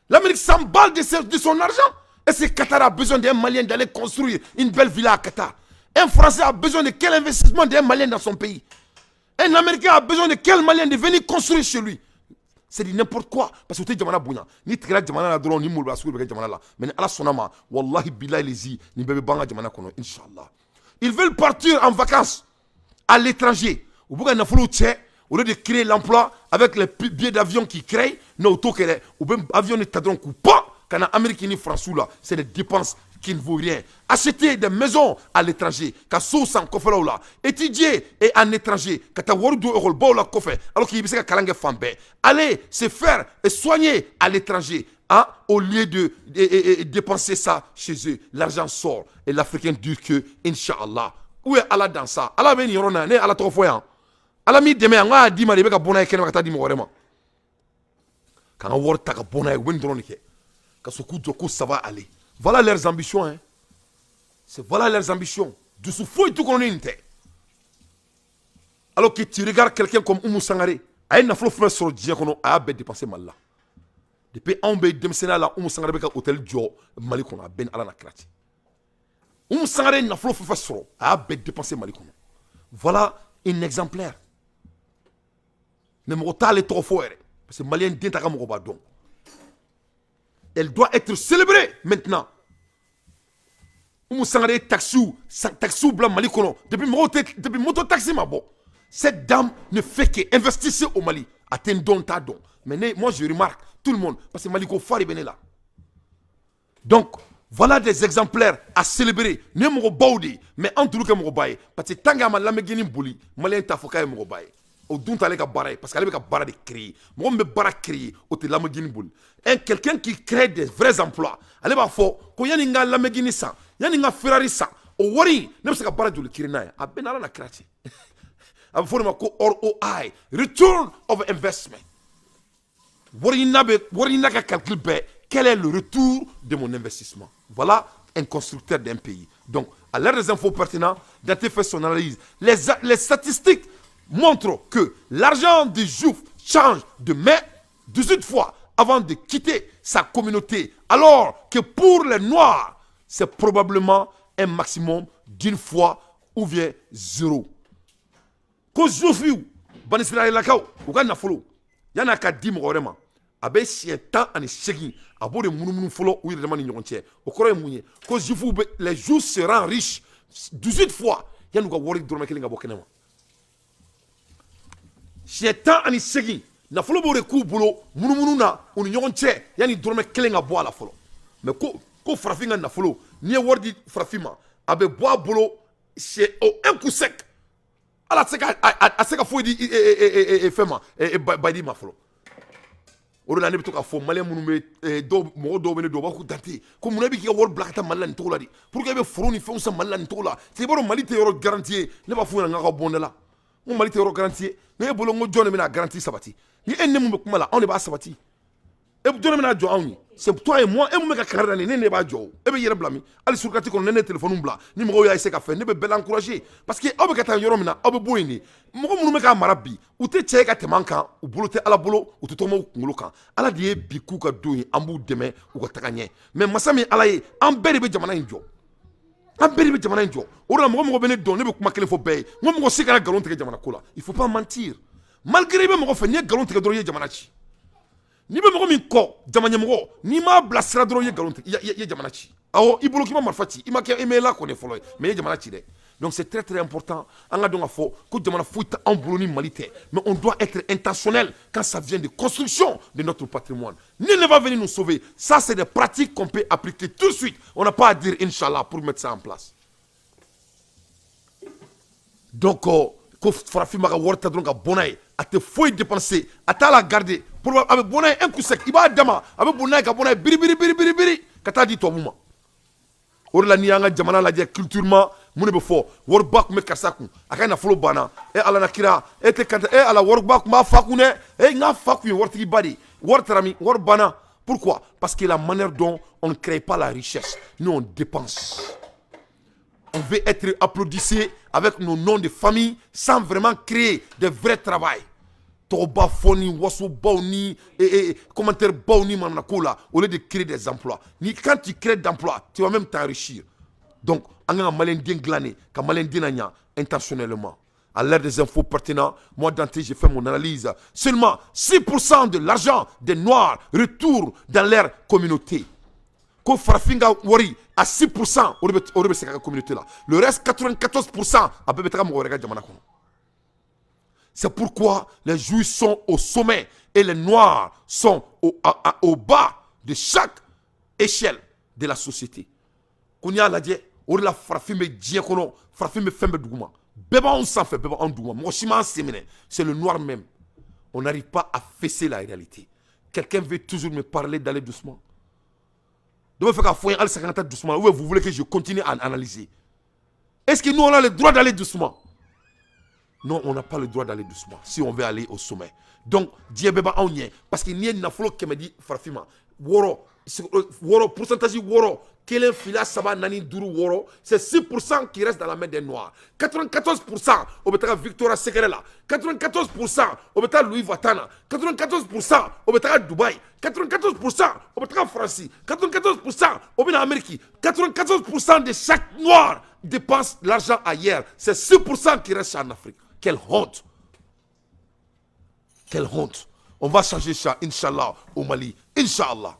L'Amérique s'emballe de son argent. Est-ce que Qatar a besoin d'un Malien d'aller construire une belle villa à Qatar? Un Français a besoin de quel investissement d'un Malien dans son pays? Un Américain a besoin de quel Malien de venir construire chez lui? C'est du n'importe quoi. Parce que tu jamana bonya. Ni tigɛra jamana la dɔrɔn, ni maloya sugu bɛ kɛ jamana la. Mais ni Ala sɔnna ma, wallahi billahi lezi, nin bɛɛ bɛ ban an ka jamana kɔnɔ, inchallah. Ils veulent partir en vacances à l'étranger. U b'u ka nafolow cɛ, au lieu de créer l'emploi avec les billets d'avion qu'ils créent, n'o t'o kɛ dɛ. U bɛ avion de ta dɔrɔn k'u pan ka na Amérique ni France la. C'est des dépenses qui ne vaut rien. Acheter des maisons à l'étranger, ka sow san kɔfɛlaw la, étudier et en étranger, ka taa wari don école baw la kɔfɛ, alors qu'il bɛ se ka kalan kɛ fan bɛɛ. Aller se faire et soigner à l'étranger, hein, au lieu de dépenser ça chez eux, l'argent sort. Et l'Africain dit que, Inch'Allah, où est Allah dans ça? Allah bɛ nin yɔrɔ na, ne ye Ala tɔgɔ fɔ yan. Ala m'i dɛmɛ yan, n k'a d'i ma de, i bɛ ka bɔ n'a ye kɛnɛma ka taa di mɔgɔ wɛrɛ ma. K'an ka wari ta ka bɔ n'a ye, u bɛ nin dɔrɔn de kɛ. Ka sɔrɔ k'u jɔ ko ça va aller. Voilà leurs ambitions, hein. C'est voilà leurs ambitions. Dusu foyi t'u kɔnɔ ni nin tɛ. Alors que tu regardes quelqu'un comme Oumou Sangaré, a ye nafolo fɛn fɛn sɔrɔ diɲɛ kɔnɔ, a y'a bɛɛ dépensé Mali la. Depuis anw bɛ denmisɛnninya la, Oumou Sangaré bɛ ka hôtel jɔ Mali kɔnɔ, a bɛɛ ni Ala n'a kira cɛ. Oumou Sangaré ye nafolo fɛn fɛn sɔrɔ, a y'a bɛɛ dépensé Mali kɔnɔ. Voilà un exemplaire. Mais mɔgɔ t'ale tɔgɔ fɔ yɛrɛ, parce que maliyɛn den ta ka mɔgɔ b'a dɔn. Elle doit être célébrée maintenant. Oumou Sangaré ye taxiw bila Mali kɔnɔ depuis mɔgɔw tɛ, depuis moto taxi ma bɔ. Cette dame ne fait que investir au Mali. A tɛ n dɔn, n t'a dɔn. Mais ne, moi, je remarque tout le monde parce que Mali ko fa de bɛ ne la. Donc voilà des exemplaires à célébrer. Nin ye mɔgɔbaw de ye, mais an t'olu kɛ mɔgɔba ye parce que tant que a ma Lamɛgini boli, maliyɛn t'a fɔ k'a ye mɔgɔba ye. O dun t'ale ka baara ye parce que ale bɛ ka baara de créer. Mɔgɔ min bɛ baara créer, o tɛ Lamɛgini boli. Un quelqu'un qui crée des vrais emplois, ale b'a fɔ ko yanni n ka Lamɛgini san, yanni n ka Ferrari san, O wari, ne bɛ se ka baara joli créer n'a ye? A bɛɛ n'Ala na kira cɛ. A bɛ fɔ o de ma ko ROI, return of investment. Wari ɲinina bɛ wari ɲinina ka calcul bɛɛ: quel est le retour de mon investissement? Voilà un constructeur d'un pays. Donc, à l'ère des infos pertinentes, Dante fait son analyse. Les statistiques montrent que l'argent des Juifs change de main 18 fois avant de quitter sa communauté, alors que pour les Noirs, c'est probablement un maximum d'une fois ou bien zéro. Ko Juifiw, banisirayilakaw, u ka nafolo, yan'a ka di mɔgɔ wɛrɛ ma, a bɛ siɲɛ 18, a b'o de munumunu fɔlɔ u yɛrɛ dama ni ɲɔgɔn cɛ. O kɔrɔ ye mun ye? Ko Juifiw bɛ, les Juifs se rendent riches 18 fois yan'u ka wari dɔrɔmɛ kelen ka bɔ kɛnɛ ma. Siɲɛ 18, nafolo b'o de k'u bolo munumunu na u ni ɲɔgɔn cɛ yanni dɔrɔmɛ kelen ka bɔ a la fɔlɔ. Mais ko farafin ka nafolo, n'i ye wari di farafin ma, a bɛ bɔ a bolo siɲɛ o un coup sec. Ala tɛ se ka a se ka foyi di fɛn ma, bayidi ma fɔlɔ. O de la ne bɛ to k'a fɔ maliyɛn minnu bɛ dɔw, mɔgɔ dɔw bɛ ne dɔn, u b'a fɔ ko Dante, ko munna e bɛ k'i ka wari bila ka taa Mali la nin cogo la de? Pour que e bɛ foro ni fɛnw san Mali la nin cogo la, i b'a dɔn Mali tɛ yɔrɔ garanti ye. Ne b'a f'u ɲɛna n k'a ka bɔ ne la, n ko Mali tɛ yɔrɔ garanti ye. Ne e bolo, n ko jɔn de bɛna garanti sabati? Ni e ni ne mun bɛ kuma la, anw de b'a sabati. E jɔn de bɛna jɔ anw ye? C'est toi et moi. E mun bɛ ka kangari da nin ne de b'a jɔ. O e bɛ yɛrɛ bila min? Hali surkati kɔnɔ, ne ne téléphone bila ni mɔgɔw y'a essayer ka fɛn, ne bɛ bɛɛ l'encourager, parce que aw bɛ ka taa yɔrɔ min na, aw bɛ bɔ yen de. Mɔgɔ minnu bɛ k'a mara bi, u tɛ cɛ ye ka tɛmɛ an kan, u bolo tɛ Ala bolo, u tɛ tɔgɔma u kunkolo kan. Ala de ye bi k'u ka don ye, an b'u dɛmɛ u ka taga ɲɛ. Mais masa min Ala ye, an bɛɛ de bɛ jamana in jɔ, an bɛɛ de bɛ jamana in jɔ. O de la, mɔgɔ mɔgɔ bɛ ne dɔn, ne bɛ kuma kelen fɔ bɛɛ ye, n ko mɔgɔ si kana nkalon tigɛ jamana ko la. Il faut pas mentir. Malgré i bɛ mɔgɔ fɛ, n'i ye nkalon tigɛ dɔrɔn, i ye jamana ci. N'i bɛ mɔgɔ min kɔ, jama ɲɛmɔgɔ, n'i m'a bila sira dɔrɔn, i ye nkalon tigɛ, i ye jamana ci. Awɔ, i bolo k'i ma marifa ci, i ma kɛ, i ma la kɔni fɔlɔ ye, mais i ye jamana ci dɛ. Donc c'est très très important an ka dɔn k'a fɔ ko jamana foyi tɛ anw bolo ni Mali tɛ, mais on doit être intentionnel quand ça vient de construction de notre patrimoine. Nul ne va venir nous sauver. Ça, c'est des pratiques qu'on peut appliquer tout de suite. On n'a pas à dire Inch'Allah pour mettre ça en place. Donc ko farafin b'a ka wari ta dɔrɔn ka bɔ n'a ye, a tɛ foyi dépenser, a t'a la garder pour a bɛ bɔ n'a ye un coup sec. I b'a d'a ma, a bɛ bɔ n'a ye ka bɔ n'a ye biri biri biri biri biri ka taa di tubabu ma. O de la, n'i y'an ka jamana lajɛ culturellement, mun de bɛ fɔ? Wariba tun bɛ karisa kun, a ka nafolo banna. E Ala na kira, e tɛ kanta e Ala, wariba tun b'a fa kun dɛ. E n ka fa kun ye waritigiba de ye. Wari taara min? Wari banna. Pourquoi? Parce que la manière dont on ne crée pas la richesse, nous, on dépense. On veut être applaudissé avec nos noms de famille sans vraiment créer de vrais travail. Tɔgɔba fɔ ni wasobaw ni commentaire baw ni manamana la, au lieu de créer des emplois. Ni quand tu crées d'emplois, tu vas même t'enrichir. Donc an kan ka maliyɛn den dilan de, ka maliyɛn den na ɲa intentionnellement. À l'ère des infos pertinentes, moi, Dante, j'ai fait mon analyse. Seulement 6% de l'argent des Noirs retourne dans leur communauté. Ko farafin ka wari a 6%, o de bɛ segin a ka communauté la. Le reste, 94%, a bɛɛ bɛ taga mɔgɔ wɛrɛ ka jamana kɔnɔ. C'est pourquoi les Juifs sont au sommet et les Noirs sont au bas de chaque échelle de la société. Ko n'i y'a lajɛ, o de la farafin bɛ diɲɛ kɔnɔ, farafin bɛ fɛn bɛɛ duguma. Bɛɛ b'anw sanfɛ, bɛɛ b'anw duguma. Mɔgɔ si m'an sen minɛ. C'est le noir même. On n'arrive pas à fesser la réalité. Quelqu'un veut toujours me parler d'aller doucement. Dɔ bɛ fɛ k'a fɔ n ye halisa ka taa doucement, ou bien vous voulez que je continue à analyser? Est-ce que nous, on a le droit d'aller doucement? Non, on n'a pas le droit d'aller doucement si on veut aller au sommet. Donc diɲɛ bɛɛ b'anw ɲɛ, parce que n'i ye nafolo 100 di farafin ma, wɔɔrɔ wɔɔrɔ, pourcentage wɔɔrɔ, kelen, fila, saba, naani, duuru, wɔɔrɔ, c'est 6% qui reste dans la main des Noirs. 94%, o bɛ taga Victoria Secret la. 94%, o bɛ taa Louis Vuitton na. 94%, o bɛ taga Dubaï. 94%, o bɛ taga Faransi. 94%, o bɛ na Amérique. 94% de chaque noir dépense l'argent ailleurs. C'est 6% qui reste en Afrique. Quelle honte! Quelle honte! On va changer ça, Inch'Allah, au Mali, Inch'Allah.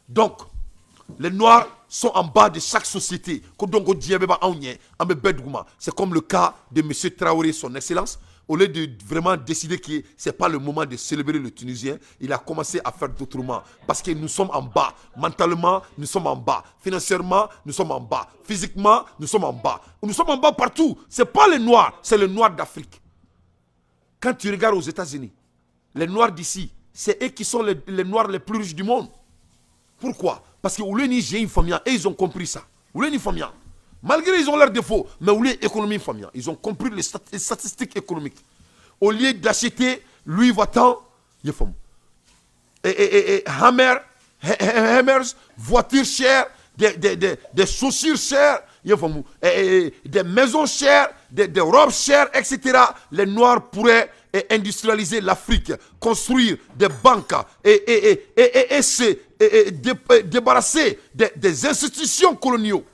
Donc les Noirs sont en bas de chaque société. C'est comme le cas de M. Traoré, son excellence. Au lieu de vraiment décider que ce n'est pas le moment de célébrer le Tunisien, il a commencé à faire d'autrement. Parce que nous sommes en bas. Mentalement, nous sommes en bas. Financièrement, nous sommes en bas. Physiquement, nous sommes en bas. Nous sommes en bas partout. Ce n'est pas les Noirs, c'est les Noirs d'Afrique. Quand tu regardes aux États-Unis, les Noirs d'ici, c'est eux qui sont les Noirs les plus riches du monde. Pourquoi? Parce que olu ni j'ai une famille et ils ont compris ça. Olu ni famille. Malgré ils ont leurs défauts, mais olu ye économie faamuya. Ils ont compris les statistiques économiques. Au lieu d'acheter Louis Vuitton, i faamu, et Hammer, Hammers, voitures chères, des chaussures chères, et des maisons chères, des robes chères, etc. Les Noirs pourraient industrialiser l'Afrique, construire des banques et se débarrasser des institutions coloniaux.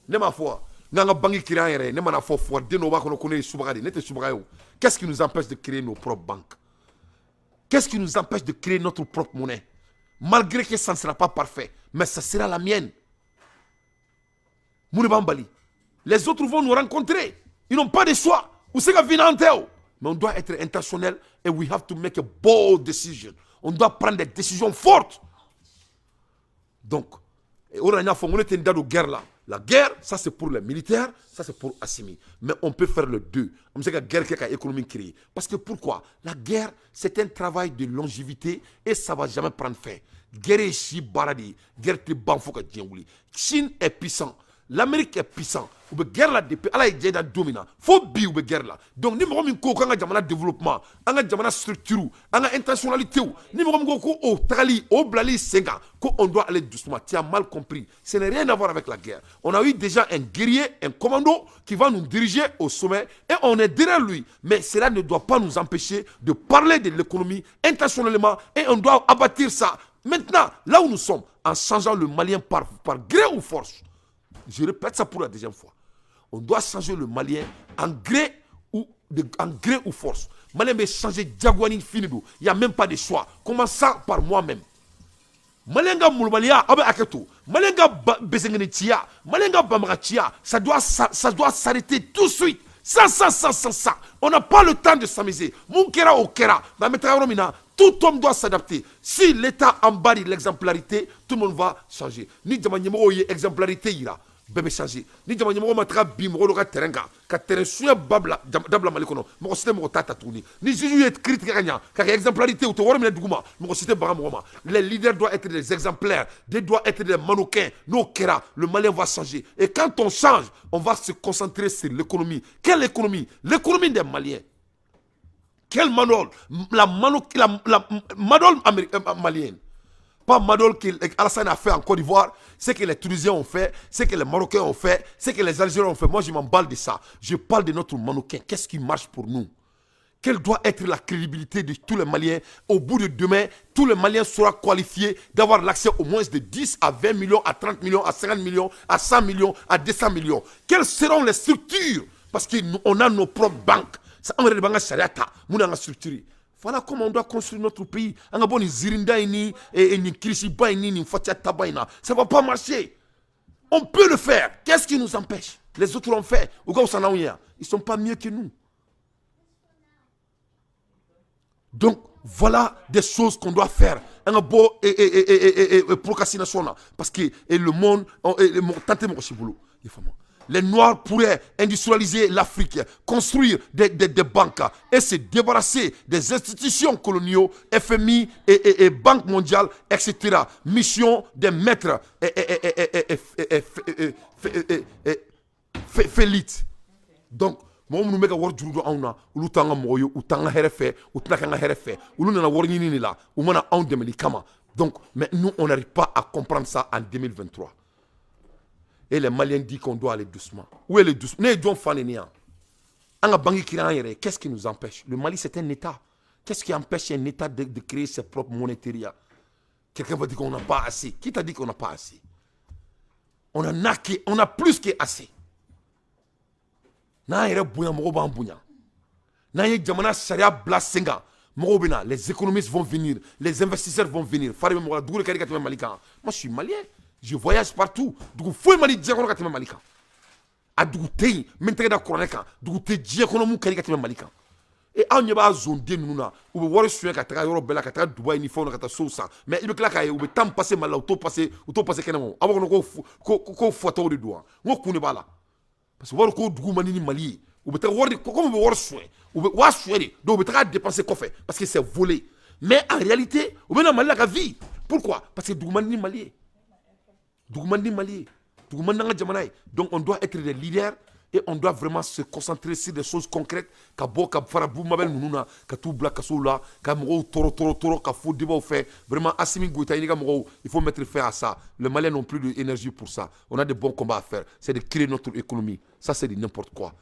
Ne m'a fɔ n'an ka banque créer an yɛrɛ ye, ne mana fɔ fɔ den dɔw b'a kɔnɔ ko ne ye subaga de ye, ne tɛ subaga ye o. Qu'est-ce qui nous empêche de créer nos propres banques? Qu'est-ce qui nous empêche de créer notre propre monnaie? Malgré que ça ne sera pas parfait, mais ça sera la mienne. Mun de b'an bali? Les autres vont nous rencontrer, ils n'ont pas de choix. U se ka vin an tɛ o. Mais on doit être intentionnel et we have to make a bold decision. On doit prendre des décisions fortes. Donc o de la n y'a fɔ n ko ne tɛ n da don guerre la. La guerre, ça c'est pour les militaires, ça c'est pour Assimi. Mais on peut faire le deux. On sait que la guerre qui a économie créée. Parce que pourquoi? La guerre, c'est un travail de longévité et ça va jamais prendre fin. Guerre ye si baara de ye. Guerre tɛ ban fo ka diɲɛ wuli. Chine est puissant. L'Amérique est puissant. U bɛ guerre la depuis Ala ye diɲɛ da don min na. Fo bi u bɛ guerre la. Donc ni mɔgɔ min ko k'an ka jamana développement, an ka jamana structure, an ka intentionnalité, ni mɔgɔ min ko ko o tagali, o bilali sen kan, ko on doit aller doucement, tu as mal compris. Ce n'est rien à voir avec la guerre. On a eu déjà un guerrier, un commando qui va nous diriger au sommet et on est derrière lui. Mais cela ne doit pas nous empêcher de parler de l'économie intentionnellement et on doit abattre ça. Maintenant, là où nous sommes, en changeant le Malien par gré ou force. Je répète ça pour la deuxième fois. On doit changer le Malien en gré ou force. Malien bɛ changer diyagoya ni fini don. Il n'y a même pas de choix. Commençant par moi-même. Malien ka molobaliya, aw bɛ hakɛ to. Malien ka besengeninciya, Malien ka banbagaciya, ça doit s'arrêter tout de suite. Ça, ça, ça, ça, ça. On n'a pas le temps de s'amuser. Mun kɛra, o kɛra. Mais an bɛ taga yɔrɔ min na, tout homme doit s'adapter. Si l'État embarque l'exemplarité, tout le monde va changer. Ni jama ɲɛmɔgɔw ye exemplarité yira, bɛɛ bɛ changer. Ni jama ɲɛmɔgɔ ma taga bin mɔgɔ dɔ ka terrain kan, ka terrain suɲɛ ba bila dabila Mali kɔnɔ, mɔgɔ si tɛ mɔgɔ ta ta tuguni. Ni juge ye kiiri tigɛ ka ɲa, ka kɛ exemplarité, u tɛ wari minɛ dugu ma, mɔgɔ si tɛ baga mɔgɔ ma. Les leaders doivent être des exemplaires, des doivent être des mannequins. N'o kɛra, le Malien va changer. Et quand on change, on va se concentrer sur l'économie. Quelle économie? L'économie des Maliens. Quelle Madol? La Madol malienne. Pas Madol que Alassane a fait en Côte d'Ivoire, ce que les Tunisiens ont fait, ce que les Marocains ont fait, ce que les Algériens ont fait. Moi, je m'emballe de ça. Je parle de notre mannequin. Qu'est-ce qui marche pour nous? Quelle doit être la crédibilité de tous les Maliens? Au bout de demain, tous les Maliens seront qualifiés d'avoir l'accès au moins de 10 à 20 millions, à 30 millions, à 50 millions, à 100 millions, à 200 millions. Quelles seront les structures? Parce qu'on a nos propres banques. Ça, on a sariya ta, mun y'an ka structure. Voilà comment on doit construire notre pays. An ka bɔ nin zirinda in ni nin kirisiba in ni nin fatiya taba in na. Ça va pas marcher. On peut le faire. Qu'est-ce qui nous empêche? Les autres l'ont fait. U ka fisa n'anw ye yan. Ils sont pas mieux que nous. Donc, voilà des choses qu'on doit faire. An ka bɔ procrastination na. Parce que et le monde, et temps tɛ mɔgɔ si bolo. I faamu? Les Noirs pourraient industrialiser l'Afrique, construire des banques et se débarrasser des institutions coloniaux, FMI et Banque mondiale, etc. Mission des maîtres et Félix. Donc, mɔgɔ minnu bɛ ka wari juru don anw na, olu t'an ka mɔgɔ ye, u t'an ka hɛrɛ fɛ, u tɛna k'an ka hɛrɛ fɛ. Olu nana wari ɲini de la, u mana anw dɛmɛli kama. Donc, mais nous, on n'arrive pas à comprendre ça en 2023. Et les Maliens disent qu'on doit aller doucement. Où est le doucement? Ne ye jɔn fa neni yan? An ka banque créer an yɛrɛ ye. Qu'est-ce qui nous empêche? Le Mali, c'est un État. Qu'est-ce qui empêche un État de créer ses propres monnaies? Quelqu'un va dire qu'on n'a pas assez. Qui t'a dit qu'on n'a pas assez? On a plus que assez. N'an yɛrɛ bonya, mɔgɔw b'an bonya. N'an ye jamana sariya bila sen kan, mɔgɔw bɛ na, les économistes vont venir, les investisseurs vont venir. Fari bɛ mɔgɔ la, dugu de ka di ka tɛmɛ Mali kan. Moi, je suis malien, je voyage partout. Dugu foyi man di diɲɛ kɔnɔ ka tɛmɛ Mali kan. A dugu tɛ yen n bɛ n tɛgɛ da kuranɛ kan, dugu tɛ diɲɛ kɔnɔ mun ka di ka tɛmɛ Mali kan. E anw ɲɛ b'a zonden ninnu na, u bɛ wari suɲɛ ka taga yɔrɔ bɛɛ la, ka taga Dubaï ni fɛnw na, ka taa sow san. Mais i bɛ tila k'a ye, u bɛ temps passer Mali la, u t'o passer kɛnɛma. A b'a kɔnɔ ko fatɔw de don wa? N ko kun de b'a la, parce que wari ko dugu man di ni Mali ye. U bɛ taga wari de, comme u bɛ wari suɲɛ, u bɛ waa suɲɛ de. Donc u bɛ taga dépenser kɔfɛ parce que c'est volé. Mais en réalité, u bɛ na Mali la ka vie. Pourquoi? Parce que dugu man di ni Mali ye, dugu man di ni Mali ye, dugu Dugu man d'an ka jamana ye. Donc on doit être des leaders et on doit vraiment se concentrer sur des choses concrètes, ka bɔ ka fara Boubou Mabel ninnu na, ka t'u bila kasow la, ka mɔgɔw tɔɔrɔ tɔɔrɔ tɔɔrɔ, ka faux débat fɛ. Vraiment, Assimi Goïta, i n'i ka mɔgɔw, il faut mettre fin à ça. Les Maliens n'ont plus d'énergie pour ça. On a des bons combats à faire, c'est de créer notre économie. Ça, c'est de n'importe quoi.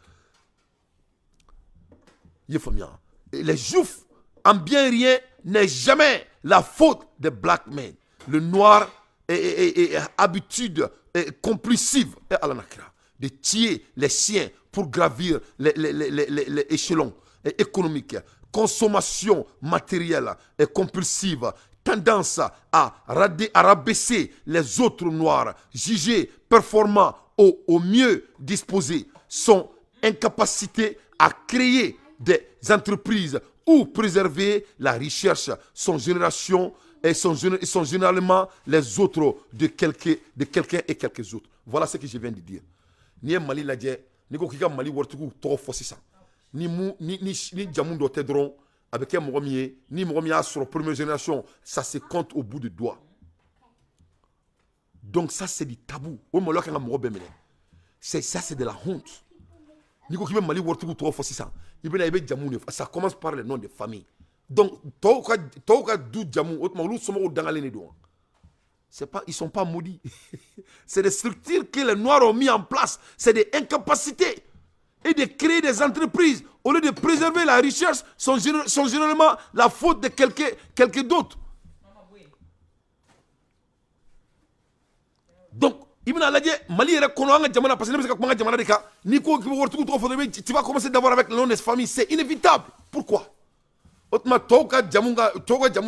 I ye faamuya? Les Juifs en bien, rien n'est jamais la faute des black men. Le noir est habitude est compulsive et ala na kira de tuer les siens pour gravir les échelons économiques. Consommation matérielle et compulsive, tendance à rabaisser les autres noirs, jugés performants au mieux disposés, son incapacité à créer des entreprises ou préserver la richesse, son génération et sont généralement les autres de quelqu'un et quelques autres. Voilà ce que je viens de dire. N'i ye Mali lajɛ, n'i ko k'i ka Mali waritigiw tɔgɔ fɔ sisan, ni mu ni ni ni jamu dɔ tɛ dɔrɔn, a bɛ kɛ mɔgɔ min ye, ni mɔgɔ min y'a sɔrɔ première génération, ça se compte au bout de doigts. Donc ça, c'est du tabou. O maloya kan ka mɔgɔ bɛɛ minɛ. C'est ça, c'est de la honte. N'i ko k'i bɛ Mali waritigiw tɔgɔ fɔ sisan, i bɛna i bɛ jamu de, ça commence par les noms de famille. Donc tɔw ka du jamu, o tuma olu somɔgɔw dangalen de don. C'est pas, ils sont pas maudits. C'est des structures que les Noirs ont mis en place. C'est des incapacités. Et de créer des entreprises, au lieu de préserver la richesse, sont généralement la faute de quelqu'un d'autre. Donc, i bɛna lajɛ Mali yɛrɛ kɔnɔ, an ka jamana, parce que ne bɛ se ka kuma an ka jamana de kan. N'i ko k'i bɛ waritigiw tɔgɔ fɔ, tu vas commencer d'abord avec le nom des familles, c'est inévitable. Pourquoi? O tuma tɔw ka jamu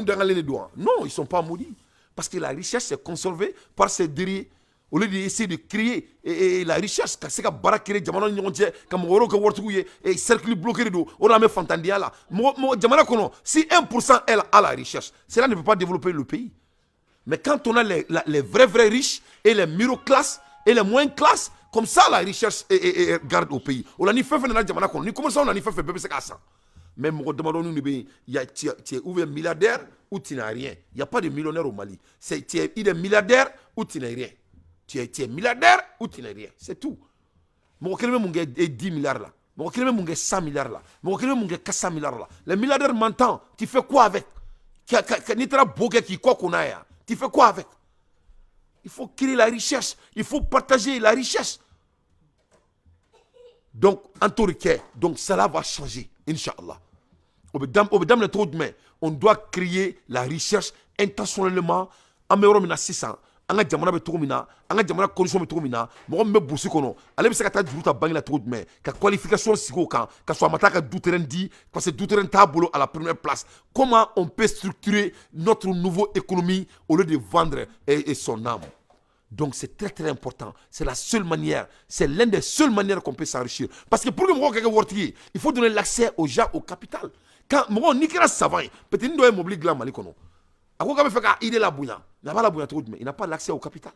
dangalen de don wa? Non, ils sont pas maudits. Parce que la richesse est conservée par ces derniers. Au lieu d'essayer de créer et la richesse, ka se ka baara créer jamana ni ɲɔgɔn cɛ, ka mɔgɔ wɛrɛw kɛ waritigiw ye, et cercle bloqué de don. O de la, an bɛ fantandenya la. Mɔgɔ mɔgɔ jamana kɔnɔ, si 1% elle a la richesse, cela ne peut pas développer le pays. Mais quand on a les vrais vrais riches et les middle class et les moyennes classes, comme ça la richesse est garde au pays. O la, ni fɛn fɛn nana jamana kɔnɔ, ni commerçant nana, ni fɛn fɛn, bɛɛ bɛ se k'a san. Mais mɔgɔ damadɔni de bɛ yen. Y a, tu es ou bien milliardaire ou tu n'as rien. Il y a pas de millionnaire au Mali. C'est tu es, il est milliardaire ou tu n'es rien. Tu es milliardaire ou tu n'es rien. C'est tout. Mɔgɔ kelen bɛ mun kɛ 10 milliards la? Mɔgɔ kelen bɛ mun kɛ 100 milliards la? Mɔgɔ kelen bɛ mun kɛ 400 milliards la? Les milliardaires mentants, tu fais quoi avec? N'i taara bo kɛ k'i kɔ kunna yan, tu fais quoi avec? Il faut créer la richesse, il faut partager la richesse. Donc an t'o de kɛ. Donc cela va changer, inchallah. O bɛ daminɛ cogo jumɛn? On doit créer la richesse intentionnellement. An bɛ yɔrɔ min na sisan, an ka jamana bɛ cogo min na, an ka jamana condition bɛ cogo min na, mɔgɔ min bɛ brousse kɔnɔ, ale bɛ se ka taa juru ta banque la cogo jumɛn, ka qualification sigi o kan, ka sɔrɔ a ma taa ka du terrain di, parce que du terrain t'a bolo à la première place? Comment on peut structurer notre nouveau économie au lieu de vendre et son âme? Donc c'est très très important. C'est la seule manière, c'est l'une des seules manières qu'on peut s'enrichir. Parce que pour que mɔgɔw ka kɛ waritigi ye, il faut donner l'accès aux gens au capital. Quand mɔgɔ n'i kɛra savant ye, peut-être ni dɔ ye mobili dilan Mali kɔnɔ, a ko k'a bɛ fɛ ka idée la bonya, mais a b'a la bonya cogo jumɛn? Il n'a pas l'accès au capital.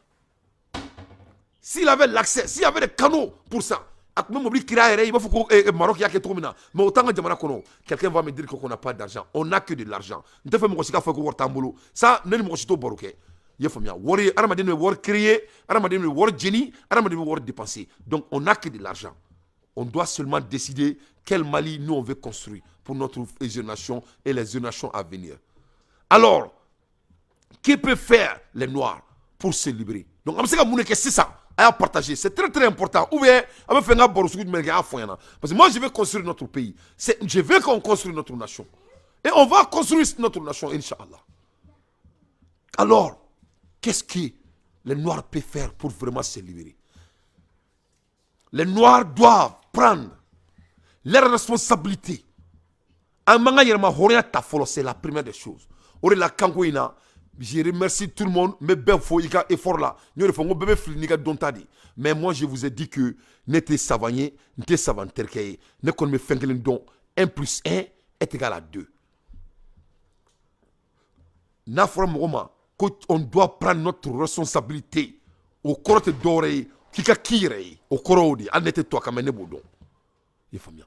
S'il avait l'accès, s'il y avait des canaux pour ça, a tun bɛ mobili créer a yɛrɛ ye, i b'a fɔ ko Maroc y'a kɛ cogo min na. Mais o t'an ka jamana kɔnɔ. Quelqu'un va me dire qu'on n'a pas d'argent. On n'a que de l'argent. N tɛ fɛ mɔgɔ si k'a fɔ ko wari t'an bolo. Ça, ne ni mɔgɔ si t'o baro kɛ. I ye faamuya? Wari ye, hadamaden bɛ wari créer, hadamaden bɛ wari jeni, hadamaden bɛ wari dépenser. Donc on n'a que de l'argent. On doit seulement décider quel Mali nous on veut construire pour notre génération et les générations à venir. Alors, que peut faire les Noirs pour se libérer? Donc an bɛ se ka mun de kɛ sisan? A y'a partager, c'est très très important. Ou bien a bɛ fɛ n ka baro sugu jumɛn kɛ, a y'a fɔ n ɲɛna. Parce que moi, je veux construire notre pays. C'est je veux qu'on construise notre nation. Et on va construire notre nation, Inch'Allah. Alors, qu'est-ce que les Noirs peuvent faire pour vraiment se libérer? Les Noirs doivent prendre leurs responsabilités. An man ka yɛrɛma hɔrɔnya ta fɔlɔ, c'est la première des choses. O de la, kanko in na, je remercie tout le monde. N bɛ bɛɛ fo i ka effort la. N y'o de fɔ, n ko bɛɛ bɛ fili n'i ka dɔnta de. Mais moi, je vous ai dit que ne tɛ savant ye, n tɛ savant terikɛ ye. Ne kɔni bɛ fɛn kelen dɔn: 1 plus 1 est égal à 2. N'a fɔra mɔgɔ ma ko on doit prendre notre responsabilité, o kɔrɔ tɛ dɔwɛrɛ ye k'i ka k'i yɛrɛ ye. O kɔrɔ y'o de ye. Hali ne tɛ tubabukan mɛn, ne b'o dɔn. I ye faamuya?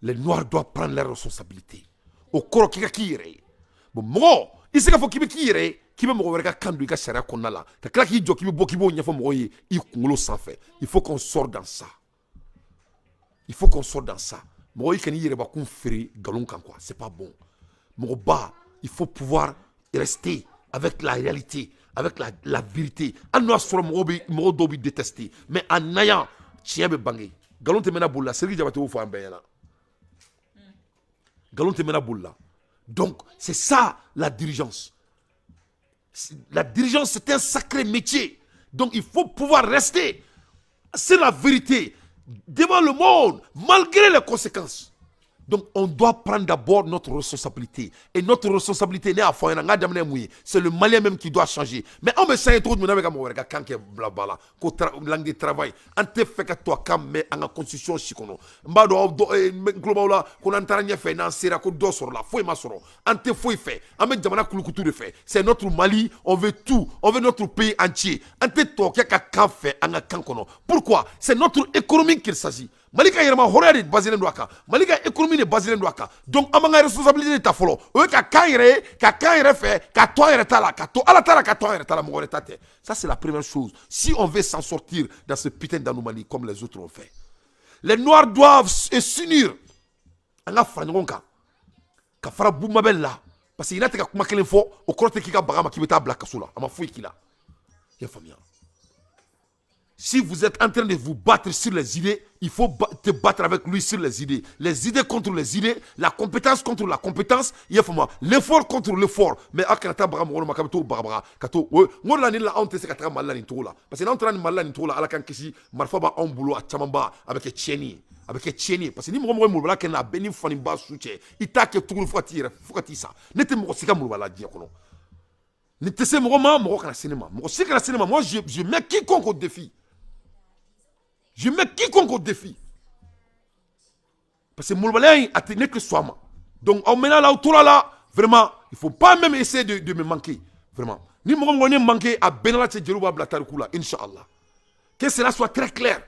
Les Noirs doivent prendre leurs responsabilités. O kɔrɔ k'i ka k'i yɛrɛ ye. Bon, mɔgɔ i se k'a fɔ k'i bɛ k'i yɛrɛ ye, k'i bɛ mɔgɔ wɛrɛ ka kan don i ka sariya kɔnɔna la, ka tila k'i jɔ k'i bɛ bɔ k'i b'o ɲɛfɔ mɔgɔw ye i kunkolo sanfɛ. Il faut qu'on sorte dans ça, il faut qu'on sorte dans ça. Mɔgɔ, i kan'i yɛrɛbakun feere nkalon kan quoi, c'est pas bon. Mɔgɔba, il faut pouvoir rester avec la réalité, avec la vérité. Hali n'o y'a sɔrɔ mɔgɔw bɛ, mɔgɔ dɔw bɛ détester, mais a na yan, tiɲɛ bɛ bange. Nkalon tɛ mɛnna boli la. Sidiki Diabaté y'o fɔ an bɛɛ ɲɛna, nkalon tɛ mɛnna boli la. Donc c'est ça la dirigeance. La dirigeance, c'est un sacré métier. Donc il faut pouvoir rester c'est la vérité devant le monde malgré les conséquences. Donc on doit prendre d'abord notre responsabilité. Et notre responsabilité, c'est le Malien même qui doit changer. Mais on me sait trop de mɔgɔ wɛrɛ ka kan kɛ bila ba la ko langue de travail. An tɛ fɛ ka to a kan mɛn an ka constitution si kɔnɔ. N b'a dɔn aw dɔ n tulo b'aw la ko n'an taara ɲɛfɛ, n'an sera ko dɔ sɔrɔla, foyi ma sɔrɔ. An tɛ foyi fɛ, an bɛ jamana kulukutu de fɛ. C'est notre Mali, on veut tout, on veut notre pays entier. An tɛ tɔ kɛ ka kan fɛ an ka kan kɔnɔ. Pourquoi? C'est notre économie qu'il s'agit. Mali ka yɛrɛma hɔrɔnya de baselen don a kan, Mali ka économie de baselen don a kan. Donc an b'an ka responsabilité de ta fɔlɔ, o ye ka kan yɛrɛ ye, ka kan yɛrɛ fɛ, ka to an yɛrɛ ta la, ka to Ala ta la, ka to an yɛrɛ ta la, mɔgɔ wɛrɛ ta tɛ. Ça, c'est la première chose si on veut s'en sortir dans ce putain d'anomalie comme les autres ont fait. Les Noirs doivent s'unir. An ka fara ɲɔgɔn kan ka fara Bumabel la, parce que i n'a tɛ ka kuma kelen fɔ, o kɔrɔ tɛ k'i ka baga ma k'i bɛ taa bila kaso la. A ma foyi k'i la, i y'a faamuya? Si vous êtes en train de vous battre sur les idées, il faut te battre avec lui sur les idées. Les idées contre les idées, la compétence contre la compétence, il faut l'effort contre l'effort. Mais a kana taa baga mɔgɔ ma k'a bɛ t'o bagabaga ka to o n ko la ni la anw tɛ se ka taga Mali la nin cogo la, parce que n'anw taara nin Mali la nin cogo la, Ala k'an kisi, marifa b'anw bolo, a caman ba, a bɛ kɛ tiɲɛni ye, a bɛ kɛ tiɲɛni ye, parce que ni mɔgɔ mɔgɔ ye molobala kɛ na, a bɛɛ ni fani ba su cɛ, i t'a kɛ tuguni fo ka t'i yɛrɛ, fo ka t'i sa. Ne tɛ mɔgɔ si ka molobala diɲɛ kɔnɔ. Ni tɛ se mɔgɔ ma, mɔgɔ kana se ne ma, mɔgɔ si kana se ne ma. Moi, je mets quiconque au défi. Je mets quiconque au défi. Parce que molobaliya in, a tɛ ne tɛ sɔn a ma. Donc aw mɛnna la, aw tora la, vraiment, il faut pas même essayer de me manquer. Vraiment. Ni mɔgɔ mɔgɔ ne manqué, a bɛɛ n'Ala cɛ, jeliw b'a bila tariku la, Inch'Allah. Que cela soit très clair.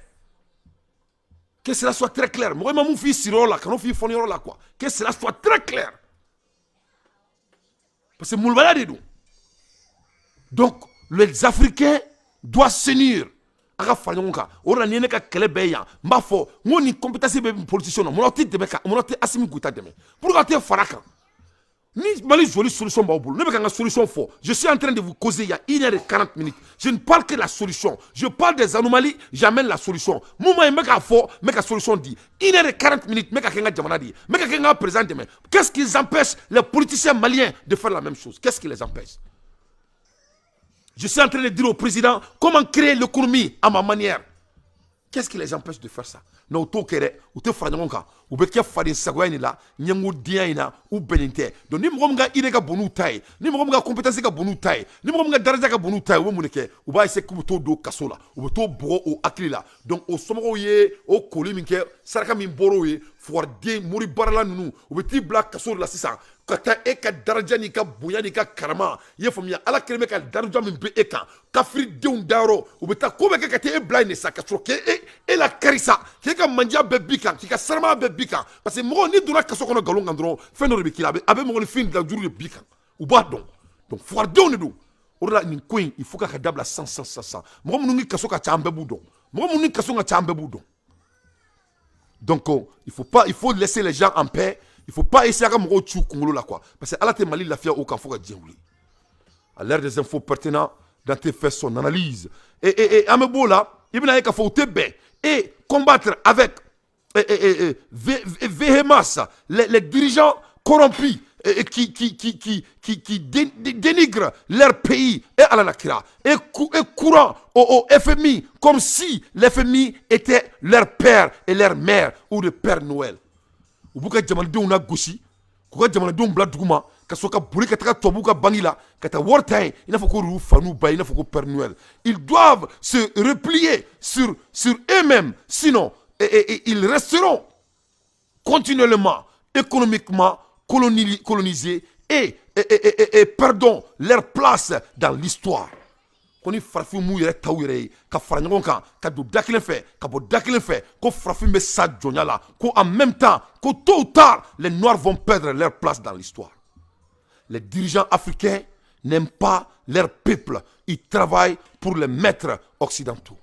Que cela soit très clair. Mɔgɔ ma mun f'i siriyɔrɔ la, kan'o f'i fɔniyɔrɔ la quoi. Que cela soit très clair. Parce que molobaliya de don. Donc les Africains doivent s'unir. A ka fara ɲɔgɔn kan. O de la, ni ye ne ka kɛlɛ bɛɛ yan, n b'a fɔ n ko nin compétence bɛ politicien na, mun aw tɛ dɛmɛ kan, mun aw tɛ Assimi Goïta dɛmɛ? Pourquoi aw tɛ fara kan? Ni Mali joli solution b'aw bolo, ne bɛ ka n ka solution fɔ. Je suis en train de vous causer il y a 1h40 minutes. Je ne parle que la solution, je parle des anomalies, j'amène la solution. Mun ma ye, n bɛ k'a fɔ, n bɛ ka solution di. 1h40 minutes, n bɛ ka kɛ n ka jamana de ye, n bɛ ka kɛ n ka président dɛmɛ. Qu'est-ce qui empêche les politiciens maliens de faire la même chose? Qu'est-ce qui les empêche? Je suis en train de dire au président comment créer l'économie à ma manière. Qu'est-ce qui les empêche de faire ça? Non, u t'o kɛ dɛ, u tɛ fara ɲɔgɔn kan, u bɛ kɛ faden sagoya in de la, ɲɛngodenya in na, u bɛnnen tɛ. Donc ni mɔgɔ min ka idée ka bon n'u ta ye, ni mɔgɔ min ka compétence ka bon n'u ta ye, ni mɔgɔ min ka daraja ka bon n'u ta ye, u bɛ mun de kɛ? U b'a essayer k'u bɛ t'o don kaso la, u bɛ t'o bugɔ o hakili la. Donc o somɔgɔw ye o koli min kɛ, saraka min bɔr'o ye, fugariden mori baarala ninnu, u bɛ t'i bila kaso de la sisan, ka taa e ka daraja n'i ka bonya n'i ka karama, i ye faamuya, Ala kɛlen bɛ ka daraja min bɛ e kan, kafiridenw dayɔrɔ, u bɛ taa ko bɛɛ kɛ ka taa e bila yen de sa, ka sɔrɔ k'e e la karisa, k'e ka mandiya bɛɛ b'i kan, k'i ka saramaya bɛɛ b'i kan, parce que mɔgɔ n'i donna kaso kɔnɔ nkalon kan dɔrɔn, fɛn dɔ de bɛ k'i la, a bɛ mɔgɔninfin lajuru de b'i kan, u b'a dɔn. Donc fugaridenw de don. O de la, nin ko in, il faut k'a ka dabila san san san san. Mɔgɔ minnu ni kaso ka ca, an bɛɛ b'u dɔn. Mɔgɔ minnu ni kaso ka ca, an bɛɛ b'u dɔn. Donc il faut pas, il faut laisser les gens en paix. Il faut pas essayer ka mɔgɔw ci u kunkolo la quoi, parce que Ala tɛ Mali lafiya o kan fo ka diɲɛ wuli. À l'ère des infos pertinents, Dante fait son analyse et an bɛ b'o la, i bɛna ye k'a fɔ u tɛ bɛn et combattre avec et véhémence les dirigeants corrompus et qui dénigrent leur pays et à la kira et courant au FMI comme si l'FMI était leur père et leur mère ou le Père Noël. U b'u ka jamanadenw la gosi, k'u ka jamanadenw bila duguma, ka sɔrɔ ka boli ka taga tubabuw ka banque la ka taa wari ta yen, i n'a fɔ ko y'u fa n'u ba ye, i n'a fɔ ko Père Noël. Ils doivent se replier sur eux-mêmes, sinon et ils resteront continuellement économiquement colonisés et perdons leur place dans l'histoire. Ko ni farafin m'u yɛrɛ ta u yɛrɛ ye, ka fara ɲɔgɔn kan, ka don da kelen fɛ, ka bɔ da kelen fɛ, ko farafin bɛ sa jɔnya la, ko en même temps, ko tôt ou tard, les Noirs vont perdre leur place dans l'histoire. Les dirigeants africains n'aiment pas leur peuple. Ils travaillent pour les maîtres occidentaux.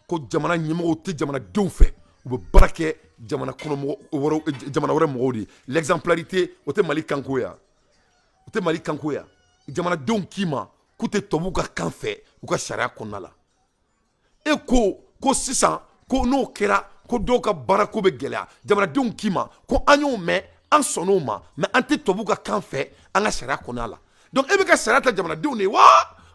Ko jamana ɲɛmɔgɔw tɛ jamanadenw fɛ, u bɛ baara kɛ jamana kɔnɔ mɔgɔ, jamana wɛrɛ mɔgɔw de ye. L'exemplarité, o tɛ Mali kanko ya, o tɛ Mali kanko ya. Jamanadenw k'i ma k'u tɛ tubabuw ka kan fɛ u ka sariya kɔnɔna la. E ko ko sisan ko n'o kɛra ko dɔw ka baarako bɛ gɛlɛya. Jamanadenw k'i ma ko an y'o mɛn, an sɔnn'o ma, mais an tɛ tubabuw ka kan fɛ an ka sariya kɔnɔna la. Donc e bɛ ka sariya ta jamanadenw de ye wa,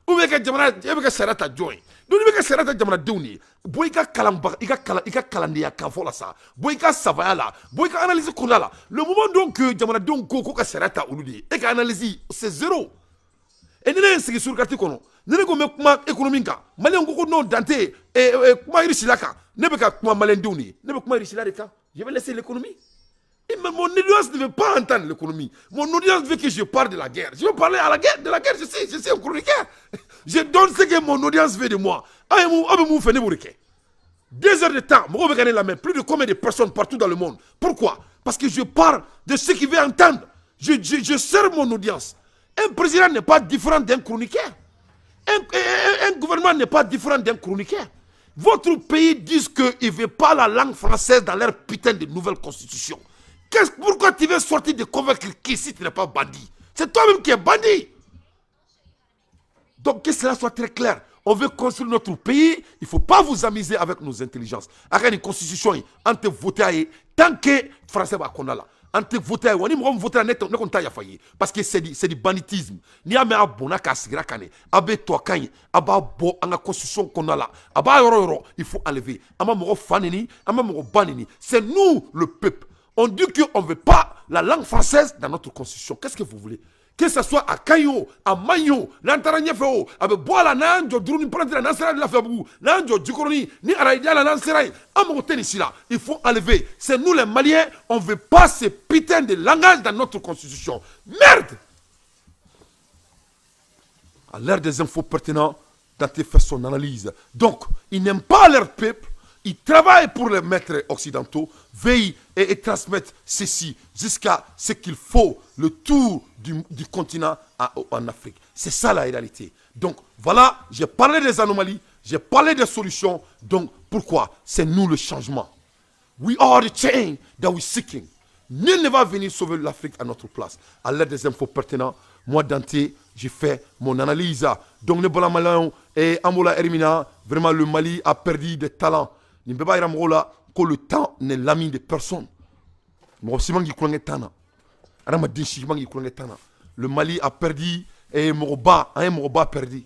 ou bien ka jamana, e bɛ ka sariya ta jɔn ye? Donc i bɛ ka sariya ta jamanadenw de ye. Bɔ i ka kalan, i ka kalan, i ka kalandenya kan fɔ la sa, bɔ i ka savaya la, bɔ i ka analyse kɔnɔna la. Le moment donc que jamanadenw ko ko ka sariya ta olu de ye, e ka analyse, c'est zéro. Et ni ne ye n sigi surkati kɔnɔ, ni ne ko n bɛ kuma économie kan, maliyɛn ko ko non, Dante, kuma Irisila kan. Ne bɛ ka kuma maliyɛndenw de ye, ne bɛ kuma Irisila de kan. Je vais laisser l'économie. Et mais mon audience ne veut pas entendre l'économie. Mon audience veut que je parle de la guerre. Je veux parler à la guerre, de la guerre, je suis un chroniqueur. Je donne ce que mon audience veut de moi. Ah, ah, mais 2 heures de temps, la plus de combien de personnes partout dans le monde? Pourquoi? Parce que je parle de ce qu'ils veulent entendre. Je sers mon audience. Un président n'est pas différent d'un chroniqueur. Un gouvernement n'est pas différent d'un chroniqueur. Votre pays dit qu'il ne veut pas la langue française dans leur putain de nouvelle constitution. Pourquoi tu veux sortir de convaincre qui si tu n'es pas bandit? C'est toi-même qui es bandit. Donc que cela soit très clair. On veut construire notre pays. Il ne faut pas vous amuser avec nos intelligences. Avec une constitution, an tɛ voter tant que français b'a kɔnɔ la. An tɛ voter wa ni mɔgɔ min voter ne ne kɔni t'a yafa ye, parce que c'est du banditisme. N'i y'a mɛn a bɔnna k'a sigira kan de, a bɛ tubabukan ye, a b'a bɔ an ka constitution kɔnɔna la, a b'a yɔrɔ yɔrɔ, il faut enlever. An ma mɔgɔ fa neni, an ma mɔgɔ ba neni. C'est nous le peuple. On dit qu'on ne veut pas la langue française dans notre constitution. Qu'est-ce que vous voulez? Que ce soit a ka ɲi o, a man ɲi o, n'an taara ɲɛfɛ o, a bɛ bɔ a la. N'an jɔ duuru ni palanti la, n'an sera Lafiyabugu, n'an jɔ Jikɔrɔni ni Arayida la, n'an sera yen, an mago tɛ nin si la. Il faut enlever. C'est nous les Maliens, on veut pas ce putain de langage dans notre constitution. Merde. À l'ère des infos pertinentes, Dante fait son analyse. Donc ils n'aiment pas leur peuple. Ils travaillent pour les maîtres occidentaux, veillent et transmettent ceci jusqu'à ce qu'il faut le tour du continent en Afrique. C'est ça la réalité. Donc voilà, j'ai parlé des anomalies, j'ai parlé des solutions. Donc pourquoi? C'est nous le changement. We are the change that we're seeking. Nul ne va venir sauver l'Afrique à notre place. À l'aide des infos pertinentes, moi Dante, j'ai fait mon analyse. Donc ne bala et Amola Hermina, vraiment le Mali a perdu des talents. Nin bɛɛ b'a yira mɔgɔw la ko le temps n'est l'ami de personne. Mɔgɔ si man k'i kulonkɛ temps na, adamaden si man k'i kulonkɛ temps na. Le Mali a perdu mɔgɔba, an ye mɔgɔba perdu.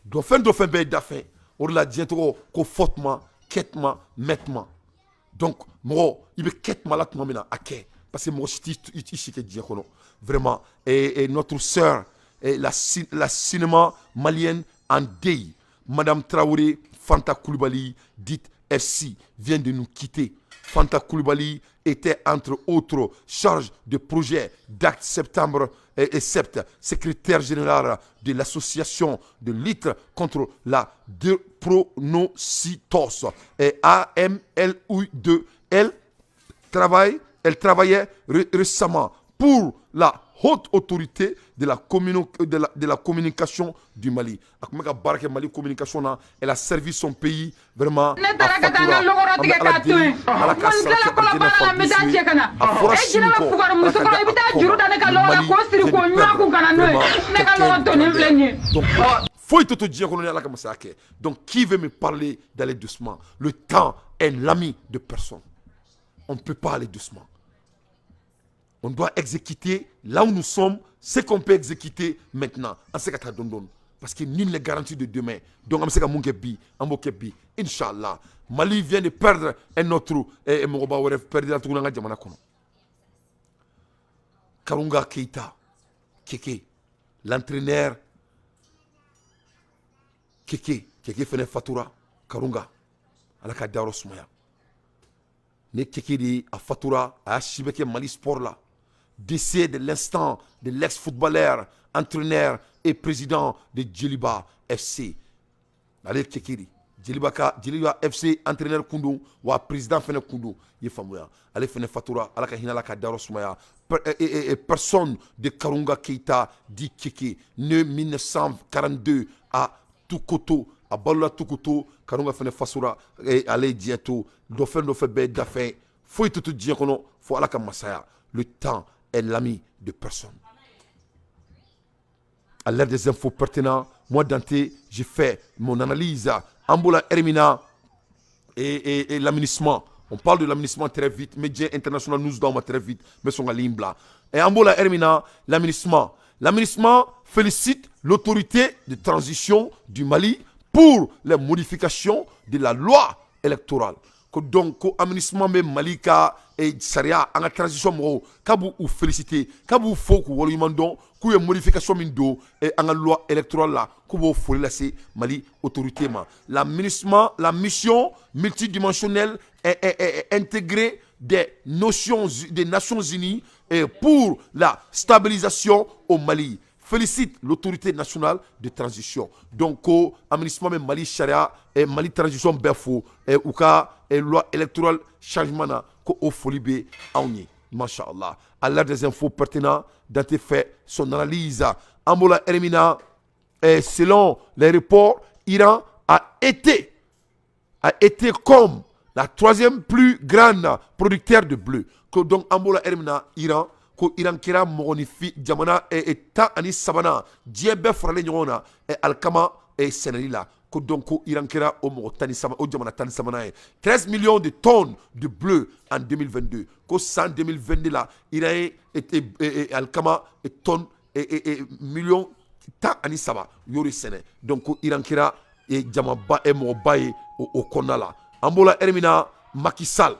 Dɔ fɛn dɔ fɛn bɛɛ ye dafɛn. O de la diɲɛ tɔgɔ ko fɔtuma, kɛtuma, mɛtuma. Donc mɔgɔ i bɛ kɛtuma la tuma min na, a kɛ, parce que mɔgɔ si t'i si kɛ diɲɛ kɔnɔ vraiment. Et notre sœur et la cinéma malienne en deuil, Madame Traoré Fanta Koulibaly, dite FC, vient de nous quitter. Fanta Koulibaly était entre autres chargé de projet d'Acte Septembre et Sept, secrétaire général de l'association de lutte contre la drépanocytose et AMLU2. Elle travaillait récemment pour la haute autorité de la communication du Mali. A tun bɛ ka baara kɛ Mali communication na. Elle a servi son pays vraiment. Ne taara ka taa n ka lɔgɔ tigɛ k'a to yen. Ala ka N sara tilala kɛ alijinɛ kɔlɔnbaara la, n bɛ taa cɛ ka na. A fɔra E sini jinɛ kɔ, bɛ fugari muso kɔrɔ, i bɛ taa juru da ne ka lɔgɔ la k'o siri k'o ɲun a kun ka na n'o ye. Ne ka lɔgɔ tonnen filɛ nin ye. Donc foyi tɛ to diɲɛ kɔnɔ ni Ala ka masaya kɛ. Donc qui veut me parler d'aller doucement? Le temps est l'ami de personne. On ne peut pas aller doucement. On doit exécuter là où nous sommes, ce qu'on peut exécuter maintenant. An se ka taa dɔɔni dɔɔni. Parce que nul n'est garanti de demain. Donc an bɛ se ka mun kɛ bi, an b'o kɛ bi. Inch'Allah. Mali vient de perdre un autre mɔgɔba wɛrɛ perdre tuguni an ka jamana kɔnɔ. Karunga Keita, Keke, l'entraîneur Keke, Keke fɛnɛ fatura. Karunga, Ala ka dayɔrɔ sumaya. Ne Keke de a fatura, a y'a si bɛɛ kɛ Mali sport la. Décès de l'instant de l'ex-footballeur, entraîneur et président de Djeliba FC. Ale Keke de. Joliba ka, Joliba FC entraîneur kun don, wa président fɛnɛ kun don. I ye faamuya? Ale fɛnɛ fatura, Ala ka hinɛ la ka dayɔrɔ sumaya. Personne de Karunga Keita dit Keke, né 1942 à Tukoto, a balola Tukoto. Karunga fɛnɛ fasura, ale ye diɲɛ to. Dɔ fɛn dɔ fɛ bɛɛ ye dafɛn, foyi tɛ to diɲɛ kɔnɔ fo Ala ka masaya. Le temps est l'ami de personne. À l'ère des infos pertinents, moi Dante, j'ai fait mon analyse. Ambola Hermina et la MINUSMA. On parle de la MINUSMA très vite. Média international nous donne très vite. Mais son ligne blanc. Et Ambola Hermina, la MINUSMA. La MINUSMA félicite l'autorité de transition du Mali pour les modifications de la loi électorale. Ko donc ko MINUSMA bɛ Mali ka sariya, an ka transition mɔgɔw, k'a b'u u féliciter, k'a b'u fo k'u waleɲuman dɔn, k'u ye modification min don an ka loi électorale la, k'u b'o foli lase Mali autorité ma. La MINUSMA, la mission multidimensionnelle est intégrée des notions des Nations Unies et pour la stabilisation au Mali félicite l'autorité nationale de transition. Donc ko MINUSMA bɛ Mali sariya, Mali transition bɛɛ fo u ka loi électorale changement na, ko o foli bɛ anw ye. Mashallah. À l'heure des infos pertinents, Dante fait son analyse. Ambola Hermina, selon les reports, Iran a été comme la troisième plus grande producteur de blé. Que donc Ambola Hermina, Iran, ko Iran kɛra mɔgɔninfin jamana 13nan diɲɛ bɛɛ faralen ɲɔgɔn na alikama sɛnɛli la. Ko donc ko Iran kɛra o mɔgɔ 13, o jamana 13nan ye, 13 millions de tonnes de blé en 2022. Ko san 2022 la, Iran ye alikama tonne miliyɔn 13, u y'o de sɛnɛ. Donc ko Iran kɛra jamaba, mɔgɔba ye o kɔnɔna la. An b'o la ɛri min na, Macky Sall,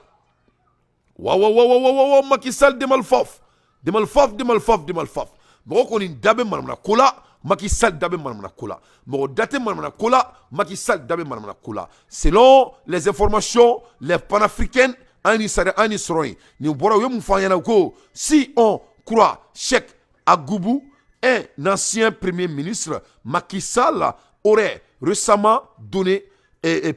wa wa wa wa wa wa, Macky Sall demal faf, demal faf, demal faf, demal faf. Mɔgɔ kɔni da bɛ manamana ko la, Macky Sall da bɛ manamana ko la. Mɔgɔ da tɛ manamana ko la, Macky Sall da bɛ manamana ko la. Selon les informations les panafricaines, an ni sari an ni sɔrɔ yen, nin bɔra, u ye mun fɔ an ɲɛna? Ko si on croit Cheikh Agoubou, un ancien premier ministre, Macky Sall aurait récemment donné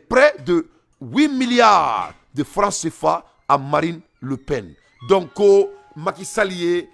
près de 8 milliards de francs CFA à Marine Le Pen. Donc ko Macky Sall ye,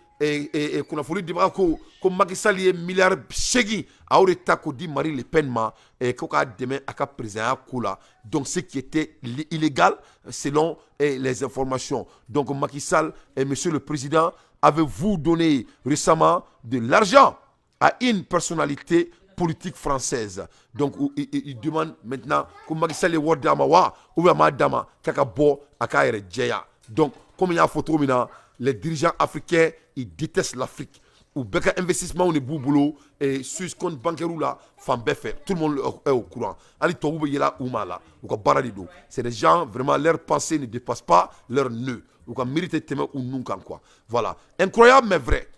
kunnafoni dibaga ko Macky Sall ye miliyari 8, a y'o de ta k'o di Marine Le Pen ma, ko k'a dɛmɛ a ka présidentya ko la. Donc ce qui était illégal selon les informations. Donc Macky Sall, monsieur le président, avez-vous donné récemment de l'argent à une personnalité politique française? Donc il demande maintenant ko Macky Sall ye wari d'a ma wa, ou bien a m'a d'a ma, k'a ka bɔ a k'a yɛrɛ jɛya. Donc comme n y'a fɔ cogo min na, les dirigeants africains, ils détestent l'Afrique. U bɛɛ ka investissement de b'u bolo Suisse, compte bancaire la, fan bɛɛ fɛ. Tout le monde est au courant. Hali tubabu bɛ yɛlɛ u ma la, u ka baara de don. C'est des gens vraiment, leur pensée ne dépasse pas leur nez, u ka miiri tɛ tɛmɛ u nun kan quoi. Voilà. Incroyable mais vrai,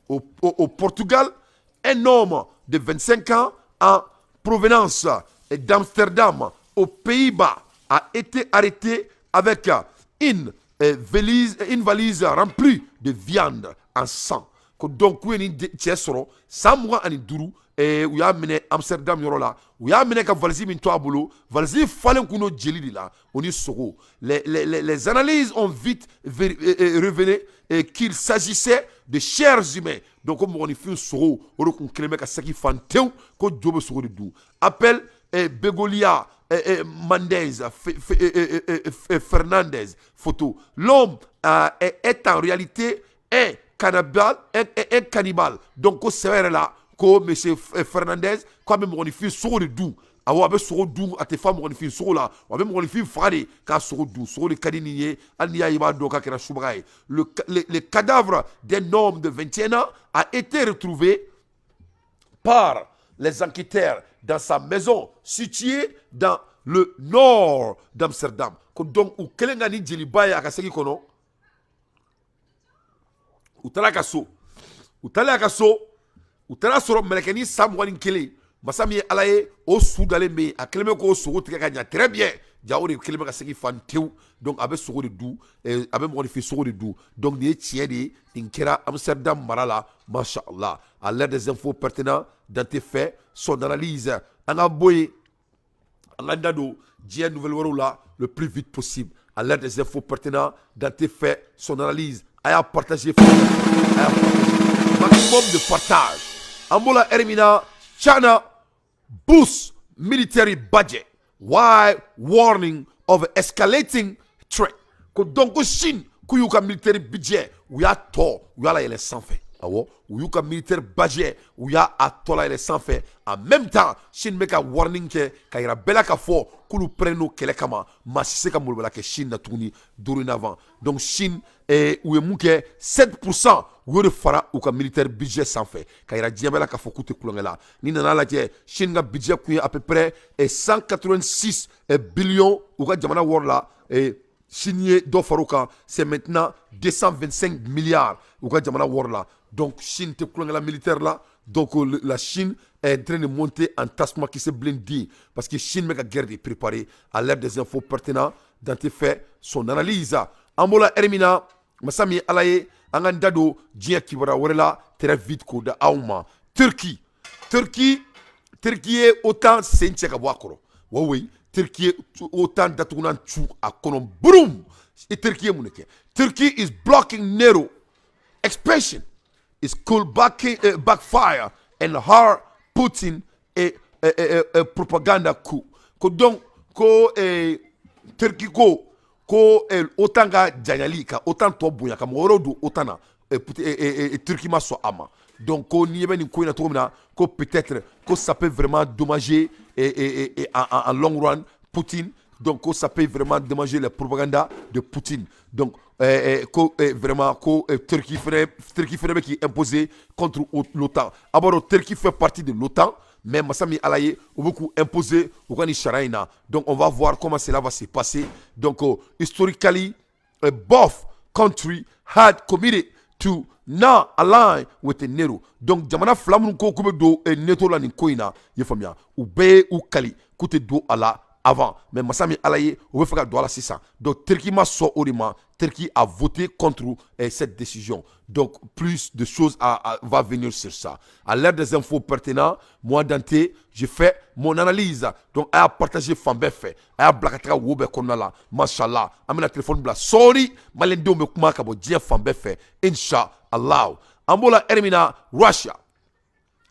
au Portugal, un homme de 25 ans en provenance d'Amsterdam, aux Pays-Bas, a été arrêté avec une valise remplie de viande en sang. Ko donc k'u ye nin cɛ sɔrɔ san 25, u y'a minɛ Amsterdam yɔrɔ la. U y'a minɛ ka valise min to a bolo, valise falen kun don jeli de la, o ni sogo. Les analyses ont vite révélé qu'il s'agissait de chairs humains. Donc ko mɔgɔninfin sogo, o de kun kɛlen bɛ ka saki fan tewu, ko jo bɛ sogo de dun. Appel Begolia Mendez Fernandez photo. L'homme est en réalité un cannibale, un cannibale. Donc ko sɛbɛ yɛrɛ la, ko monsieur Fernandez, ko a bɛ mɔgɔninfin sogo de dun. Awɔ, a bɛ sogo dun, a tɛ fa mɔgɔninfin sogo la, a bɛ mɔgɔninfin faga de k'a sogo dun. Sogo de ka di nin ye, hali n'i y'a ye, i b'a dɔn k'a kɛra subaga ye. Le cadavre d'un homme de 21 ans a été retrouvé par les enquêteurs dans sa maison située dans le nord d'Amsterdam. Ko donc u kɛlen ka ni jeliba ye a ka segi kɔnɔ, u taara a ka so. U taalen a ka so, u taara sɔrɔ mɛlɛkɛnin san 21, masa min ye Ala ye, o su dalen bɛ yen. A kɛlen bɛ k'o sogo tigɛ ka ɲa très bien. Ja, o de kɛlen bɛ ka segi fan tewu. Donc a bɛ sogo de dun, a bɛ mɔgɔninfin sogo de dun. Donc nin ye tiɲɛ de ye, nin kɛra Amsterdam mara la. Masha Allah. À l'ère des infos pertinents, Dante fait son analyse. An ka bɔ yen. An k'an da don diɲɛ nouvelle wɛrɛw la le plus vite possible. À l'heure des infos pertinentes, Dante fait son analyse. A y'a partager, a y'a partager, maximum de partage. An b'o la heure min na, China boost military budget while warning of escalating threat. Ko donc ko Chine k'u y'u ka military budget, u y'a tɔ u y'a layɛlɛ sanfɛ. Awɔ, u y'u ka militaire budget, u y'a a tɔ layɛlɛ sanfɛ. En même temps, Chine bɛ ka warning kɛ ka yira bɛɛ la k'a fɔ k'olu prêt n'o kɛlɛ kama. Maa si se ka molobala kɛ Chine na tuguni dorénavant. Donc Chine u ye mun kɛ? 7%, u y'o de fara u ka militaire budget sanfɛ ka yira diɲɛ bɛɛ la k'a fɔ k'u tɛ kulonkɛ la. N'i nana lajɛ, Chine ka budget kun ye à peu près 186 billions u ka jamana wari la. Chine ye dɔ far'o kan, c'est maintenant 225 milliards u ka jamana wari la. Donc Chine tɛ kulonkɛ la militaire la. Donc la Chine est en train de monter en tasuma kisɛ bilen, parce que Chine bɛ ka guerre de préparer. À l'heure des infos pertinentes, Dante fait son analyse. An b'o la heure min na, masa min ye Ala ye, an k'an da don diɲɛ kibaruya wɛrɛ la très vite k'o da aw ma. Turquie, Turquie, Turquie ye OTAN sen cɛ ka bɔ a kɔrɔ. Ouais, oui, Turquie ye OTAN datugulan cu a kɔnɔ burum. Turquie ye mun de kɛ? Turkey is blocking NATO expansion is could backfire and hurt Putin a propaganda coup. Ko donc ko Turquie ko OTAN ka janyali ka OTAN tɔ bonya ka mɔgɔ wɛrɛw don OTAN na, Turquie ma sɔn a ma. Donc ko n'i ɲɛ bɛ nin ko in na cogo min na, ko peut-être ko ça peut vraiment dommager et en long run Poutine. Donc ko ça peut vraiment dommager la propagande de Poutine. Donc ko vraiment ko Turquie fɛnɛ bɛ k'i imposer contre l'OTAN. A b'a dɔn, Turquie fait partie de l'OTAN, mais masa min Ala ye, u bɛ k'u imposer u ka nin sariya in na. Donc on va voir comment cela va se passer. Donc historically, both country had committed to not align with the NATO. Donc jamana fila minnu ko k'u bɛ don NATO la nin ko in na, i ye faamuya, u bɛɛ ye u kali k'u tɛ don a la avant. Mais masa min Ala ye, u bɛ fɛ ka don a la sisan. Donc Turquie ma sɔn o de ma. Turquie a voté contre cette décision. Donc plus de choses va venir sur ça. À l'heure des infos pertinentes, moi Dante, je fais mon analyse. Donc a y'a partager fan bɛɛ fɛ, a y'a bila ka taga wo bɛɛ kɔnɔna la. Mashallah, an bɛna téléphone bila sɔɔni, maliyɛndenw bɛ kuma ka bɔ diɲɛ fan bɛɛ fɛ, inshallah. An b'o la heure min na, Russia,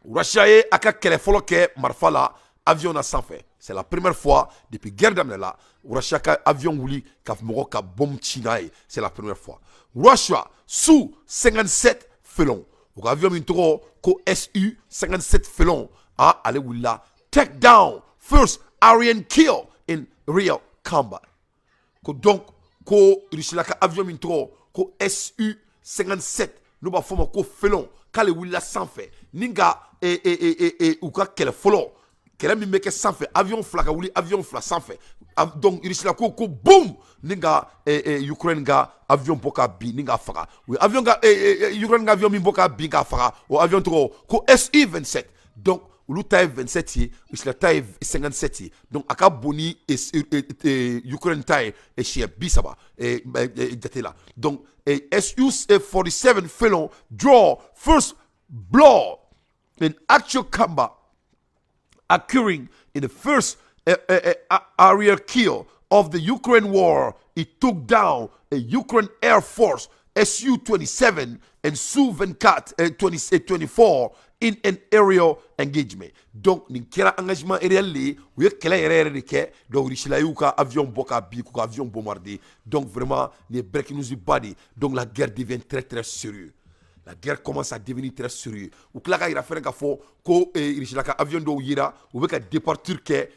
Russia ye a ka kɛlɛ fɔlɔ kɛ marifa la avion na sanfɛ. C'est la première fois depuis guerre daminɛ la, Russia ka avion wuli ka mɔgɔ ka bombe ci n'a ye. C'est la première fois. Russia Su 57 Felon, u ka avion min tɔgɔ ko Su 57 Felon, ah, ale wulila take down first aerial kill in real combat. Ko donc ko Russie la ka avion min tɔgɔ ko Su 57, n'u b'a fɔ o ma ko Felon, k'ale wulila sanfɛ ni ka u ka kɛlɛ fɔlɔ, kɛlɛ min bɛ kɛ sanfɛ, avion fila ka wuli avion fila sanfɛ. Donc Russie la ko boum, ni ka Ukraine ka avion bɔ ka bin ni k'a faga. U ye avion ka Ukraine ka avion min bɔ ka bin k'a faga, o avion tɔgɔ ko Su 27. Donc olu ta ye 27 ye, Russie la ta ye 57 ye. Donc a ka bon ni Ukraine ta ye siɲɛ 30 jate la. Donc Su 47 Felon draw first blood in actual combat, occurring in the first aerial kill of the Ukraine war. It took down a Ukraine Air Force Su-27 and Su-24 24 in an aerial engagement. Donc nin kɛra engagement aériel de ye, u ye kɛlɛ yɛrɛ yɛrɛ de kɛ. Donc Russie la y'u ka avion bɔ ka bin, k'u ka avion bombarder. Donc vraiment nin ye breaking news ba de ye. Donc la guerre devient très très sérieux, la guerre commence à devenir très sérieux. U tila ka yira fɛnɛ k'a fɔ ko Russie la ka avion dɔw yera, u bɛ ka departure kɛ,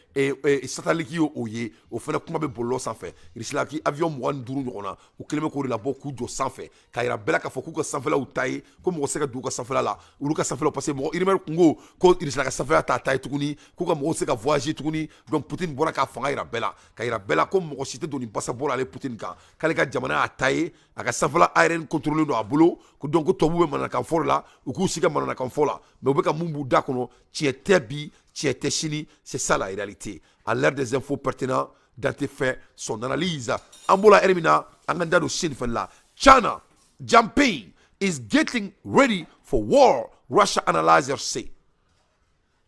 satellite ye o ye, o fɛnɛ kuma bɛ bɔlɔlɔ sanfɛ. Russie la ki avion 25 ɲɔgɔn na, u kɛlen bɛ k'o de labɔ k'u jɔ sanfɛ k'a yira bɛɛ la k'a fɔ k'u ka sanfɛlaw ta ye, ko mɔgɔ tɛ se ka don u ka sanfɛla la, olu ka sanfɛlaw, parce que mɔgɔ rumeur kun ko ko Russie la ka sanfɛla t'a ta ye tuguni, k'u ka mɔgɔw tɛ se ka voyager tuguni. Donc Poutine bɔra k'a fanga yira bɛɛ la, ka yira bɛɛ la ko mɔgɔ si tɛ don nin passeport ale Poutine kan, k'ale ka jamana y'a ta ye, a ka sanfɛla aérien contrôlé don a bolo. Ko donc ko tubabuw bɛ mananakan fɔ la, u k'u si ka mananakan fɔ la, mais u bɛ ka mun b'u da kɔnɔ, tiɲɛ tɛ bi, tiɲɛ tɛ sini. C'est ça la réalité. À l'heure des infos pertinentes, Dante fait son analyse. An b'o la heure min na, an ka da don Chine fɛnɛ la. China Jinping is getting ready for war, Russia analyzer say.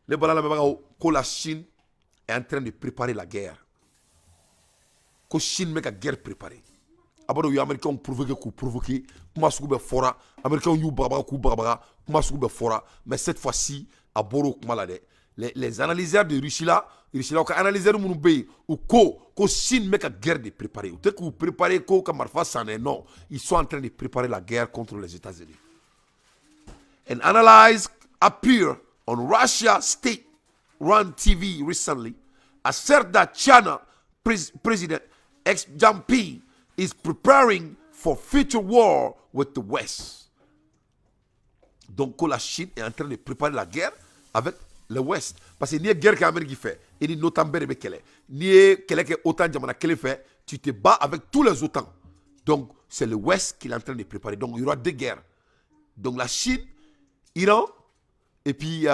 Ne bala lamɛnbagaw, ko la Chine est en train de préparer la guerre. Ko Chine bɛ ka guerre préparer. A b'a dɔn u ye Américains provoquer k'u provoquer, kuma sugu bɛɛ fɔra, Américains y'u bagabaga k'u bagabaga, kuma sugu bɛɛ fɔra, mais cette fois-ci a bɔra o kuma la dɛ. Les analyseurs de Russie la, Russie la ka analyseurs minnu bɛ yen, u ko Chine bɛ ka guerre de préparer. U tɛ k'u préparer ko ka marifa san dɛ, non, ils sont en train de préparer la guerre contre les États-Unis. An analyst appeared on Russia state-run TV recently assert that China President Xi Jinping is preparing for future war with the West. Donc la Chine est en train de préparer la guerre avec le West. Parce que n'i ye guerre kɛ Amérique fɛ, i ni OTAN bɛɛ de bɛ kɛlɛ. N'i ye kɛlɛ kɛ OTAN jamana kelen fɛ, tu te bats avec tous les OTAN. Donc c'est le West qui est en train de préparer. Donc il y aura deux guerres. Donc la Chine, Iran, et puis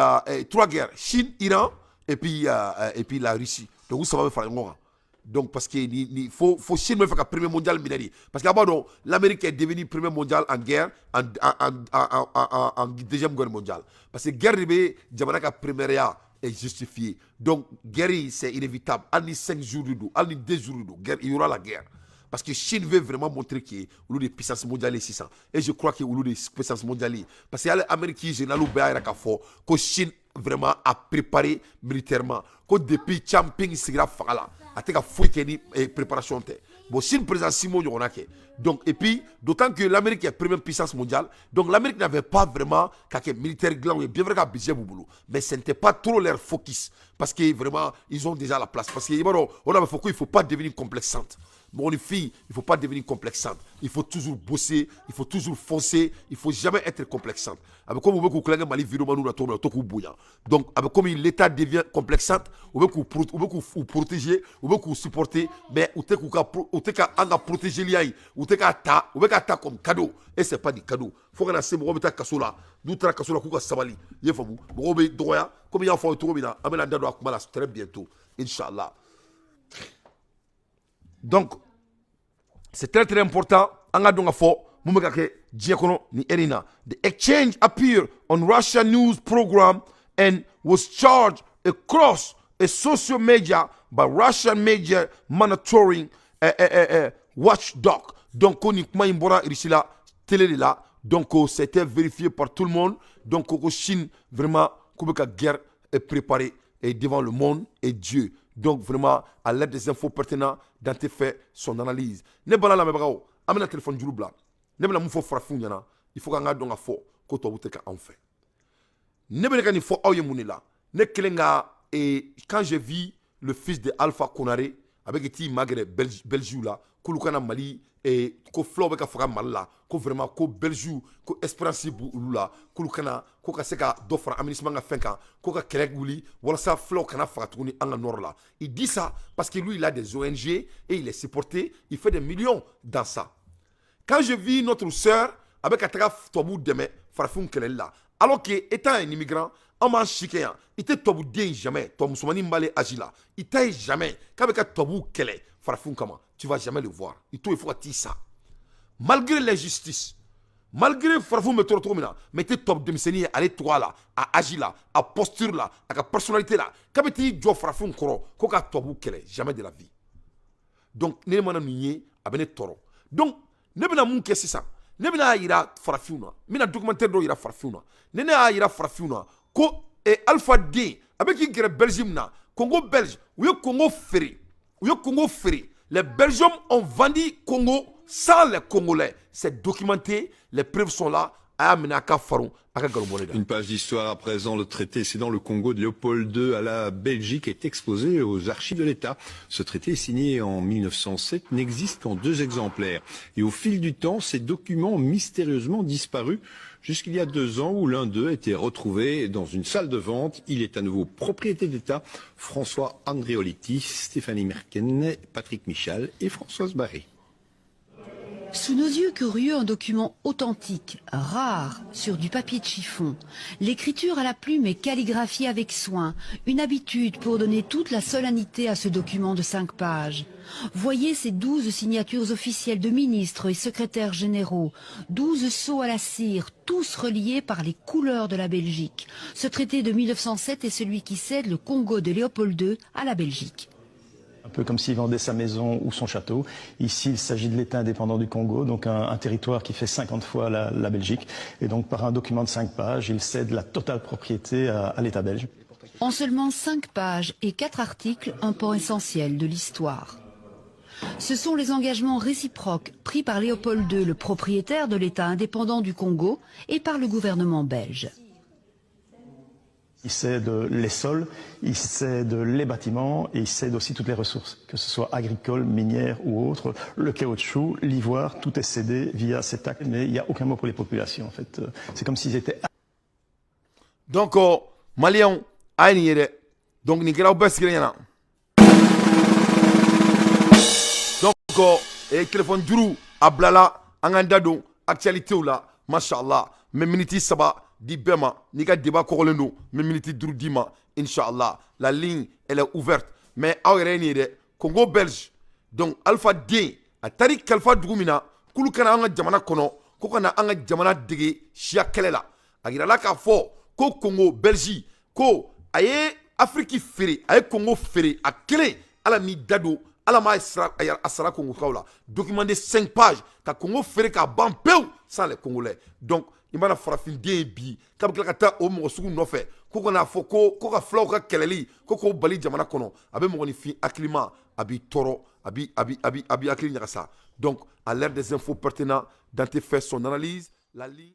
trois guerres. Chine, Iran, et puis la Russie. Donc ça va faire ɲɔgɔn kan. Donc parce que ni faut Chine bɛ fɛ ka premier mondial minɛ de. Parce que a b'a dɔn l'Amérique est devenue premier mondial en guerre en deuxième guerre mondiale. Parce que guerre de bɛ jamana ka première est justifiée. Donc guerre c'est inévitable. Hali ni 5 jours de don, hali ni 2 jours de don, guerre, il y aura la guerre. Parce que Chine veut vraiment montrer que olu de puissance mondiale ye sisan. Et je crois que olu de puissance mondiale ye. Parce que hali Amérique général bɛɛ y'a yira k'a fɔ ko Chine vraiment a préparé militairement. Ko depuis Xi Jinping sigira fanga la, a tɛ ka foyi kɛ ni préparation tɛ. Bon, Chine président si m'o ɲɔgɔnna kɛ. Donc, et puis, d'autant que l'Amérique est première puissance mondiale, donc l'Amérique n'avait pas vraiment qu'à kɛ militaire dilan ye, bien vrai ka budget b'u bolo, mais ce n'était pas trop leur focus, parce que vraiment, ils ont déjà la place. Parce que, i b'a dɔn, on avait fait qu'il ne faut pas devenir complexante. Mɔgɔninfin, il ne faut pas devenir complexante. Il faut toujours bosser, il faut toujours foncer, il ne faut jamais être complexante. A bɛ komi u bɛ k'u kulonkɛ Mali vidéoman na cogo min na, u to k'u bonya. Donc, a bɛ komi l'État devient complexante, u bɛ k'u protéger, u bɛ k'u supporter, mais u tɛ ka an ka protéger in, u tɛ k'a ta, u bɛ k'a ta comme cadeau. Et c'est pas du cadeau. Fo ka na se mɔgɔw bɛ taa kaso la, n'u taara kaso la k'u ka sabali. I ye faamu, mɔgɔw bɛ dɔgɔya, komi n y'a fɔ aw ye cogo min na, an bɛna an da don a kuma la très bientôt, Inch'Allah. Donc, c'est très très important. An ka dɔn ka fɔ mun bɛ ka kɛ diɲɛ kɔnɔ ni heure in na. The exchange appeared on Russia news program and was shared across a social media by Russian media monitoring watchdog. Donc, ko nin kuma in bɔra Russie la télé de la. Donc, c'était vérifié par tout le monde. Donc, ko Chine vraiment k'u bɛ ka guerre préparée et devant le monde et Dieu. Donc vraiment, à l'aide des infos pertinentes, Dante fait son analyse. Ne bala lamɛnbagaw, an bɛna téléphone juru bila. Ne bɛna mun fɔ farafinw ɲɛna? Il faut k'an ka dɔn ka fɔ ko tubabu tɛ ka anw fɛ. Ne bɛ ka nin fɔ aw ye mun de la? Ne kelen ka quand j'ai vu le fils de Alpha Konare a bɛ ka t'i magɛrɛ Belgique la k'olu kana Mali ko fulaw bɛ ka faga Mali la, ko vraiment ko Belgique ko espérance b'u olu la, k'olu kana ko ka se ka dɔ fara aménagement ka fɛn kan, ko ka kɛlɛ wuli walasa fulaw kana faga tuguni an ka nord la. Il dit ça parce que lui, il a des ONG et il est supporté, il fait des millions dans ça. Quand je vis notre sœur a bɛ ka taga tubabuw dɛmɛ farafinw kɛlɛli la, alors que étant un immigrant, an b'an si kɛ yan, i tɛ tubabuden jamais, tubabu musomanin min b'ale âge la, i t'a ye jamais k'a bɛ ka tubabuw kɛlɛ farafinw kama. Tu vas jamais le voir. I t'o ye fo ka t'i sa, malgré l'injustice, malgré farafinw bɛ tɔɔrɔ cogo min na, mais i tɛ tubabu denmisɛnnin ye ale tɔgɔ la, a âge la, a posture la, a ka personnalité la, k'a bɛ t'i jɔ farafinw kɔrɔ ko ka tubabuw kɛlɛ, jamais de la vie. Donc ne mana nin ye, a bɛ ne tɔɔrɔ. Donc ne bɛna mun kɛ sisan? Ne bɛna yira farafinw na, n bɛna documentaire dɔw yira farafinw na. Ni ne y'a yira farafinw na ko Alpha den a bɛ k'i gɛrɛ Belgique na, Congo belge, u ye Congo feere, u ye Congo feere. Les Belges ont vendu Congo sans les Congolais. C'est documenté, les preuves sont là. A y'a minɛ a ka faron a ka nkalon bɔ ne da. Une page d'histoire à présent, le traité cédant le Congo de Léopold II à la Belgique est exposé aux archives de l'État. Ce traité, signé en 1907, n'existe qu'en deux exemplaires. Et au fil du temps, ces documents ont mystérieusement disparu jusqu'il y a 2 ans où l'un d'eux a été retrouvé dans une salle de vente. Il est à nouveau propriété d'État. François Andrioliti, Stéphanie Merken, Patrick Michal et Françoise Barré. Sous nos yeux curieux, un document authentique, rare, sur du papier de chiffon. L'écriture à la plume est calligraphiée avec soin, une habitude pour donner toute la solennité à ce document de 5 pages. Voyez ces 12 signatures officielles de ministres et secrétaires généraux, 12 sceaux à la cire, tous reliés par les couleurs de la Belgique. Ce traité de 1907 est celui qui cède le Congo de Léopold II à la Belgique. Un peu comme s'il vendait sa maison ou son château. Ici, il s'agit de l'État indépendant du Congo, donc un territoire qui fait 50 fois la Belgique. Et donc, par un document de 5 pages, il cède la totale propriété à l'État belge. En seulement 5 pages et 4 articles, un pan essentiel de l'histoire. Ce sont les engagements réciproques pris par Léopold II, le propriétaire de l'État indépendant du Congo, et par le gouvernement belge. Il cède les sols, il cède les bâtiments et il cède aussi toutes les ressources, que ce soit agricoles, minières ou autres. Le caoutchouc, l'ivoire, tout est cédé via cet acte, mais il n'y a aucun mot pour les populations en fait. C'est comme s'ils étaient Donc Maliyɛnw, a ye nin ye dɛ. Donc nin kɛra aw bɛɛ sigilen ɲɛna. Donc téléphone juru a bilala, an k'an da don actualité la. Mashallah, n bɛ miniti 3 di bɛɛ ma. N'i ka débat kɔgɔlen don, n bɛ miniti 5 d'i ma, inshallah. La ligne, elle est ouverte. Mais aw yɛrɛ ye nin ye dɛ, Congo belge. Donc Alpha den a taar'i kalifa dugu min na k'olu kana an ka jamana kɔnɔ, ko ka na an ka jamana dege siya kɛlɛ la. A yirala k'a fɔ ko Congo Belgique, ko a ye Afiriki feere, a ye Congo feere a kelen. Ala m'i da don, Ala m'a sara a sara Kongokaw la. Document de 5 pages ka Congo feere k'a ban pewu sans les Congolais. Donc i mana farafinden ye bi k'a bɛ tila ka taa o mɔgɔ sugu nɔfɛ ko ka n'a fɔ ko ka fulaw ka kɛlɛli ko k'o bali jamana kɔnɔ, a bɛ mɔgɔninfin hakilima, a b'i tɔɔrɔ, a b'i hakili ɲagasa. Donc à l'ère des infos pertinents, Dante fait son analyse. La ligne